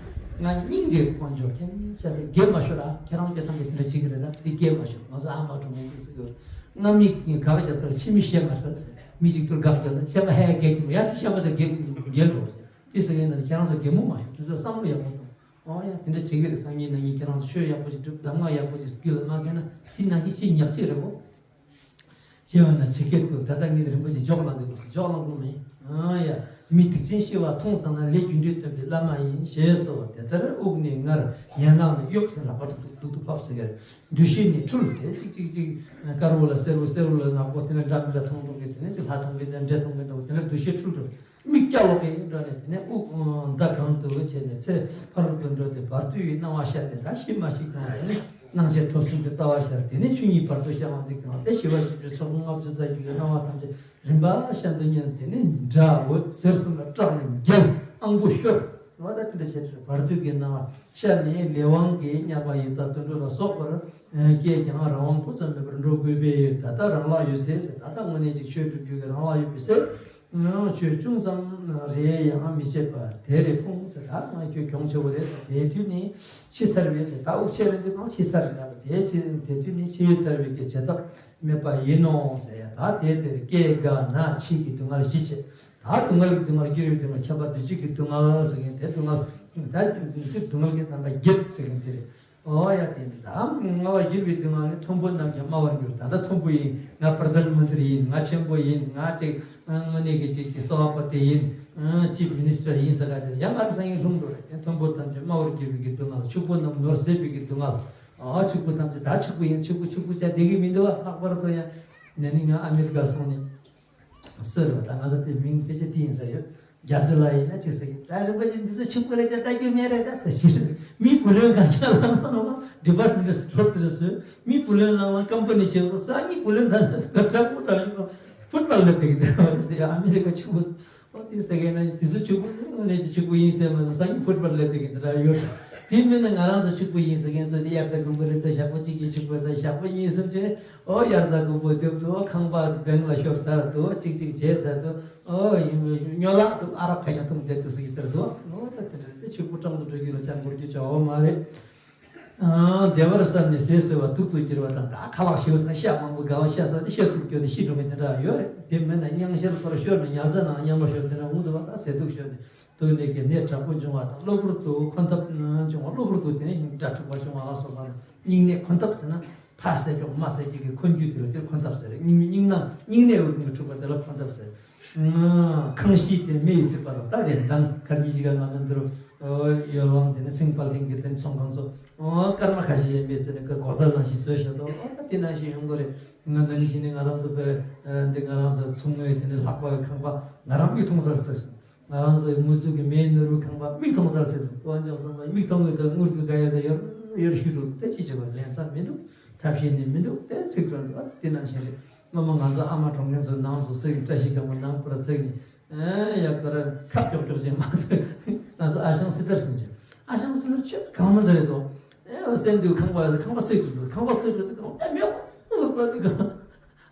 ང་སྙིང་རྗེ་དཀོན་མཆོག་མཁྱེན་ཆ་དེ་རྒྱལ་མ་ཤོར་ཨ། ཁྱེད་རང་སྐྱོ་ཐང་གི་འདྲ་བྱེད་ཀྱི་རེད། ད་དེ་རྒྱལ་མ་ཤོར། ང་ཚོ་ཨ་མ་གྲོངས་མཁན་ཅིག་ཟེར་གི་ཡོད། ང་མི་དགག་རྒྱག་ཚར་ཕྱི་མི་བཤད་མ་ཤོར་ཟེར། མི་ཅིག་ཐུར་དགག་རྒྱག་ཚར་བཤད་མ་ཧད་རྒྱལ་གྱི་ཡ་ཐུ་བཤད་མ་ཚར་རྒྱལ་རྒྱལ་རོགས་ཟེར། དེ་ཟེར་མཁན་ན་ཁྱེད་རང་ཚོ་རྒན་མོ་མ་ཤོར། དུས་ཚོད་བསམ་བློ་ཡག་པོ་གཏོང་། ཨོ་ཡ་དེ་འདྲ་བྱེད་ཀྱི་རེད། སང་ཉིན་གནངས་ཉིན་ཁྱེད་རང་ཚོ་ཆོས་ཡག་པོ་ཞིག་སྒྲུབ། གདམས་ངག་ཡག་པོ་ཞིག་རྒྱུད་ལ་མ་མཁན་ན་དེ་ནང་བཞིན་ཆེས་ཉག་གཅིག་རེད་གོ། བྱས་པ་ན་ཇི་སྐད་དུ། ད་ལྟ་ངས་རིན་པོ་ཆེ་འཇོག་བླང་གི་འདུག་ཟེར། འཇོག་བླང་དགོས་མིན། ཨ་ཡ། མི་སྡིག་ཅན་ཤི་བ་མཐོང་ཙམ་ན་ལས་རྒྱུ་འབྲས་སྟོན་པའི་བླ་མ་ཡིན་ཞེས་གསོལ་བ་དེ་ལྟར་དབུགས་ནས་སྔར་ཡན་ལག་ནས་གཡོབ་ཟེར། ལག་པ་ཏུ་ཏུ་ཏུ་ཏུ་ཕབ་ཟེར་གི་རེད། འདུ་ཤེས་ནི་འཁྲུལ་ཏེ་གཅིག་གཅིག་གཅིག་དཀར་པོ་ལ་སེར་པོ་སེར་པོ་ལ་ནག་པོ་དེ་ནས་འདྲ་མི་འདྲ་མཐོང་མཐོང་གི་དེ་ནས་ཅིག་ལྷ་མཐོང་གི་འདྲ་འདྲེ་མཐོང་གི་འདྲ་བོ་དེ་ནས་འདུ་ཤེས་འཁྲུལ་འགྲོ། མིག་སྐྱ་ལོག་གི་འགྲོ་ནས་དེ་ནས་དབུགས་མདའ་གང་དུ་བྱས་ནས་ཚེ་ཕ་རོལ་ཏུ་འགྲོ་སྟེ་བར་དོའི་སྣང་བ་ཤར་ཏེ་ད་ཤི་མ་ཤི་གང་དེ་ནས་སྣང་མཆེད་ཐོབ་གསུམ་གྱི་ལྟ་བ་ཤར། དེ་ནས་ཆོས་ཉིད་བར་དོ་ཤར་བ་འདི་གང་སྟེ་ཞི་བ་བཞི་བཅུ་ཚོགས་ལྔ་བཅུ་རྩ་བརྒྱད་ཀྱི་སྣང་བ་ཐམས་ཅད་རིམ་པ་བཞིན་དུ་ཉམས། དེ་ནས་དགྲ་འོད་ཟེར་གསུམ་ལ་སྐྲག་ནས་རྒྱལ་ཨང་པོ་ཤོར། བ་ད་དེ་འདྲ་བྱས་ཏེ་བར་དོའི་གི་སྣང་བ་ཤར་ནས་ལས་དབང་གིས་དམྱལ་བ་ཡི་དྭགས་དུད་འགྲོ་ལ་སོགས་པར་སྐྱེས་ཀྱང་རང་དབང་པོ་ཙམ་མེད་པར་འགྲོ་དགོས་པས། ད་ལྟ་རང་ལག་ཡོད་ཚད་ཟེར། ད་ལྟ་དངོས་གནས་ཅིག་ཆོས་སྒྲུབ་རྒྱུ་གི་རང་ལག་ཡོད་པས་ཟེར། ཆོས་ཅུང་ཙམ་རེ་ཡང་མི་བྱེད་པར་དེར་ཕུང་ཟེར། ད་ང་ཁྱོད་གྱོང་ཆེ་བོ་རེད་ཟེར། དེ་དུས་ནི་འཆི་ཚར་བས་ཟེར། ད་དབུགས་ཆད་རན་དུས་ནང་འཆི་ཚར་རན་ལ། དེ་ཕྱི་དེ་དུས་ནི་འཆི་ཚར་བའི་གི་བྱེད་ཐབས་མེད་པ་ཡིན་ནོ་ཟེར། ཡ་ད་དེ་དེར་སྐྱེ་རྒ་ན་འཆི་གི་སྡུག་བསྔལ་བཞི་བྱེད། ད་སྡུག་བསྔལ་གྱི་སྡུག་བསྔལ། འགྱུར་བའི་སྡུག་བསྔལ། ཁྱབ་པ་འདུ་བྱེད་ཀྱི་སྡུག་བསྔལ་ཟེར་མཁན་དེ། སྡུག་བསྔལ་ད་སྡུག་བསྔལ་གྱི་རྣམ་པ་བརྒྱད་ཟེར་མཁན་དེ་རེད། ཨོ་ཡ་དེ་འདི་ད་ལྔ་པ་འགྱུར་བའི་སྡུག་བསྔལ་ནི། མཐོན་པོ་རྣམས་ཀྱང་དམའ་བར་འགྱུར། ད་ལྟ་མཐོན་པོ་ཡིན། ང་པྲ་དྷཱན་མནྟྲི་ཡིན། ང་ཆེན་པོ་ཡིན། ང་ཅིག་དངོས་གནས་ཀྱི་ཅིག་ཅིག་གསོ་བ་པོ་དེ་ཡིན། ཅིབ་མི་ནི་སི་ཊར་ཡིན་ཟེར་ག་ཅིག་ཡང་ང་རང་སང་ཉིན་ལྷུང་འགྲོ་རེད། དེ་མཐོན་པོ་རྣམས་ཀྱང་དམའ་བར་འགྱུར་བའི་གི་སྡུག་བསྔལ། ཕྱུག་པོ་རྣམས་ནོར་ཟད་པའི་གི་སྡུག་བསྔལ། ཨ་ཕྱུག་པོ་ཐམས་ཅད་ད་ཕྱུག་པོ་ཡིན། ཕྱུག་པོ་ཕྱུག་པོ་བྱས་བསྡད་ཀྱི་མི་འདུག་བ། ལྷག་པར་དུ་ཡང་ནས་ནི་ང་ཨ་མེ་རི་ཀ་སོང་ནས། སུ་རེད་བ། ད་ང་ཚོ་དེ་མིང་ཕལ་ཆེར་དེ་ཡིན་ས་ཡོད། རྒྱ་མཚོ་ལགས་ཡིན་ན་ཅིག་ཟེར་གི། ད་རིན་པོ་ཆེ་འདི་ཚོ་ཕྱུག་པོ་རེད་ཅེས་ལྟ་རྒྱུ་མེད་རེད་ད་ཟེར་གྱི་རེད། མི་བུ་ལོན་གང་ཆགས་ལ་མ་ལ་ཌི་པར་ཊི་མེན་ཊི་སི་ཊོར་དེ་ཚོས་མི་བུ་ལོན་བླངས་བླངས། ཀམ་པ་ནི་བྱེད་དགོས། སང་ཉིན་བུ་ལོན་ད་ལྟ་དྲག་པོ་དྲག་ཞིག་ཕུཊ་བྷོལ་ལ་བསྡད་ཀྱི་འདུག་ཟེར་ཡ། ཨ་མེ་རི་ཀ་ཕྱུག་པོ་ཨོ་དེ་ཟེར་མཁན་ན་དེ་ཚོ་ཕྱུག་པོ་དངོས་གནས་ཀྱི་ཕྱུག་པོ་ཡིན་ཟེར་མ་ཟད། སང་ཉིན་ཕུཊ་བྷོལ་ལ་བསྡད་ཀྱི་འདི་འདྲ་ཡོད། དེ་མིན་ན་ང་རང་ཚོ་ཕྱུག་པོ་ཡིན་ཟེར་མཁན་ཚོ་དེ་དབྱར་རྩྭ་དགུན་འབུ་རེད་ཚེ། ཞག་པོ་གཅིག་གིས་ཕྱུག་པོ་ཟེར། ཞག་པོ་གཉིས་གསུམ་བྱས། ཨོ་དབྱར་རྩྭ་དགུན་འབུ་རྒྱབ་འདུག་ཁང་པ་བེང་ལ་ཤོར་ཚར་འདུག་ཅིག་ཅིག་བྱས་ཚར་འདུག་ཨོ་ཡིན་ཡིན་སྨྱོ་ལག་འདུག་ཨ་རག་ཁ་རྐྱང་འཐུང་བསྡད་འདུག་ཟེར་གྱི་ཚར་འདུག་ཨོ་ད་དེ་འདྲ་དེ་ཕྱུག་པོ་སྤྲང་པོ་འགྲོ་རྒྱུ་ལ་ཅང་འགོར་རྒྱུ་ཅང་ཡོད་མ་རེད། ཨང་། བདེ་བར་བསམས་ནས་ཟས་ཟོས་པ་དུག་ཏུ་གྱུར་པ་དང་། ད་ཁ་ལག་ཞིམ་ཟས་ཤ་མང་པོ་དགའ་བ་ཤ་ཟ་དེ་ཤ་དུག་གྱུར་ནས་ཤི་འགྲོ་མཁན་དེ་འདྲ་ཡོད་རེད། དེ་མིན་ན་སྙིང་ཤར་ཐོར་ཤོར་ནས་ཉལ་ས་ནང་སྙོམས་པར་ཤོར། དེ་ནས་འུ་ཚོ་བ་ད་ཟས་དུག་ཤོར་ནས་དུག་ནད་ཀྱི་ནད་དྲག་པོ་འབྱུང་བ་དང་། གློ་བུར་དུ་འཁོན་འཐབ་འབྱུང་བ། གློ་བུར་དུ་དེ་ནས་དགྲ་འཁྲུག་པ་བྱུང་བ་ལ་སོགས་པ་དང་། སྙིང་ནད་འཁོན་འཐབ་ཟེར་ན་ཕར་བསད་ཀྱང་མར་བསད་ཀྱི་གི་འཁོན་རྒྱུ་དེ་ལ་དེར་འཁོན་འཐབ་ཟེར། སྙིང་སྙིང་ནད་སྙིང་ནད་འོག་གི་འཁྲུག་པ་དེ་ལ་འཁོན་འཐབ་ཟེར། ཁང་ཤིང་དེ་མེ་ཡིས་ཚིག་པ་དང་། ད་དེ་མདངས་གར་གྱི་ཅི་ག་ང་ཚོ་འདི་རུ་ཡོལ་བ་དེ་ནས་སེང་དཔལ་ལྡན་གྱི་དེ་ཚོང་ཁང་ཚོ་སྐར་མ་ཁ་ཤས་ཡས་མས་ཟེར་ནས་གོ་ད་ནང་བཞིན་བཟོས་བཞག་འདུག་ཨོ་ད་དེ་ནང་བཞིན་ཡོང་གི་རེད། ང་ནང་བཞིན་ནས་ང་རང་ཚོ་བས་འདི་ང་རང་ཚོ་ཚོང་ངོས་དེ་ནས་ལྷག་པའི་ཁང་པ་ང་རང་མིག་མཐོང་སར་ཚིག་སོང་། ང་རང་ཚོའི་དངུལ་རྩིས་ཀྱི་མེའི་ནོར་བུ་ཁང་པ་མིག་མཐོང་སར་ཚིག་སོང་། དཀོན་མཆོག་གསུམ་ལ་མིག་མཐོང་གི་དོན་དངུལ་གྱི་དགའ་ཡོད་ད་ཡོར་ཡོར་ཤི་འགྲོ། ད་ཅི་བྱེད་པ། ལེན་ས་མི་འདུག་ཐབས་ཤེས་ནི་མི་འདུག་དེ་ཚིག་འགྲོ་འདུག་ཨ་དེ་ནང་བཞིན་རེད། སྔོན་མ་ང་ཚོ་ཨ་མ་གྲོངས་མཁན་ཚོ་ནང་སོ་སོའི་བཀྲ་ཤིས་སྒང་མོ་ནང་པུ་ར་བརྩེགས་ནས། ཨེ་ཡ་ཁོ་ར་ཁབ་ཀྱོག་ཀྱོག་བྱས་མ་ཐུབ། ང་ཚོ་ཨ་ཞང་སི་ཏར་ཟེར་གྱི། ཨ་ཞང་སི་ཏར་ཁྱོད་གང་མ་ཟེར་རེད་དོ། ཨེ་སེམས་འདུག་ཁང་པ་ཁང་པ་བརྩེགས་འདུག་ཁང་པ་བརྩེགས་འདུག་ཁང་པ་ཨེ་མེད་འུར་པ་འདུག་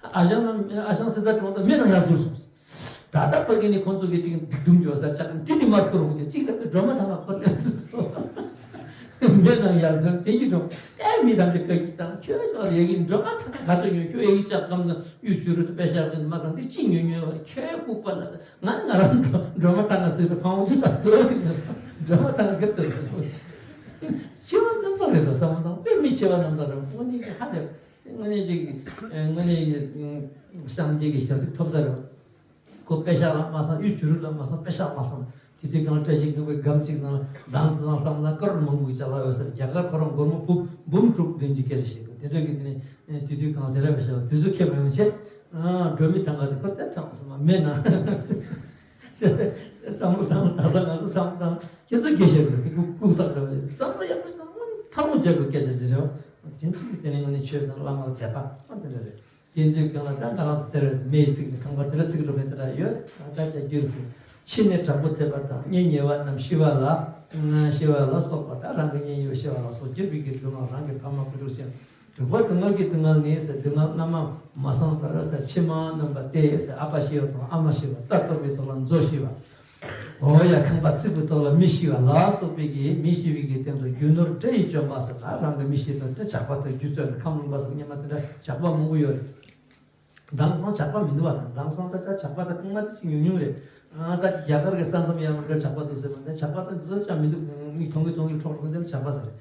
ཨ་ཞང་ཨ་ཞང་སི་ཏར་གྲོངས་ད་མེ་ནང་ཡར་འཛུལ་སོང་། ད་ལྟ་ཕ་གི་ནི་ཁོང་ཚོ་གི་ཅིག་སྡིག་སྡུག་འཇོག་ས་ཆགས་ཀྱང་དེ་ནི་མར་ཁུར་འོང་གི་ཅིག་ལ་སྒྲོལ་མ་ཐང་ལ་ཁོར་ལེན་དུ་སོང་། མེ་ནང་ཡར་འཛུལ་དེ་གི་སྒྲོལ་ཨེ་མི་ཐམས་ཅད་བཀའ་བཀྱིག་བཏང་། ཁྱོད་ཅག་ཡ་གི་སྒྲོལ་མ་ཐང་ག་ཚོད་ཉོ། ཁྱོད་ཡ་གི་ལྕགས་སྒམ་དང་གཡུ་བྱུ་རུ་དང་པེ་ཤག་གི་མ་གང་དེ་ཅི་ཉོ་ཉོ་བ་ཁྱོད་ལྐུགས་པ་ལ། ང་ང་རང་སྒྲོལ་མ་ཐང་ག་ཚོད་རེ་ཕང་བོ་ཅི་དྲག་ཚོད་སྒྲོལ་མ་ཐང་ག་གེབ་ཏུ་རེད། ཆེ་བ་རྣམ་དག་རེད་དོ་བསམ་བློ་བཏང་དཔེ་མི་ཆེ་བ་རྣམ་དག་རེད། དངོས་གནས་ཀྱི་ཧ་ལས་དངོས་གནས་ཀྱི་དངོས་གནས་ཀྱི་སངས་རྒྱས་ཀྱི་ཞལ་གཟིགས་ཐོབ་ས་རེད། ཁོ་པེ་ཤག་ལ་མ་སོང་། གཡུ་བྱུ་རུ་ལ་མ་སོང་། པེ་ཤག་མ་སོང་། དེ་དུས་སྒང་ལ་བཀྲ་ཤིས་སྒང་པའི་སྒམ་གཅིག་ནང་ལ་འདང་ཙང་བསམ་ན་ཀར་མང་པོའི་ཅ་ལག་ཡོད་ས་རེད། རྒྱ་གར་ཁོ་རང་སྒོར་མོ་འབུམ་འབུམ་དྲུག་བདུན་གྱི་སྐད་ཆ་བཤད་འདུག་དེ་འདྲ་གི་དེ་ནས་དེ་དུས་སྒང་ལ་དེ་འདྲ་བ་བཤད་པ་དེ་ཚོ་ཁྱེད་མ་ཡོང་བྱས། སྒྲོལ་མའི་ཐང་ག་དེ་ཁོ་ལྟར་དྲངས་སོང་མ་མེད་ན། བསམ་བློ་བཏང་ད་ལྟ་ང་ཚོ་བསམ་བློ་བཏང་ཁྱེད་ཚོ་དགེ་བཤད་རེད། དེ་ལྐུགས་ལྐུགས་རྟགས་རེད། བསམ་བློ་ཡག་པོ་བཏང་ཐབས་ལམ་བརྒྱབ་པའི་སྐད་ཆ་ཅིག་རེད་བ། དེ་འདྲ་གི་དེ་ནས་ང་ནི་ཆོས་དང་བླ་མ་ལ་དད་པ་ཨ་དེ་འདྲ་རེད། དེ་དུས་སྒང་ལ་ད་ང་རང་ཚོ་དེར་མེ་ཡིས་ཚིག་ནས་ཁང་པ་དེ་འདྲ་ཚིག་འགྲོ་མཁན་དེ་འདྲ་ཡོད། ད་ཆ་རྒྱུས་ཟིན། འཆི་ནད་དྲག་པོ་ཐེབས་པ་དང་གཉེན་ཉེ་བ་རྣམས་ཤི་བ་ལ། ཤི་བ་ལ་སོགས་པ་དང་རང་གི་གཉེན་ཉེ་བ་ཤི་བ་ལ་སོགས་གྱུར་པའི་གི་སྡུག་བསྔལ། རང་གི་ཕ་མ་བུ་ཕྲུག་ཤི་འབྲུག་པ་སྡུག་བསྔལ་གྱི་སྡུག་བསྔལ་ནི་ཟེར། སྡུག་བསྔལ་སྔ་མ་མ་སོང་བར་ཟེར། ཕྱི་མ་རྣམ་པ་སྟེ་ཟེར། ཨ་ཕ་ཤི་བ་དང་ཨ་མ་ཤི་བ། རྟ་གཏོར་བའི་ཐོག་ལ་མཛོ་ཤི་བ། འོ་ཡ་ཁང་པ་བརྩིགས་པའི་ཐོག་ལ་མི་ཤི་བ་ལ་སོགས་པའི་གི་མི་ཤི་བའི་གི་སྟེང་དུ་རྒྱུ་ནོར་དགྲ་ཡིས་བཅོམ་པ་ཟེར། ད་རང་གི་མི་ཤི་དང་དེ་ཇག་པ་དང་རྒྱུ་བཙོན་ཁམས་ལུང་པ་སོགས་སྔོན་མ་དེ་འདྲ་ཇག་པ་མང་པོ་ཡོད་རེད། དེང་སང་ཇག་པ་མི་འདུག་བ་དང་། དེང་སང་ད་ལྟ་ཇག་པ་དང་རྐང་མ་དེ་ཅིག་ཉུང་ཉུང་རེད། ཨ་ད་རྒྱ་གར་གྱི་ས་མཚམས་ཡར་མར་ཇག་པ་འདུག་ཟེར་བ་འདི་ཇག་པ་དང་འདི་ཚོ་ཅང་མི་འདུག་མིག་མཐོང་གི་མཐོང་གི་འཕྲོག་འགྲོ་མཁན་དེ་ལ་ཇག་པ་ཟེར་རེད།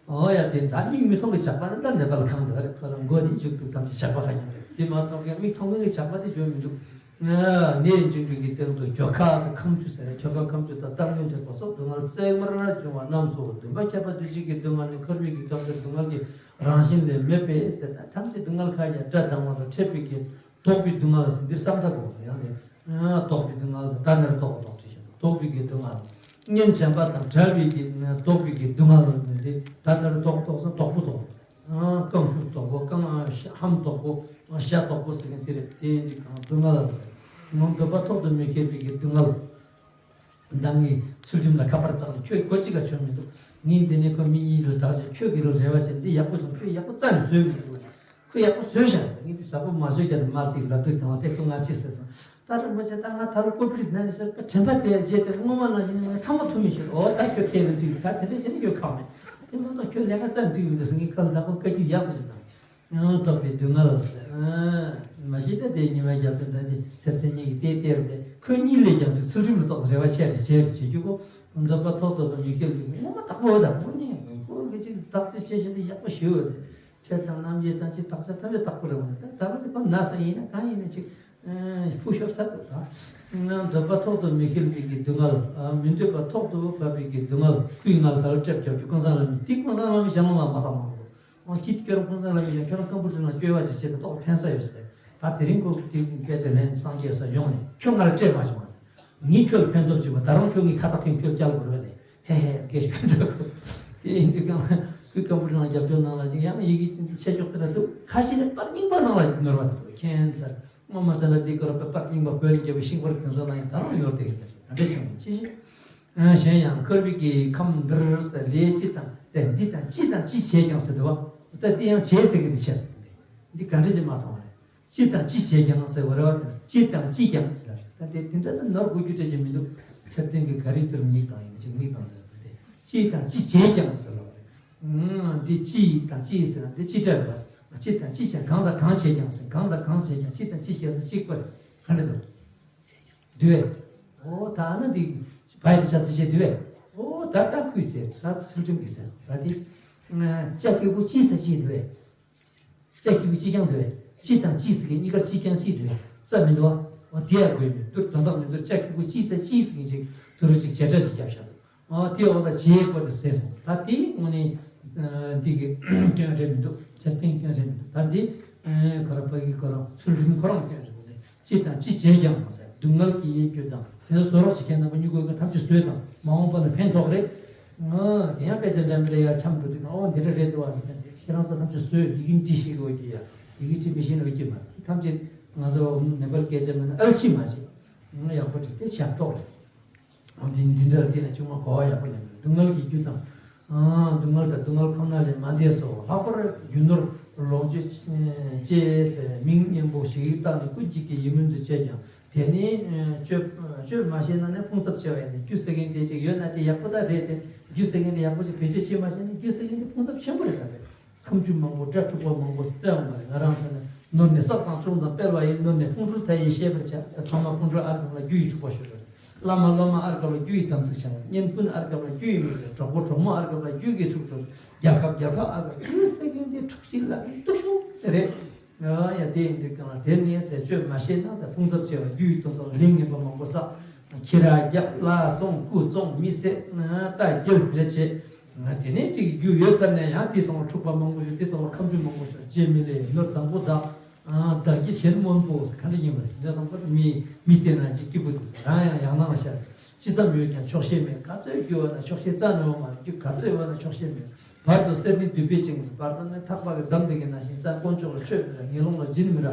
ཨོ་ཡ་དེ་ད་མིག་མི་མཐོང་གི་ཇག་པ་ནི་ད་ནད་པ་ལ་ཁེངས་འདུག་རེད། ཁོ་རང་མགོ་ནས་མཇུག་ཏུ་ཐམས་ཅད་ཇག་པ་ཁ་རྐྱང་རེད། དེ་མ་གཏོགས་ཀྱང་མིག་མཐོང་མཁན་གྱི་ཇག་པ་དེ་བརྗོད་མི་འདུག་ནད་འབྱུང་བའི་གི་སྟེང་དུ་འགྱོད་ཁ་ཟེར། ཁམ་ཆུ་ཟེར། འགྱོད་ཁ་ཁམ་ཆུ་དང་སྟག་སྨྱོན་ཐེབས་པ་སོགས་སྡུག་བསྔལ་བརྩེགས་མར་འབྱུང་བ་རྣམས་སོ། བདུན་པ་ཁྱབ་པ་འདུ་བྱེད་ཀྱི་སྡུག་བསྔལ་ནི། འཁོར་བའི་གི་སྡུག་བསྔལ་སྡུག་བསྔལ་གྱི་རང་བཞིན་ལས་མེད་པས་ཟེར། ད་ཐམས་ཅད་སྡུག་བསྔལ་ཁ་ཡ་དགྲ་སྡང་བ་དང་ཕྲད་པའི་གི་ལྡོག་པའི་སྡུག་བསྔལ་ཟེར། འདིར་བསམ་བཏགས་དགོས་ཡང་ནས་ལྡོག་པའི་སྡུག་བསྔལ་ཟེར། ད་ནར་ལྡོག་ལྡོག་ཅེས་བཤད། ལྡོག་པའི་གི་སྡུག་བསྔལ། གཉེན་བྱམས་པ་དང་བྲལ་བའི་གི་ལྡོག་པའི་གི་སྡུག་བསྔལ་ནི་འདི་ད་ནར་ལྡོག་ལྡོག་ཟེར་ལྡོག་པོ་ལྡོག་རྐང་ཤུར་ལྡོག་པོ། རྐང་ཧམ་ལྡོག་པོ། ཤ་ལྡོག་པོ་ཟེར་མཁན་དེ་རེད། དེ་ཡིན་དུས་གང་སྡུག་བསྔལ་ལ་ཟེར། ནང་འདོད་པ་ཐོག་ཏུ་མི་འཁྱོལ་བའི་གི་སྡུག་བསྔལ། ད་ངས་ཚུལ་ཁྲིམས་ལ་ཁ་པར་བཏང་ནས་ཁྱོད་སྒོ་གཅིག་ག་བྱོན་མི་འདུག་ངས་འདི་ནས་ཁོ་མི་གཉིས་ལ་བདག་ཅིག་ཁྱོད་ཀྱི་རེ་བ་བྱས་འདི་ཡག་པོ་བྱུང་། ཁྱོད་ཡག་པོ་རྩ་ནས་བཟོས་མི་འདུག་ཁོས་ཡག་པོ་བཟོས་བཞག་ཟེར། ངས་འདི་ཟབ་པོ་མ་བཟོས་ཀྱང་མ་ཚིག་ལབ་དུས་གང་ལ་དེ་ཁོ་ང་ཅི་ཟེར་སོང་། ད་རིན་པོ་ཆེ་ད་ང་ད་ལོ་ཀོ་པི་ལི་ན་ནི་ཟེར་དྲན་པ་དེ་རྗེས་དེ་སྔོན་མ་ནང་བཞིན་ངས་ཐ་མ་ཐུ་མི་ཤོད། འོ་ད་ཁྱོད་ཁས་ལེན་འགྲིག་ད་དེ་འདྲ་བྱས་ནས་ཁྱོད་ཁག་མེད། དེ་མ་གཏོགས་ཁྱོད་ལས་ཀ་རྩ་ནས་འགྲིག་མི་འདུག་ཟེར། ངས་ཁ་ལ་བདག་པོ་བཀའ་བཀྱོན་ཡག་པོ་ཞིག་བཏང་། ཡང་དག་པའི་སྡུག་བསྔལ་ཟེར། མ་གཞི་ད་དེ་ཉི་མ་རྒྱལ་མཚན་ད་དེ་ཚེ་བརྟན་གཉིས་ཀྱི་ལྟས་གཏེར་དེ་ཁོས་གཉིད་ལས་ཀྱང་ཅིག་ཚུལ་ཁྲིམས་ལ་གཏོགས་རེ་བ་ཆེ་རེ་བྱེད་རྒྱུ་གོ། འདོད་པ་ཐོག་ཏུ་མི་འཁེལ་བའི་ངོ་མ་དག་པོ་དང་ངོ་ནས་ཁོ་གི་ཅིག་བདག་རྩི་ཤེས་བཞིན་དུ་ཡག་པོ་ཞུ་འོ་དེ། ཁྱེད་དང་རྣམ་འབྱེད་དང་ཅི་བརྟག་དཔྱད་ཐམས་ཅད་དག་པོ་རེད་མ་རེད། ད་ད་ལོ་ཅིག་ཁོ་ན་ས་ཡིན་ན་གང་ཡིན་ན་ཅིག་སྐུ་ཤོར་ཚར་འདུག་ད་འདོད་པ་ཐོག་ཏུ་མི་འཁེལ་བའི་གི་སྡུག་བསྔལ། མི་འདོད་པ་ཐོག་ཏུ་བབས་པའི་གི་སྡུག་བསྔལ། སྐུའི་ངལ་དལ་སྤྲད་རྒྱབ་ཀྱི་ཀུན་བཟང་བླ་མའི་དེ་ཀུན་བཟང་བླ་མའི་ཞལ་ལུང་མ་མ་བཏང་མ་གོ། འོ་ཅི་ཁྱོད་རང་ཀུན་བཟང་བླ་མའི་ཞལ་ཁྱོད་རང་སྐམ་པོ་ཅིག་ལ་སྐྱོ་བ་ཅིག་བྱེད་དུ་ཏོག་ཕན་ས་ཡོད་ཟེར། ད་དེ་རིང་ཁོ་དེ་སྐད་ཆ་ལན་སངས་རྒྱས་ས་ཡོང་ནས་ཁྱོད་ང་ལ་སྤྲད་མ་བྱུང་བ་ཟེར། ངས་ཁྱོད་ལ་ཕན་ཐོགས་བྱེད་པ་ད་རུང་ཁྱོད་ངའི་ཁ་བཏགས་ཀྱང་ཁྱོད་སྐྱལ་དགོས་རེད་ལས། ཧེ་ཧེ་སྐད་ཤུགས་འདྲ་གོ། དེ་ཡིན་དུས་གང་ལ་ཁོས་སྐམ་པོ་ཅིག་ལ་རྒྱབ་སྐྱོར་གནང་ལ་ཅིག་ཡང་ཡི་གེ་ཅིག་ཆེ་ཀྱོག་དེ་ལ་འདུག་ཁ་ཤས་ནས་པར་རྙིང་པ་ནང་ལ་ནོར་བ་དེ་ཁྱད་མཚར། སྔོན་མ་དེ་ལ་འདི་སྐོར་པའི་པར་རྙིང་པ་བོད་ལ་རྒྱབ་པའི་ཤིང་པར་དེ་ཚོ་ནང་ཡང་ད་རུང་ཡོད་དེ་རེད། ག་འདྲ་བྱུང་ཅི་ཞིག་གཞན་ཡང་འཁོར་བའི་གི་ཁམས་འདིར་ཟེར་ལས་ཅི་དང་དེ་འདི་དང་ཅི་དང་ཅི་བྱས་ཀྱང་ཟེར་འདུག་བ། ད་འདི་ཡང་བྱས་ཟེར་གི་འདི་ཆེ་འདི་ག་འདྲ་ཅིག་མ་མཐོང་བ་རེད། ཅི་དང་ཅི་བྱས་ཀྱང་ཟེར་བ་རེད་བ། ཅི་དང་ཅི་ཀྱང་ཟེར་ད་དེ་དེ་འདྲ་ད་ནོར་དགོས་རྒྱུ་འདྲ་ཅིག་མི་འདུག་ཚེ་བརྟན་གི་ག་རེ་དུར་མིག་དང་ཡིན་ཅིག་མིག་དང་ཟེར་བ་དེ་ཅི་དང་ཅི་བྱས་ཀྱང་ཟེར་བ་རེད། འདི་ཅི་དང་ཅི་ཟེར་ན་འདི་ཅི་འདྲ་རེད་བ། ཅི་དང་ཅི་བྱས་གང་དང་གང་བྱས་ཀྱང་ཟེར། གང་དང་གང་བྱས་ཀྱང་ཅི་དང་ཅི་བྱས་ཟེར་གཅིག་པ་རེད། ག་འདྲ་འདུག་འདུས་པས། འོ་ད་ཨ་ན་འདི་བ་ཡི་ཆ་ཚིག་བྱས་འདུས་པས། འོ་ད་ལྟ་ཁུས་ཟེར། ད་ཚུལ་ཁྲིམས་ཀྱི་ཟེར། ད་འདི་ལྕགས་ཀྱི་གུ་ཅི་ཟེར་ཅི་འདུས་པས། ལྕགས་ཀྱི་གུ་ཅི་ཀྱང་འདུས་པས། ཅི་དང་ཅི་ཟེར་གི་གཉིས་ཀར་ཅི་ཀྱང་ཅི་འདུས་པས་ས་མི་འདུག་བ། འོ་དེ་ཡང་དགོས་མི་འདུག་དོན་དག་མི་འདུག་ལྕགས་ཀྱི་གུ་ཅི་ཟེར་ཅི་ཟེར་གི་ཅིག་དུ་རུ་ཅིག་བྱེ་བྲག་ཅིག་བརྒྱབ་བཞག་འདུག་འོ་དེ་འོ་ད་བྱེད་པ་དེ་ཟེར་སོང་། ད་དེ་དངོས་གནས་འདི་གི་སྐྱོན་རེད་མི་འདུག་ཆ་རྐྱེན་སྐྱོན་རེད་མི་འདུག་ད་འདི་ཁོ་རང་ཕ་གི་ཁོ་རང་ཚུལ་ཁྲིམས་ཁོ་རང་སྐྱོན་རེད་མི་འདུག་ཅི་དང་ཅི་བྱས་ཀྱང་མ་ཟད་སྡུག་བསྔལ་གྱི་ཡིད་རྒྱུ་དང་དེ་བཟོ་རོགས་བྱེད་མཁན་རྣམ་པ་མྱུ་གུ་གི་ཐམས་ཅད་བཟོས་དང་མ་འོངས་པ་ལ་ཕན་ཐོགས་རེད། ང་དེ་ཡང་དཔེ་ཆ་འདྲ་མི་འདྲ་ཡར་འཁྱམས་འགྲོ་དུས་ན་ཨོ་འདི་འདྲ་རེད་འདུག་ཨ་ཟེར་མཁན་དེ་ཁྱེད་རང་ཚོ་ཐམས་ཅད་བཟོས་ཡི་གེ་འབྲི་ཤེས་དགོས་ཀྱི་ཡ། ཡི་གེ་འབྲི་མི་ཤེས་ནོ་ཀྱི་མ་ཐམས་ཅད་ང་ཚོ་ནེ་པལ་སྐད་ཆ་མིན་ན་ཨལ་ཤི་མ་ཤེས། ང་ཡག་པོ་འདྲི་དེ་ཞབས་ཏོག་རེད། འདི་འདི་འདྲ་བལྟས་ན་ཅུང་མ་གོ་བ་ཡག་པོ་ཉན། སྡུག་བསྔལ་གྱི་རྒྱུ་དང་། སྡུག་བསྔལ་དང་སྡུག་བསྔལ་ཁོ་ན་ལས་མ་འདས་སོ། ལྷག་པར་རྒྱུ་ནོར་ལོངས་སྤྱོད་ཅེས་མིང་སྙན་པོ་ཞིག་བཏགས་ནས་ཀུན་གྱིས་ཀྱི་ཡིད་སྨོན་དུ་བྱས་ཀྱང་དེ་ནི་སྤྱོད་སྤྱོད་མ་ཤེས་ན་ནི་ཕུང་ཚབ་ཆེ་བ་ཡིན། རྒྱུ་ཟེར་མཁན་དེ་ཅིག་ཡོད་ན་དེ་ཡག་པོ་ད་རེད་དེ། རྒྱུ་ཟེར་མཁན་དེ་ཡག་པོ་ཅིག་བེད་སྤྱོད་བྱེད་མ་ཤེས་ན་རྒྱུ་ཟེར་མཁན་དེ་ཕུང་ཚབ་ཆེན་པོ་རེད་ད་རེད། ཁམ་ཆུ་མང་པོ་སྐྲ་འཁྲུག་པ་མང་པོ་བཙལ་འོང་བ་རེད། ང་རང་ཚོ་ནི་ནོར་ནི་བསགས་དང་བཅུག་དང་སྤེལ་བ་ཡིན། ནོར་ནི་ཕུང་ཁྲོལ་མཐའ་ཡས་ཤེས་པར་བྱ་ཟེར། ཕ་མ་སྤུན་གྲོགས་ཨར་ཁབ་ལ་རྒྱུ་ཡི་འཁྲུག་པ་ཤོར་བ་རེད། བླ་མ་སློབ་མ་ཨར་ཁབ་ལ་རྒྱུ་ཡི་དམ་ཚིག་བྱ་བ། གཉེན་སྤུན་ཨར་ཁབ་ལ་རྒྱུ་ཡི་མི་རེད། གྲོགས་པོ་གྲོགས་མོ་ཨར་ཁབ་ལ་རྒྱུ་གི་ཚུགས་གྲོལ། རྒྱལ་ཁབ་རྒྱལ་ཁབ་ཨར་ཁབ་རྒྱུ་ཟེར་མཁན་དེ་འཁྲུག་ཤིང་ལ་གཏུག་ཤིང་དེ་རེད། ཡ་དེ་ཡིན་དུས་གང་ལ་དེ་ནས་ཟས་སྤྱོད་མ་ཤེས་ན་ད་ཕུང་ཚབ་ཆེ་བ་རྒྱུ་ཡི་དོན་དང་ལས་ངན་པ་མང་པོ་བསགས། ཁྱི་ར་རྒྱབ་ལ་སོང་རྐུ་བཙོང་མི་བསད་རྟ་འགྱེལ་རེ་བྱེད། དེ་ནས་ཅིག་རྒྱུ་ཡོད་ཚར་ནས་ཡང་དེའི་ཐོག་ལ་འཁྲུག་པ་མང་པོ་ཡོད། དེའི་ཐོག་ལ་ཁ་མཆུ་མང་པོ་ཤོར། རྗེ་མི་ལས་ནོར་དང་པོ་བདག་བདག་གི་གཞན་སྨོན་པོ་ག་འདྲ་ཡིན་པ་འདི་དང་པོ་མི་མི་བལྟས་ན་ཅིག་སྐྱིད་པོ་འདུག་རང་ཡང་ཡང་ནང་ལ་ཤར། ཅི་ཙམ་ཡོད་ཀྱང་ཆོག་ཤེས་མེད། ག་ཚོད་རྒྱུ་ཡོད་ན་ཆོག་ཤེས་རྩ་ནས་ཡོད་མ་རེད། རྒྱུ་ག་ཚོད་ཡོད་ན་ཆོག་ཤེས་མེད། བར་དུ་གསེར་ནི་མདུད་པའི་སྤྱིང་། བར་དུ་ནི་ཐག་པ་གི་འདམ་དེ་གི་ནང་བཞིན་རྩ་དཀོན་མཆོག་ལ་མཆོད་མི་ར། ངེས་ལུང་ལ་སྦྱིན་མི་ར།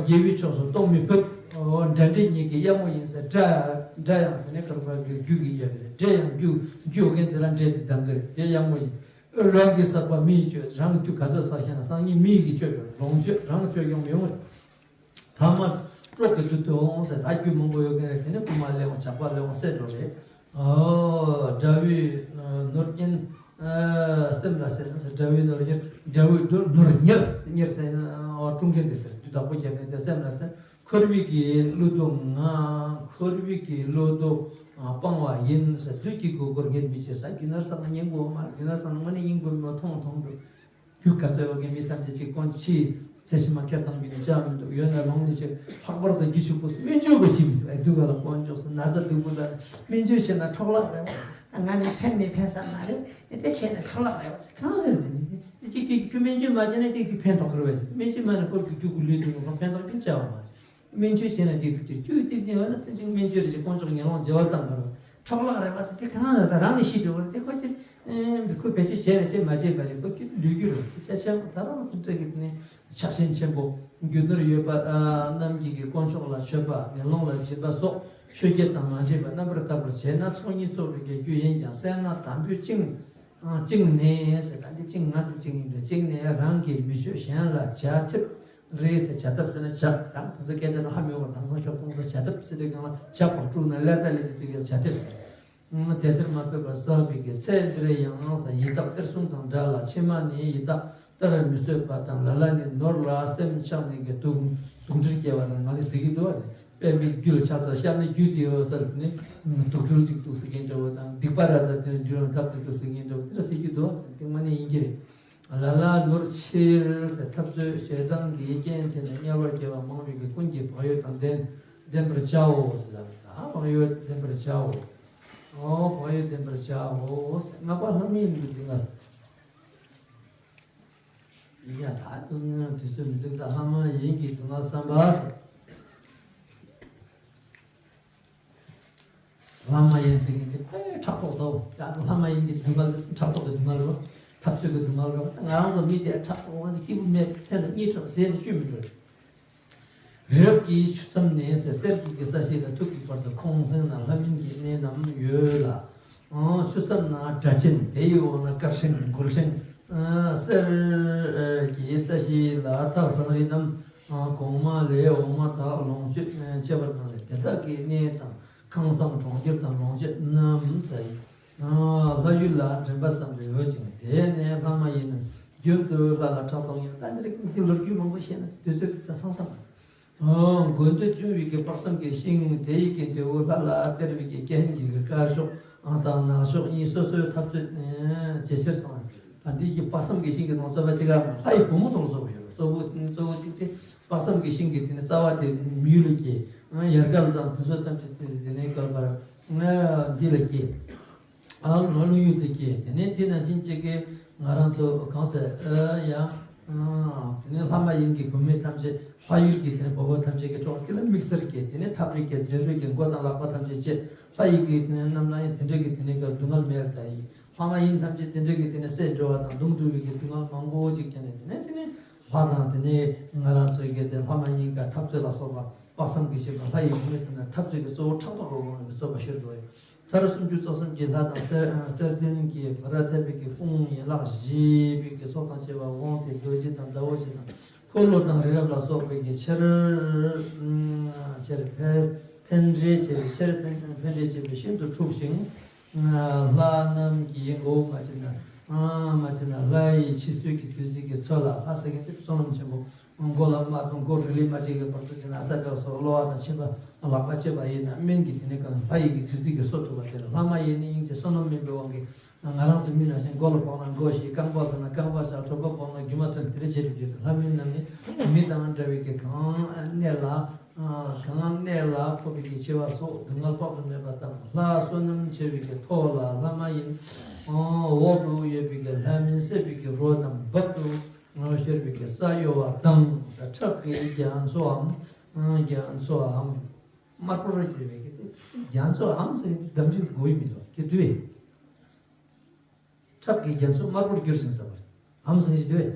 དགེ་བའི་ཕྱོགས་སུ་གཏོང་མི་ཕོད། འདྲ་འདྲའི་ཉིད་ཀྱི་གཡབ་མོ་ཡིན་ཟེར། འདྲ་འདྲ་ཡང་དེ་ནས་ཁར་ཁར་གྱི་རྒྱུ་གི་གཡབ་རེད། འདྲ་ཡང་རྒྱུ་རྒྱུ་ཡོད་མཁན་དེ་ལ་འདྲ་དེ་གདམ་གི་རེད། དེ་གཡབ་མོ་ཡིན། རང་གིས་བསགས་པ་མི་ཡིས་སྤྱོད། རང་རྒྱུ་ག་ཚོད་བསགས་ཤེས་ན་སང་ཉིན་མི་ཡིས་ཀྱིས་སྤྱོད་རོགས། ལོངས་སྤྱོད་རང་སྤྱོད་ཡོང་མི་ཡོང་། ཐ་མར་སྲོག་གི་དུས་དུ་འོང་ཟེར། ད་རྒྱུ་མང་པོ་ཡོད་མཁན་རེད། དེ་ནས་རྐུ་མ་ལས་འོང་། ཇག་པ་ལས་འོང་། བསད་འགྲོ་རེད། ཨོ། དགྲ་བོའི་ནོར་གཉེར་སེམས་ལ་ཟེར་ན་ཟེར། དགྲ་བོའི་ནོར་གཉེར། དགྲ་བོའི་ནོར་ནོར་གཉེར་ཟེར། གཉེར་ཟེར་ན་ཨོ་དཀྲུག་མཁན་དེ་ཟེར། དུས་བདག་པོ་རྒྱབ་ནས་དེ་སེམས་ལ་ཟེར། འཁོར་བའི་གི་བློ་ལྡོག་ང་། འཁོར་བའི་གི་བློ་ལྡོག་སྤང་བ་ཡིན་ཟེར། བདུད་ཀྱི་མགོ་སྐོར་ངས་མི་བྱེད་ཟེར། རྒྱུ་ནོར་བསགས་ན་སྙིང་པོ་མ་རེད། རྒྱུ་ནོར་བསགས་ན་དངོས་གནས་སྙིང་པོ་མ་མཐོང་མཐོང་འདུག་རྒྱུ་ག་ཚོད་ཡོད་མཁན་མི་ཐམས་ཅད་ཅིག་དཀོན་མཆོག་ཚེ་ཕྱི་མ་ཁྱེར་བཏང་རྒྱུ་ནི་ཅང་མི་འདུག་ཡོད་ན་ལོངས་ནི་ཆོས་ལྷག་པར་དུ་རྒྱུ་ཕྱུག་པོ་སྨན་བཅོས་པ་བྱེད་མི་འདུག་ཨེ་སྡུག་ག་ལ་དཀོན་མཆོག་སུ་ན་ཚ་སྡུག་པོ་ལ་སྨན་བཅོས་བྱས་ན་འཕྲོ་བརླག་རེད་བ། ང་ནི་ཕན་མི་ཕན་ས་མ་རེད། ཨེ་དེ་བྱས་ན་འཕྲོ་བརླག་རེད་བ། གང་ལ་རེད་ནི་ཅིག་ཅིག་ཁྱོད་སྨན་བཅོས་མ་བྱས་ན་ཅིག་ཅིག་ཕན་ཐོགས་ཀྱི་རེད་བས། སྨན་བཅོས་མ་ནི་ཁོ་རྒྱུ་རྒྱུ་གུ་ལུས་འདུག་ཁོ་ཕན་ཐོགས་ཀྱི་བྱ་བ་མ་རེད། སྨན་བཅོས་བྱས་ན་ཅིག་ཐུབ་ཀྱི་རྒྱུ་ཅིག་ཅིག་ཡོད་ན་དེ་ཅིག་སྨན་བཅོས་རེ་ཅིག་དཀོན་མཆོག་ངན་སློང་བྱེ་བ་བཏང་དགོས་རེད། འཕྲོག་བརླག་རེད་པ་ཟེར་དེ་གང་ལ་ད་རང་ནས་ཤི་འགྲོ་བ་རེད། དེ་ཁོ་ཅི་ཁོ་བེད་སྤྱོད་བྱས་ནས་བྱས་མ་བྱས་པ་རེད། ཁོ་ཁྱོད་ལུས་རྒྱུ་རེད། དེ་ཆ་ཆེན་པོ་ད་རུང་དེ་འདྲ་གི་ནི་ཆགས་ཞེན་ཆེན་པོ། རྒྱུ་ནོར་ཡོད་པ། ཨ། རྣམས་ཀྱིས་ཀྱི་དཀོན་མཆོག་ལ་མཆོད་པ། ངན་སློང་ལ་སྦྱིན་པ་སོགས་ཆོས་བརྒྱད་དང་མ་འདྲེས་པ་རྣམ་པར་དག་པར་བྱས་ན་ཚོགས་གཉིས་རྫོགས་པའི་རྒྱུ་ཡིན་ཀྱང་། སེར་སྣ་དམ་པོས་བཅིངས། ཨ། བཅིངས་ནས་ཟེར། ད་འདི་བཅིངས་ང་ཟེར་བཅིངས་ཡིན་འདུག་བཅིངས་ནས་རང་གིས་མི་ཆོས་གཞན་ལ་བྱ་ཐབས་རེད་ཟེར། བྱ་ཐབས་ཟེར་ན་བྱ། ད་དེ་ཚོ་སྐད་ཆ་ནང་ཧ་མི་གོ། དང་ཚང་ཤོག་ཁོང་ཚོ་བྱ་ཐབས་ཟེར་དུས་སྒང་ལ་བྱ་གོག་དཀྲུགས་ན་ཀླད་རྩ་ལེན་དུས་ཚོད་ཀྱི་བྱ་ཐབས་ཟེར། དེ་ལྟར་མ་ཕོད་པར་བསགས་པའི་གི་ཚེ་འདིར་ཡང་ཟེར། ཡི་དྭགས་གཏེར་སྲུང་དང་འདྲ་ལ། ཕྱི་མ་ནི་ཡི་དྭགས་གཏེར་མི་གསོད་པ་དང་། ལ་ལ་ནི་ནོར་ལ་སེམས་ཆགས་ནས་ཀྱི་དུག་དུག་སྦྲུལ་སྐྱེ་བ་དང་། ང་ལ་ཟེར་གྱི་འདུག་བ། དེ་པད་མའི་རྒྱུད་ལ་ཆགས་ཚར། ཤར་ནས་རྒྱུད་དེ་ཡོད་ས་ནི་དུག་སྦྲུལ་གཅིག་འདུག་ཟེར་མཁན་འདྲ་བོ་དང་། སྡིག་པ་ར་ཚ་དེ་ནི་རྒྱུད་ལ་འཐབ་འདུག་ཟེར་མཁན་འདྲ་བོ་དེ་འདྲ་ཟེར་གྱི་འདུག་བ། དེ་མ་ནི་ཡིན་གྱི་རེད། ལ་ལ་ནོར་ཕྱིར་ཟེར། འཐབ་རྩོད་ཞེ་སྡང་གི་རྐྱེན་བྱས་ནས་དམྱལ་བར་སྐྱེ་བ་མང་བའི་གི་ཀུན་གྱི་བག་ཡོད་དང་ལྡན་ལྡན་པར་བྱའོ་ཟེར་ལ། ད་བག་ཡོད་ལྡན་པར་བྱའོ། ཨོ་བག་ཡོད་ལྡན་པར་བྱའོ་ཟེར། ལྔ་པ་ལྷ་མིན་གྱི་སྡུག་བསྔལ། ཡ་ད་དུང་དུས་ཚོད་མི་འདུག་ད་ལྷ་མ་ཡིན་གྱི་སྡུག་བསྔལ་བསམ་པ་ཟེར། ལྷ་མ་ཡིན་ཟེར་མཁན་དེ་དཔེ་ཕྲག་དོག་ཟོ། ཡང་ལྷ་མ་ཡིན་གྱི་སྡུག་བསྔལ་དེ་ཕྲག་དོག་གི་སྡུག་བསྔལ་རེད་བ། འཐབ་རྩོད་ཀྱི་སྡུག་བསྔལ་རེད་བ། ང་རང་ཚོ་མི་དེ་ཕྲག་དོག་དབང་དུ་སྐྱིད་པོ་མེད། ཚེ་ལ་གཉིད་ཁྲོ་ཟས་ནི་བཅུད་མི་འགྲོ། རི་རབ་ཀྱི་ཆུ་མཚམས་ནས་ཟེར། གསེར་གྱི་གི་ས་གཞི་ལ་ཐུག་གི་བར་དུ་ཁོང་སེང་ན་ལྷ་མིན་གྱི་གནས་རྣམས་ཡོད་ལ། ཆུ་མཚམས་ན་སྒྲ་གཅན། དེ་ཡི་འོག་ན་དཀར་ཕྲེང་མགོལ་ཕྲེང་། གསེར་གྱི་ས་གཞི་ལ་ཐག་ཟངས་རི་རྣམས། གོང་མ་ལས་འོག་མ་དག་ལོངས་སྤྱོད་ཆེ་བ་དང་ལས། དེ་དག་གི་གནས་དང་ཁང་བཟང་གྲོང་ཁྱེར་དང་ལོངས་སྤྱོད་རྣམས་ཟེར། ལྷ་ཡུལ་ལ་འདྲེན་པ་ཙམ་དུ་ཡོད་ཅིང་། དེ་ནས་ལྷ་མ་ཡིན་རྒྱུན་དུ་ལྷ་ལ་ཕྲག་དོག་ཡང་། ད་འདིར་འདི་ལོ་རྒྱུས་མང་པོ་བཤད་ན་དུས་ཚོད་ཀྱི་ཚང་ཚང་། མགོན་དུ་བྱུང་བའི་གི་དཔག་བསམ་གྱི་ཤིང་། དེ་ཡི་གི་འབྲས་བུ་ལྷ་ལ་སྟེར་བའི་གི་རྐྱེན་གྱིས་གི་དཀར་ཕྱོགས་དང་ནག་ཕྱོགས་གཉིས་སོ་སོའི་འཐབ་རྩོད་ཇེ་ཆེར་སོང་། ད་འདི་གི་དཔག་བསམ་གྱི་ཤིང་གི་ནང་རྩོད་པ་གཅིག་ལ་ལྷ་ཡི་བུ་མོ་དང་གཙོ་བོ་ཡོད། གཙོ་བོ་གཙོ་བོ་གཅིག་དེ་དཔག་བསམ་གྱི་ཤིང་གི་དེ་ནི་རྩ་བ་དེ་མི་ཡུལ་ལ་སྐྱེས། ཡར་དཀར་དང་དེ་ཚོ་ཐམས་ཅད་དེ་ནི་སྐལ་པར་འདི་ལ་སྐྱེས། ཨ་ལོ་ལོ་ཡུལ་དུ་སྐྱེས། དེ་ནས་དེ་ནང་བཞིན་གཅིག་གི་ང་རང་ཚོ་གང་ཟེར་ཨ་ཡ། དེ་ནས་ལྷ་མ་ཡིན་གྱི་བུད་མེད་ཐམས་ཅད་ལྷ་ཡུལ་གྱི་དེ་ནས་བུ་མོ་ཐམས་ཅད་ཀྱི་གྲོགས་དེ་ལ་དམིགས་བསལ་གྱི་དེ་ནས་ཐབས་རིགས་ཀྱི་རྫས་རིགས་ཀྱི་མགོ་དང་ལག་པ་ཐམས་ཅད་བཅད། ལྷ་ཡི་གི་དེ་ནས་རྣམ་སྣང་ཡིན་དེ་འདྲ་གི་དེ་ནས་ག་སྡུག་བསྔལ་མེད་པ་ཡིན། ལྷ་མ་ཡིན་ཐམས་ཅད་དེ་འདྲ་གི་དེ་ནས་བསད་འགྲོ་བ་དང་གདུང་འགྲོ་བའི་གི་སྡུག་བསྔལ་མང་པོ་ཅིག་བྱས་ནས་དེ་ནས་དེ་ནས་ལྷ་དང་དེ་ནས་ང་རང་ཚོའི་གི་དེ་ལྷ་མ་ཡིན་ག་འཐབ་རྩོད་ལ་སོགས་པ་དཔག་བསམ་གྱི་ཤིང་དང་ལྷ་ཡི་བུད་མེད་དེ་ན་འཐབ་རྩོད་ཀྱི་གཙོ་བོ་ཕྲག་དོག་གི་དབང་གིས་རྩོད་པ་ཤོར་འགྲོ་བ་ཡིན། མཐར་སུམ་ཅུ་རྩ་གསུམ་གྱི་ལྷ་དང་གསེར་གསེར་ལྡན་གྱི་བར་ཐེབས་པའི་གི་དཔུང་ཡན་ལག་བཞི་པའི་གི་ཚོགས་དང་བཅས་པ་དབང་སྟེ་རྡོ་རྗེ་དང་ཟླ་བོ་རྗེ་དང་འཁོར་ལོ་དང་རི་རབ་ལ་སོགས་པའི་གི་ཆེར་ཆེར་འཕེལ་འཕེལ་འགྲིབ་བྱས་པའི་ཆེར་འཕེལ་འཕེལ་འགྲིབ་བྱས་པའི་ཤིན་ཏུ་འཁྲུགས་ཤིང་། ལྷ་རྣམས་ཀྱི་མགོ་བོ་མ་བྱས་ན་མ་བྱས་ན་ལྷ་ཡི་ཕྱི་སོས་ཀྱི་བདུད་རྩི་གི་ཚོད་ལ། ལྷ་ཟེར་མཁན་དེ་བསོད་ནམས་ཆེན་པོ། མགོ་ལ་དམར་པོ་མགོ་རིལ་ལི་མ་ཅིག་གི་བར་དུ་ཅིག་ན་ས་བྲལ་སོགས་གློ་བ་དང་མཆིན་པ་ལག་པ་བཅད་པ་ཡིན་ན་སྨན་གྱི་དེ་ནས་གང་ལྷ་ཡི་གི་བདུད་རྩི་གི་གསོ་ཐུབ་པ་དེ་ལ་ལྷ་མ་ཡིན་ནི་སྙིང་རྗེ་བསོད་ནམས་དམན་པའི་དབང་གིས་ང་རང་ཚོ་མི་ནང་བཞིན་མགོ་ལ་ཕོག་ན་མགོ་ཞིག་རྐང་པ་ཟ་ན་རྐང་པ་ཟ། གྲོད་པ་ཕོག་ན་རྒྱུ་མ་ཐོན་དེ་འདྲ་བྱེད་དུ་གྱུར་ཏེ་ལྷ་མིན་རྣམས་ནི་མི་དང་འདྲ་བའི་གི་གང་གནས་ལ་གང་གནས་ལ་ཕོག་པའི་གི་འཆི་བ་སོགས་སྡུག་བསྔལ་དཔག་ཏུ་མེད་པ་དང་ལྷ་བསོད་ནམས་ཆེ་བའི་གི་ཐོག་ལ་ལྷ་མ་ཡིན་འོག་ཏུ་ཡོད་པའི་གི་ལྷ་མིན་སྲེད་པའི་གི་རོ་རྣམས་རྦབ་ཏུ། ང་ཤོར་བའི་གི་ས་གཡོ་བ་དང་། ཁྲག་གི་རྒྱ་མཚོའམ། རྒྱ་མཚོའམ། དམར་པོར་གྱུར་པའི་གི་དེ་རྒྱ་མཚོའམ་ཟེར་གི་འདམ་རིགས་དགོས་ཡི་མི་འདུག་གི་དུས། ཁྲག་གི་རྒྱ་མཚོ་དམར་པོར་གྱུར་ཞིང་ཟེར་བ་རེད། འམ་ཟེར་གི་དུས།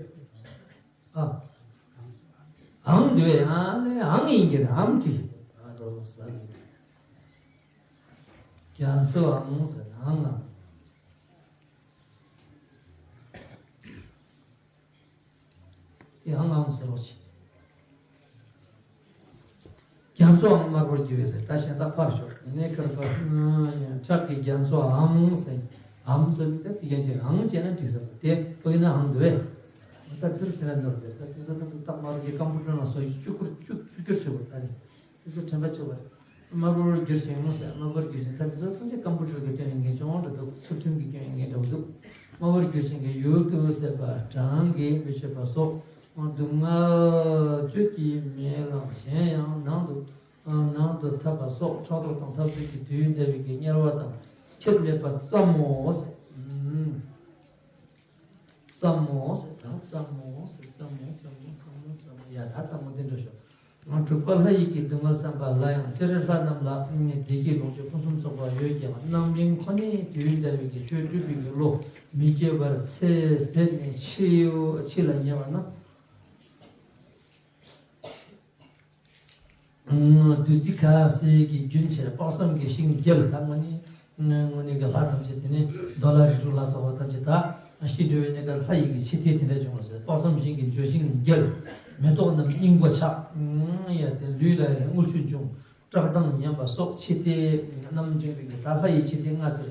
ཨ། འམ་དུས་ཨ་ནི་འང་ཡིན་གྱི་རེད། འམ་དྲི། ཨ་རོ་ཟ་རྒྱ་མཚོའམ་ཟེར་འང་ང་། དེ་ཧང་ཧང་ཟེར་རོ་ཞེས། རྒྱ་མཚོའམ་དམར་པོར་གྱུར་པའི་ཟེར། ད་གཞན་དག་ཕར་ཞོག་དེ་ནས་ཁར་པ་ཁྲག་གི་རྒྱ་མཚོའམ་ཟེར། འམ་ཟེར་ནི་ད་དེ་ཡན་ཆད་འང་བྱས་ན་འགྲིག་ཟེར་བ་དེ་ཕ་གི་ན་འང་འདུག་བས། ད་འདིར་དེ་ན་འདུག་སྟེ་ད་དེ་ཚོ་ད་ད་མར་གྱི་ཀམ་པུ་ཊར་ནང་སོ་ཡི་བཅུ་ཁུར་བཅུ་བཅུ་ཁྱེར་བྱེད་དགོས་ད་རེད། དེ་ཚོ་དྲན་པ་བྱེད་པ་རེད། དམར་པོར་གྱུར་ཞིང་ཟེར། དམར་པོར་གྱུར་ཞིང་ད་དེ་ཚོ་ཐམས་ཅད་ཀམ་པུ་ཊར་གྱི་སྟོན་ཡོང་མཁན་ཅུང་འདྲ་འདུག་ཚུལ་ཁྲིམས་ཀྱི་སྐྱོན་ཡོང་མཁན་འདྲ་བོ་འདུག་དམར་པོར་གྱུར་ཞིང་གི་ཡུལ་དུ་ཟད་པ་གྲང་གིས་མི་ཆོད་པ་སོགས་སྡུག་བསྔལ་བཅུད་ཀྱིས་མི་ལང་གཞན་ཡང་ནང་དུ་ནང་དུ་འཐབ་པ་སོགས་ཕྲག་དོག་དང་འཐབ་རྩོད་ཀྱི་དུས་འདས་པའི་གི་དམྱལ་བ་དང་ཁྱད་མེད་པ་ཙམ་མོ་ཟེར། ཙམ་མོ་ཟེར། ད་ཙམ་མོ་ཟེར། ཙམ་མོ་ཙམ་མོ་ཙམ་མོ་ཙམ་མོ་ཡ་ད་ཙམ་མོ་འདི་འདྲ་ཞོག་དྲུག་པ་ལྷ་ཡི་གི་སྡུག་བསྔལ་བསམ་པ་ལ་ཡང་སྤྱིར་ལྷ་རྣམས་ལ་བདེ་སྐྱིད་ལོངས་སྤྱོད་ཕུན་སུམ་ཚོགས་པ་ཡོད་ཀྱང་རྣམ་གཡེང་ཁོ་ནས་དུས་འདའ་བའི་གི་ཆོས་སྒྲུབ་པའི་གི་བློ་མི་སྐྱེ་བར་ཚེ་ཟད་ནས་འཆི་འཆི་ལ་ཉེ་བ་ན། བདུད་རྩི་ཁ་ཟས་ཀྱི་རྒྱུན་ཆད་དཔག་བསམ་གྱི་ཤིང་རྒྱལ་དང་དངོས་གནས་དངོས་གནས་ཀྱི་ལྷ་ཐམས་ཅད་དེ་ནས་གདོལ་ལ་རི་ཁྲོད་ལ་སོགས་པ་ཐམས་ཅད་ད་ཤི་འགྲོ་བའི་གནས་སྐབས་ལྷ་ཡི་གི་འཆི་ལྟས་དེ་འདྲ་བྱུང་བ་ཟེར། དཔག་བསམ་ཤིང་གི་འགྱོད་ཤིང་རྒྱལ། མེ་ཏོག་རྣམས་སྙིང་པོ་ཆགས། ཡ་དེ་ལུས་ལ་ཡང་རྔུལ་ཆུ་འབྱུང་། བཀྲག་མདངས་ཉམས་པ་སོགས་འཆི་ལྟས་རྣམས་བྱུང་བའི་གི་ད་ལྷ་ཡི་འཆི་ལྟས་ལྔ་ཟེར།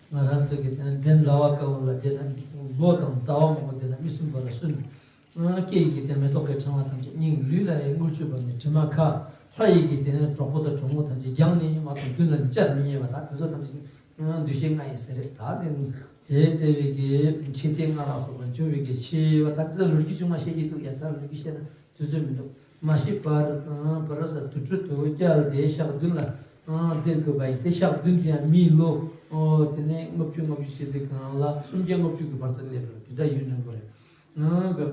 ང་རང་ཚོ་གི་དེ་ནས་གདན་ཟླ་བ་དཀར་པོ་ལ་བསྡད་ན་ལོ་དང་ཟླ་བ་མང་པོ་བསྡད་ན་མི་སྲུན་པ་ལ་སྲུན། སྐེ་ཡི་གི་དེ་མེ་ཏོག་གི་ཕྲེང་བ་ཐམས་ཅད་སྙིང་། ལུས་ལ་ཡི་རྔུལ་ཆུ་བབས་ནས་དྲི་མ་ཁ། ལྷ་ཡི་གི་དེ་ནས་གྲོགས་པོ་དང་གྲོགས་མོ་ཐམས་ཅད་རྒྱང་ནས་མ་མཐོང་། མདུན་ལ་ནི་བཅར་མི་ཉན་པ་དང་དེ་ཚོ་ཐམས་ཅད་འདུ་ཤེས་ལྔ་ཡིན་ཟེར་རེད། ད་དེ་དེ་ལྟ་བུའི་གི་འཆི་ལྟས་ལྔ་ལ་སོགས་པ་འབྱུང་བའི་གི་འཆི་བ་ད་དེ་ཚོ་ལོ་རྒྱུས་ཅུང་མ་བཤད་ཀྱི་འདུག་ཡ། ད་ལོ་རྒྱུས་བཤད་ན་དུས་ཚོད་མི་འདུག་མ་ཤི་བར་བར་ས་དུར་ཁྲོད་དུ་བསྐྱལ་ཏེ་ཞག་བདུན་ལ་སྡོད་དགོས་པ་ཡིན་ཏེ། ཞག་བདུན་དེ་ཡང་མིའི་ལོ་དེ་ནས་ལྔ་བཅུ་ལྔ་བཅུ་ཞེ་དགུ་གང་ལ་སུམ་བརྒྱ་ལྔ་བཅུ་གི་བར་དུ་སླེབས་རེད། དེ་འདྲ་ཡུན་རིང་པོ་རེད།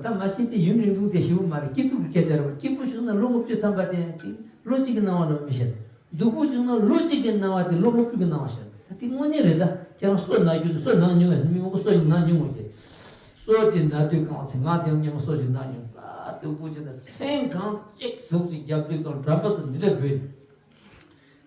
ད་མ་ཤི་དེ་ཡུན་རིང་པོ་དེ་ཞེ་པོ་མ་རེད། སྐྱིད་སྡུག་གི་སྐད་ཆ་རེད་པ། སྐྱིད་པོ་བྱུང་ན་ལོ་ལྔ་བཅུ་ཐམ་པ་དེ་ཡང་ཅིག་ལོ་གཅིག་གི་སྣང་བ་ལ་མི་ཤར། སྡུག་པོ་བྱུང་ན་ལོ་གཅིག་གི་སྣང་བ་དེ་ལོ་ལྔ་བཅུ་གི་སྣང་བ་ཤར། ད་དེ་དངོས་གནས་རེད། ད་ཁྱེད་རང་སོ་ན་རྒྱུ་སོ་ན་མྱོང་ཡ། མི་མང་པོ་སོ་ན་མྱོང་བ་དེ། སོ་དེ་ན་དུས་གང་ཚེ་ང་དེ་སྔོན་མ་སོ་ཞིག་ན་མྱོང་། ད་སྡུག་པོ་བྱས་ན་མཚན་གང་གཅིག་ཟུག་ཅིག་རྒྱབ་དུས་དང་འགྲམ་པ་ཚོ་འདི་འདྲ་བུད།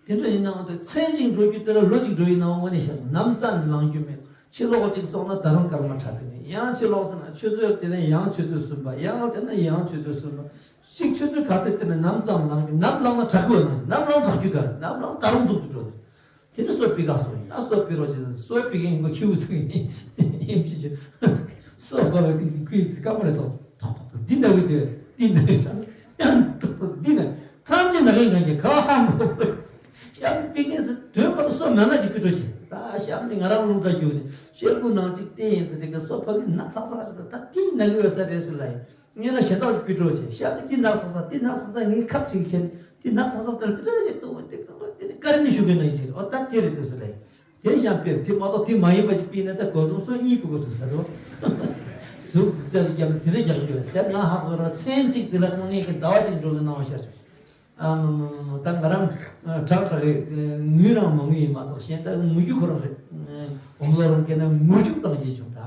དེ་འདྲ་ཡིན་ནའང་དེ་མཚན་གཅིག་འགྲོ་རྒྱུ་དེ་ལ་ལོ་གཅིག་འགྲོ་ཡིན་ནའང་དངོས་གནས་བཤད་ན་ནམ་ཙམ་ལངས་རྒྱུ་མེད། ཕྱི་ལོགས་གཅིག་སོང་ན་ད་རུང་སྐར་མ་ཁྲ་ཐིག་ཡིན། ཡང་ཕྱི་ལོགས་སོང་ན་ཆུ་ཚོད་དེ་ནས་ཡང་ཆུ་ཚོད་གསུམ་པ། ཡང་དེ་ནས་ཡང་ཆུ་ཚོད་གསུམ་པ། གཅིག་ཆུ་ཚོད་ག་ཚོད་དེ་ནས་ནམ་ཙམ་ལངས་རྒྱུ། ནམ་ལངས་ན་དྲག་པོ་ཡོད་ན་ནམ་ལངས་དྲག་རྒྱུ་ག་རེ། ནམ་ལངས་ད་རུང་སྡུག་ཏུ་འགྲོ་རེད། དེ་ནི་སོ་ཕི་ག་སོང་ཡིན་ན་སོ་ཕི་རོགས་བྱེད། སོ་ཕི་གིན་ཁོ་ཁྱེའུ་ཚོ་ཡིན་ཡིན་ཅི་ཅི། སོ་ག་བ་དེ་ཁུའི་དཀའ་མོ་རེད་དོ། ཐོག་ཐོག་ཐོག་འདི་ན་གི་དེ་འདི་ན་གི་ཡང་ཐོག་ཐོག་འདི་ན་ཐམས་ཅད་ན་གི་ང་གི་ག་ཧ་མོ། ཤམ་པི་ངེས་སུ་དོན་མ་སོ་མ་ན་ཅིག་ཕི་ཏྲོ་ཆེ། ད་ཤམ་ནི་ང་རང་རླུང་རྟ་རྒྱུག་ནས་ཤེལ་སྒོ་ནང་ཅིག་བལྟས་ཡིན་ཟེར། དེ་གི་སོ་ཕ་གི་ནག་ཚག་ཚག་ཅིག་ད་ད་དེ་ན་གི་ཡོད་ས་རེད་ཟེར་ལ་ཡིན། ངས་ན་གཞན་དག་ཅིག་ཕུད་རོགས་བྱས། ཤ་མི་དེ་ནག་ཚག་ཚག་དེ་ནག་ཚག་ཚག་ངའི་ཁབ་ཅིག་ཁྱེར་ནས་དེ་ནག་ཚག་ཚག་དེར་དེ་འདྲ་ཞིག་གཏོང་བ་དེ་གང་ག་དེ་ནི་དཀར་མི་ཞུ་གི་ན་ཡིན་ཨོ་ད་དེ་རེད་འདུག་ཟེར་ལ་ཡིན། དེ་ཞང་དཔེར་དེ་མ་གཏོགས་དེ་མ་ཡིན་པ་ཅིག་ཕུད་ན་ད་གོ་ལུང་སོ་གཉིས་ཕུད་དགོས་འདུག་ཟེར་རོ། གཟུགས་རྩལ་རྒྱབ་ན་དེ་འདྲ་རྒྱབ་ཀྱི་ཡོད་དེ་ང་ཧ་གོ་ར། མཚན་གཅིག་དེ་ལ་དངོས་གནས་ཀྱི་ཟླ་བ་གཅིག་འགྲོ་གི་སྣང་བ་ཤར་བྱུང་། ཨ་མ་མ་མ་མ་ད་ང་རང་དྲག་དྲག་རེད། ངུས་རང་མ་ངུས་ཡིན་མ་གཏོགས་གཞན་ད་ངུ་རྒྱུ་ཁོ་རང་རེད། འོང་ལོ་རང་སྐད་ན་ངུ་རྒྱུ་བཏང་བྱས་བྱུང་ད།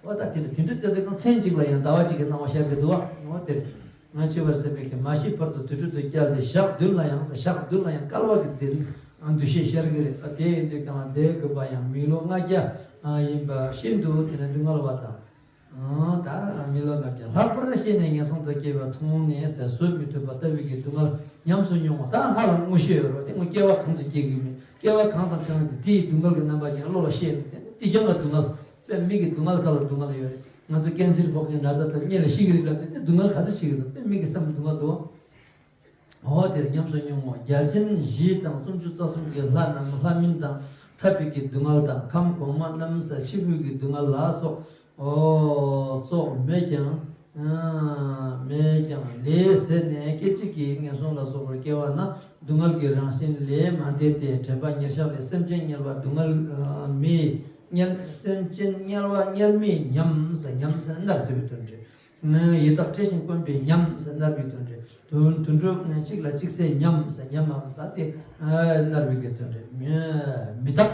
འོ་ད་དེ་འདྲ་དེ་འདྲ་བྱས་ཙང་མཚན་གཅིག་ལ་ཡང་ཟླ་བ་གཅིག་གི་སྣང་བ་ཤར་གི་འདུག་བ། འོ་དེ་རེད། ང་འཆི་བར་སེམས་པའི་གི་མ་ཤི་བར་དུ་དུར་ཁྲོད་དུ་བསྐྱལ་ཏེ་ཞག་བདུན་ལ་ཡང་ས་ཞག་བདུན་ལ་ཡང་བསྐལ་བ་གི་དེ་འདུ་ཤེས་ཤར་གི་རེད། ད་དེ་ཡིན་དུས་གང་བསྡད་དགོས་པ་ཡང་མི་ལོ་ལྔ་བརྒྱ་ཡིན་པ་ཤིན་ཏུ་དེ་ནས་སྡུག་བསྔལ་བ་དང་། ད་མི་ལོ་ལྔ་བརྒྱ་ལྷག་པར་ཤེས་ནས་ངན་སོང་དུ་སྐྱེ་བ་མཐོང་ནས་ཟད་བཟོད་མི་ཐུབ་པ་ལྟ་བུའི་གི་སྡུག་བསྔལ་ཉམས་སུ་མྱོང་བ། ད་ལྷ་ལ་མངོན་ཤེས་ཡོད་རོགས་དེ་ངོ་སྐྱེ་བ་གང་དུ་སྐྱེ་གི་མེད། སྐྱེ་བ་གང་དང་གང་དེ་དེའི་སྡུག་བསྔལ་གྱི་རྣམ་པ་ཅན་བློ་ལ་ཤེས་མེད། དེ་ནི་དེ་ཀྱང་ལ་སྡུག་བསྔལ། དཔེ་མིག་གི་སྡུག་བསྔལ་ཁ་ལ་སྡུག་བསྔལ་ཡོད་རེད། ང་ཚོ་ཀན་སར་ཕོག་མཁན་ན་ཚ་དེར་སྔོན་ལ་ཤི་གི་རེད་ལབ་དུས་དེ་སྡུག་བསྔལ་ག་ཚོད་ཤི་གི་འདུག་དཔེ་མིག་གི་བསམ་སྡུག་བསྔལ་འདུག་འོ་དེར་ཉམས་སུ་མྱོང་ངོ་། རྒྱལ་ཆེན་བཞི་དང་སུམ་ཅུ་རྩ་གསུམ་གྱི་ལྷ་རྣམས་ལྷ་མིན་དང་འཐབ་པའི་གི་སྡུག་བསྔལ་དང་། ཁམས་གོང་མ་རྣམས་འཆི་འཕོ་གི་སྡུག་བསྔལ་ལ་སོགས། འོ་སོགས་མེད་ཀྱང་མེད་ཀྱང་ལས་ཟད་ནས་སྐད་ཅིག་གིས་ངན་སོང་ལ་སོགས་པར་སྐྱེ་བ་ན་སྡུག་བསྔལ་གྱི་རང་བཞིན་ལས་མ་འདས་ཏེ། དྲན་པ་ཉེར་བཞག་ལས་སེམས་ཅན་དམྱལ་བ་སྡུག་བསྔལ་མེད། དམྱལ་སེམས་ཅན་དམྱལ་བ་དམྱལ་མེད་ཉམས་ཟེར། ཉམས་ཟེར་མནར་ཟེར་བའི་དོན་རེད། ཡི་དྭགས་བཀྲེས་ཤིང་སྐོམ་པའི་ཉམས་ཟེར་མནར་བའི་དོན་རེད། དུད་འགྲོ་གཅིག་ལ་གཅིག་བསད་ཉམས་ཟེར་ཉམས་མ་ད་དེ་མནར་བའི་གི་དོན་རེད། མི་རྟག་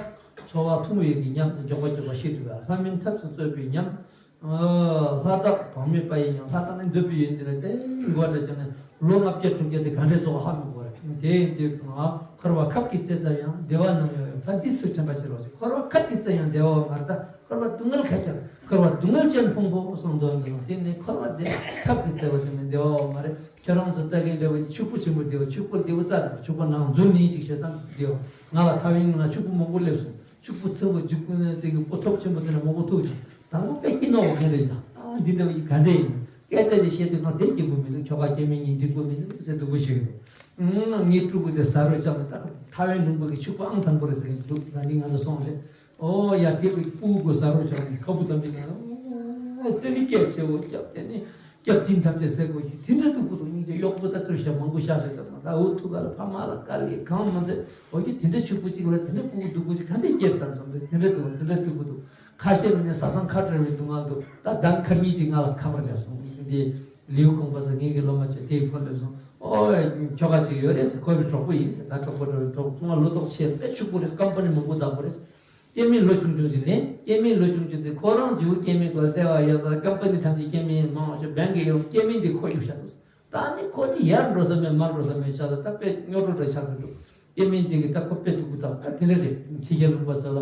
འཚོ་བ་ཐུང་བའི་གི་ཉམས་ཟེར་མགྱོགས་པ་མགྱོགས་པ་ཤི་འགྲོ་བ། ལྷ་མིན་ཐབས་སུ་རྩོད་པའི་ཉམས། ལྷ་དག་བག་མེད་པ་ཡི་ཉམས། ལྷ་དག་ནི་འདོད་པའི་ཡུལ་འདི་ལ་དེ་འགོ་འདྲ་བྱུང་ནས་ལོ་ལྔ་བརྒྱ་དྲུག་བརྒྱ་དེ་ག་འདྲའི་རྩོད་པ་ཧ་མི་གོ་རེད། དེ་ཡིན་དུས་ང་འཁོར་བ་ཁབ་ཀྱིས་བཙལ་ཙམ་ཡང་བདེ་བ་ནམ་ཡང་ཡོད། ད་འདི་སུས་དྲན་པ་བྱེད་རོགས་ཞེས། འཁོར་བ་ཁབ་ཀྱིས་བཙལ་ཡང་བདེ་བ་མ་རེད། ད་འཁོར་བ་སྡུག་བསྔལ་ཁ་ཁྱབ། འཁོར་བ་སྡུག་བསྔལ་ཅན་ཕུང་པོ་གསུངས་འདུག་དེ་ནི་འཁོར་བ་དེ་ཁབ་ཀྱིས་བཙལ་བ་ཅིག་ནི་བདེ་བ་མ་རེད། ཁྱོད་རང་ཚོ་ལྟ་མཁན་འདྲ་བོ་ཅིག་ཕྱུག་པོ་ཆེན་པོ་བདེ་བ། ཕྱུག་པོ་བདེ་བོ་རྩ་ནས་ཕྱུག་པོ་ནང་འཛུལ་ནས་ཅིག་ཤོད་དང་བདེ་བ། ང་ལ་ཐག་ཡིན་ང་ཕྱུག་པོ་མང་པོ་སླེབས་སོང་། ཕྱུག་པོ་ཚེ་བོ་འཇིགས་པོ་ནས་ཅིག་པོ་ཐོབ་ཆེན་པོ་དེ་འདྲ་མང་པོ་ཐུག་ཅིག་དང་པོ་དཔེ་སྐྱིད་ནོ་བ་མཁན་རེད་ད། ཨ་འདི་འདྲ་བོ་ཡིན་ག་ཚད་ཡིན། སྐད་ཆ་ཅིག་བཤད་དུས་ང་བདེ་སྐྱིད་པོ་མི་འདུག་ཁྱོ་ག་སྐྱེ་དམན་གཉིས་འགྲིག་པོ་མི་འདུག་ཟེར་སྡུག་པོ་ཞིག་འདུག་ངའི་ཕྲུ་གུ་དེ་ཟ་རོ་བཅག་ནས་ད་ཐ་ཝན་ལུང་པ་གི་ཕྱུག་པོ་ཨང་དང་པོ་རེད་ཟེར་གྱི་འདུག་ད་ནི་ང་ཚོ་སོང་རེད། ཨོ་ཡ་དེ་གི་སྤུ་གུ་ཟ་རོ་བཅག་ནས་ཁ་སྤུ་དམ་པའི་ང་ཨོ་དེ་ནི་སྐད་ཆེ་བོ་བརྒྱབ་དེ་ནི་སྐྱག་རྫུན་ཐབས་ཅེས་ཟེར་དགོས་ཤིག་དེ་འདྲ་སྡུག་པོ་འདུག་སྙིང་རྗེ་གཡོག་པོ་ད་ལྟོས་ཤག་མང་པོ་བཞག་ཤག་ད་མ་ད་འུ་ཐུག་ག་ལ་ཕ་མ་ལ་དཀའ་ལས་གང་མ་མཛད། འོ་ཀྱི་དེ་འདྲ་ཕྱུག་པོ་གཅིག་ལ་དེ་འདྲ་སྤུ་གུ་སྡུག་པོ་གཅིག་ག་འདྲ་སྐྱེས་བསམ་བསམ་དུས་དེ་འདྲ་འདུག་དེ་འདྲ་སྡུག་པོ་འདུག་ཁ་ཤས་ལ་ནི་བཟའ་ཚང་ཁ་བྲལ་བའི་སྡུག་བསྔལ་འདུག་ད་གདན་ཁ་གཉིས་ཅིག་ང་ལ་ཁ་པར་སླེབས་སོང་། འདི་ལིའུ་ཀོང་པ་ཟེར་ངེད་ཀྱི་སློབ་མ་ཚོས་དེ་ཕར་སླེབས་སོང་ ཨོ་ཁྱོ་ག་ཅིག་ཡོད་རེད་ཟེར། ཁོ་བའི་གྲོགས་པོ་ཡིན་ཟེར། ད་གྲོགས་པོ་གྲོགས་པོ་ཆུང་བ་ལོ་ཏོག་ཆེ་དཔེ་ཕྱུག་པོ་རེད། ཀམ་པ་ནི་མང་པོ་བདག་པོ་རེད། སྐྱེ་དམན་ལོ་ཆུང་ཆུང་ཅིག་ལེན། སྐྱེ་དམན་ལོ་ཆུང་ཆུང་དེ་ཁོ་རང་རྗེ་བོ་སྐྱེ་དམན་ཁོ་བརྩེ་བ་ཡོད་ལ། ཀམ་པ་ནི་ཐམས་ཅད་སྐྱེ་དམན་མང་བ་ཞིག་བན་གི་ཡོད། སྐྱེ་དམན་དེ་ཁོ་གཡུག་བཞག་འདུག་ད་ནི་ཁོ་ནི་ཡར་འགྲོ་ས་མེད་མར་འགྲོ་ས་མེད་ཆགས་ལ། ད་དཔེ་རྙོག་དྲ་འདྲ་ཆགས་ཀྱི་འདུག་སྐྱེ་དམན་དེ་གི་ད་ཁོ་དཔེ་སྡུག་པོ་དང་ད་དེ་འདྲ་རེད། ཕྱི་རྒྱལ་ལུང་པ་ཚོ་ལ་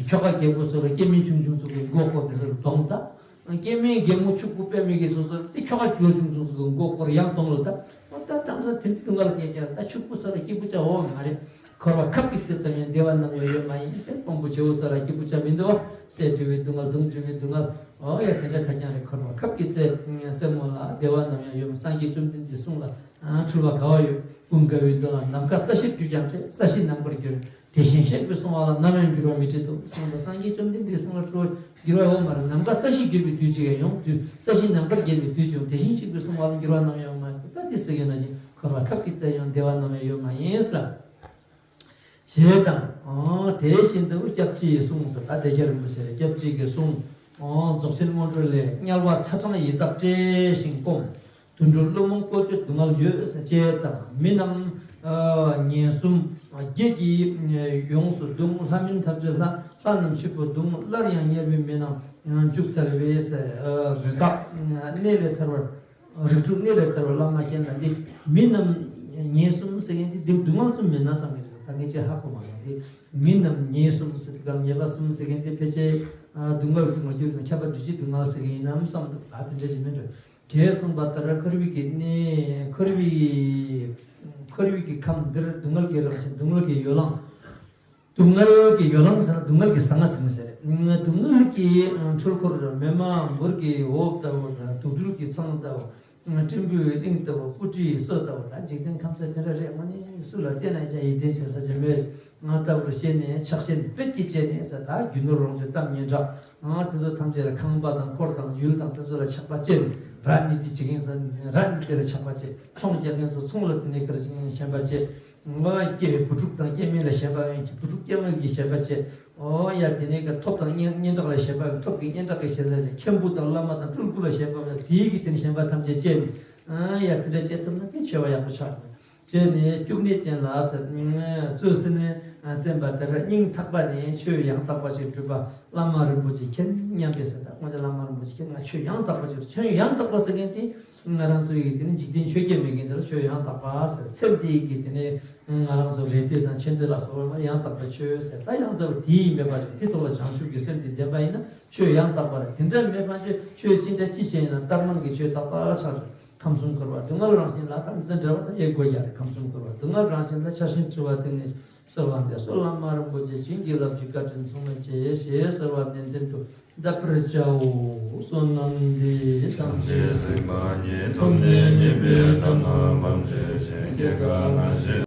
ཁྱོ་ག་རྒད་པོ་ཚོ་ལ་སྐྱེ་དམན་ཆུང་ཆུང་ཚོ་གི་མགོ་སྐོར་དེ་ཚོ་གདོང་ད། སྐྱེ་དམན་རྒད་མོ་ཕྱུག་པོ་དཔེ་མེད་ཀྱི་སོ་སོར་དེ་ཁྱོ་ག་ལོ་ཆུང་ཆུང་ཚོ་གི་མགོ་སྐོར་ཡང་གདོང་ལ་ད། ཨོ་ད་དམ་ས་དེ་འདྲ་སྡུག་བསྔལ་སྐྱེ་ཀྱང་ད་ཕྱུག་པོ་ཚོ་ལ་སྐྱིད་པོ་ཆགས་འོ་མ་རེད། འཁོར་བ་ཁབ་ཀྱི་རྩེ་ཙམ་ཡང་བདེ་བ་ནམ་ཡང་ཡོད་མ་ཡིན་ཟེར། དཔོན་པོ་ཆེ་བོ་ཚོ་ལ་སྐྱིད་པོ་ཆགས་མི་འདུག་བ། སྲས་སྤྲེའུའི་སྡུག་བསྔལ། གདོང་འདྲེ་མའི་སྡུག་བསྔལ། ཨོ་ཡ་དེ་འདྲ་ཁ་རྐྱང་རེད། འཁོར་བ་ཁབ་ཀྱི་རྩེ་རྩེ་མོ་ལ་བདེ་བ་ནམ་ཡང་ཡོད་མ། སངས་རྒྱས་བཅོམ་ལྡན་འདས་གསུངས་ལ། འཁྲུལ་བ་ག་བ་ཡོད། ཀུན་དགའ་བོའི་མདུན་ལ་ནམ་མཁའ་ས་གཞིར་གྱུར་ཀྱང་འདྲ། ས་གཞི་ནམ་མཁར་གྱུར། དེ་བཞིན་གཤེགས་པའི་གསུང་བ་ལ་ནམ་ཡང་འགྱུར་བ་མི་འབྱེད་དོ། གསུངས་པ། སངས་རྒྱས་བཅོམ་ལྡན་འདས་གསུང་བ་འཁྲུལ་བ་འགྱུར་བ་ཡོད་མ་རེད། ནམ་མཁའ་ས་གཞི་གྱུར་པའི་དུས་གཅིག་ཡང་ཡོང་དུས། ས་གཞི་ནམ་མཁར་གྱུར་པའི་དུས་གཅིག་ཡོང་། དེ་བཞིན་གཤེགས་པའི་གསུང་བ་ལ་འགྱུར་བ་ནམ་ཡང་ཡོད་མ་རེད། ད་དེ་ཟེར་མཁན་ནང་བཞིན་འཁོར་བ་ཁབ་ཀྱི་རྩེར་ཡང་བདེ་བ་ནམ་ཡང་ཡོད་མ་ཡིན་ཟེར། ཞེས་དང་། ཨོ་དེ་བཞིན་དུ་སྐྱབས་རྗེའི་གསུང་ཟེར། ད་སྡེ་བརྒྱད་རིན་པོ་ཆེ་རེད། སྐྱབས་རྗེ་གི་གསུང་། ཨོ་རྫོགས་ཆེན་སྔོན་འགྲོ་ལས། དམྱལ་བ་ཚ་གྲང་ཡི་དྭགས་བསྐྲད་ཅིང་སྐོམ། དུད་འགྲོ་ཀླུ་མོ་བཀོལ་སྤྱོད་སྡུག་བསྔལ་ཡོད་ཟེར། ཅེས་དང་། མི་རྣམས་ངན་གསུམ་བརྒྱད་ཀྱིས་ཡོངས་སུ་གདུང་། ལྷ་མིན་འཐབ་རྩོད་ལྷ། ལྷ་རྣམས་ཕྱུག་པོས་གདུང་། སླར་ཡང་དམྱལ་བའི་མི་རྣམས་འཇུག་འཚལ་བའི་ཟེར། རི་དྭགས་གནས་ལས་ཐར་བར། རིགས་དྲུག་གནས་ལས་ཐར་བའི་བླ་མ་མཁྱེན་ལ་འདི། མི་རྣམས་ངན་གསུམ་ཟེར་མཁན་འདི་འདི་སྡུག་བསྔལ་གསུམ་མིན་ན་བསམ་གྱི་རེད། ད་ངས་ཅིག་ཧ་གོ་མ་སོང་སྟེ། མི་རྣམས་ངན་གསུམ་ཟེར་དུས་སྐབས་ཉེས་པ་གསུམ་ཟེར་མཁན་འདི་ཕལ་ཆེར་སྡུག་བསྔལ་གྱི་ངོ་འགྱུར་དང་ཁྱབ་པ་འདུས་བྱས་སྡུག་བསྔལ་ཟེར་གྱི་ཡིན་ནམ་བསམ་འདུག་ད་དེ་འདྲ་ཞིག་མིན་འགྲོ། ཞེས་གསུངས་པ་ལྟར་འཁོར་བའི་གི་གནས། འཁོར་བའི་འཁོར་བའི་གི་ཁམས་འདིར་སྡུག་བསྔལ་གྱི་རང་བཞིན། སྡུག་བསྔལ་གྱི་ཡོ་ལང་། སྡུག་བསྔལ་གྱི་ཡོ་ལང་ཟེར་ན་སྡུག་བསྔལ་གྱི་ཟ་ང་ཟེར་ན་ཟེར། སྡུག་བསྔལ་གྱི་འཁྲུལ་འཁོར་མེ་མ་འབུར་གྱི་འོབས་ལྟ་བུ་དང་། དུག་སྦྲུལ་གྱི་ཚང་ལྟ་བུ། སྲིན་པོའི་གླིང་ལྟ་བུ། སྤུ་གྲིའི་སོ་ལྟ་བུ། ད་འཇིག་རྟེན་ཁམས་གསུམ་དེ་འདྲ་རེད། དངོས་གནས་སུ་ལ་བལྟས་ན་ཀྱང་ཡིད་བརྟན་བྱེད་ས་ཅིག་མེད། ང་ལྟ་བུར་ཤེས་ནས་ཆགས་ཞེན་དཔེ་སྐྱེས་བྱས་ནས་ཟེར། ད་རྒྱུ་ནོར་ལོངས་སྤྱོད་གཏམ་སྙན་གྲགས་ང་དེ་ཚོ་ཐམས་ཅད་ལ་ཁང་པ་དང་འཁོར་དང་ཡུལ་དང་དེ་ཚོ་ལ་ཆགས་པ་སྐྱེས་ནས། ར་ནི་དེ་བྱེད་མཁན་ཚོ་ར་ནི་དེ་ལ་ཆགས་པ་སྐྱེས། ཚོང་རྒྱག་མཁན་ཚོ་ཚོང་ལ་དེ་ནས་ཁར་ཞེན་པ་སྐྱེས། ང་སྐྱེ་བའི་བུ་ཕྲུག་དང་སྐྱེ་དམན་ལ་ཞེན་པ་ཡོད་ཀྱི། བུ་ཕྲུག་སྐྱེ་དམན་གྱི་ཞེན་པ་སྐྱེས། ཨོ་ཡ་དེ་ནས་ཀ་ཐོབ་དང་སྙན་སྙན་གྲགས་ལ་ཞེན་པ་ཡོད། ཐོབ་ཀྱི་སྙན་གྲགས་ཀྱི་ཞེན་པ་སྐྱེས། མཁན་པོ་དང་བླ་མ་དང་སྤྲུལ་སྐུ་ལ་ཞེན་པ་ཡོད། དེའི་གི་དེ་ནས་ཞེན་པ་ཐམས་ཅད་སྐྱེས་ནས། ཨ་ཡ་དེ་འདྲ་སྐྱེ་ཐུབ་ན་ཀྱང་ཆེ་བ་ཡག་པོ་ཆགས་ཡོད། བྱས་ནས་སྐྱུགས་ནས་ཅན་ལ་ཟེར། རྩོད་ཟིན་ནས་བསྟན་པ་དེར་སྙིང་ཐག་པ་ནས་ཆོས་ཡང་དག་པ་ཞིག་སྒྲུབ་པ་བླ་མ་རིན་པོ་ཆེ་མཁྱེན་སྙམ་པས་ཟེར། ད་དངོས་གནས་བླ་མ་རིན་པོ་ཆེ་མཁྱེན། ང་ཆོས་ཡང་དག་པ་ཞིག་ཆོས་ཡང་དག་པ་ཟེར་མཁན་དེ་ང་རང་ཚོ་ཡི་དེ་ནི་འཇིག་རྟེན་ཆོས་བརྒྱད་མེད་མཁན་དེ་ལ་ཆོས་ཡང་དག་པ་ཟེར། ཚེ་འདི་ཡི་དེ་ནི་ང་རང་ཚོ་རེ་ལྟོས་དང་ཆེ་བསྟོད་ལ་སོགས་པ་ཡང་དག་པ་ཆོས་ཟེར། ད་ཡང་དག་པ་དེ་ཡི་མེད་པ་རེད། དེ་ཐོག་ལ་བྱང་ཆུབ་ཀྱི་སེམས་དེ་ལྡན་པ་ཡིན་ན་ཆོས་ཡང་དག་པ་རེད། དེ་འདྲ་མེད་པ་ཅིག་ཆོས་ཅི་འདྲ་ཅི་བྱས་ཡིན་ན་ལྟར་སྣང་གི་ཆོས་ཏག་ཏག་ཆགས་རེད། ཁམས་གསུམ་འཁོར་བ་སྡུག་བསྔལ་རང་བཞིན་ལ། ད་འཛིན་འདྲ་བ་དང་ཨེ་དགོས་ཀྱང་རེད། ཁམས་གསུམ་འཁོར་བ་སྡུག་བསྔལ་རང་བཞིན་ལ། ཆགས་ཞེན་འཁྲི་བ་དེ་ནི་གསོལ་བ་འདེབས་སོ། བླ་མ་རིན་པོ་ཆེ་བྱིན་གྱིས་བརླབ་ཅིང་བཀའ་དྲིན་མཚུངས་མེད་བྱེད། ཞེས་གསོལ་བ་ནན་ཏན་དུ་གདབ་པར་བྱའོ། བསོད་ནམས་འདི་ཡིས་ཐམས་ཅད་གཟིགས་པ་ཉིད། ཐོབ་ནས་ཉེས་པའི་དགྲ་རྣམས་ཕམ་བྱས་ཤིང་། སྐྱེ་རྒ་ན་འཆིའི་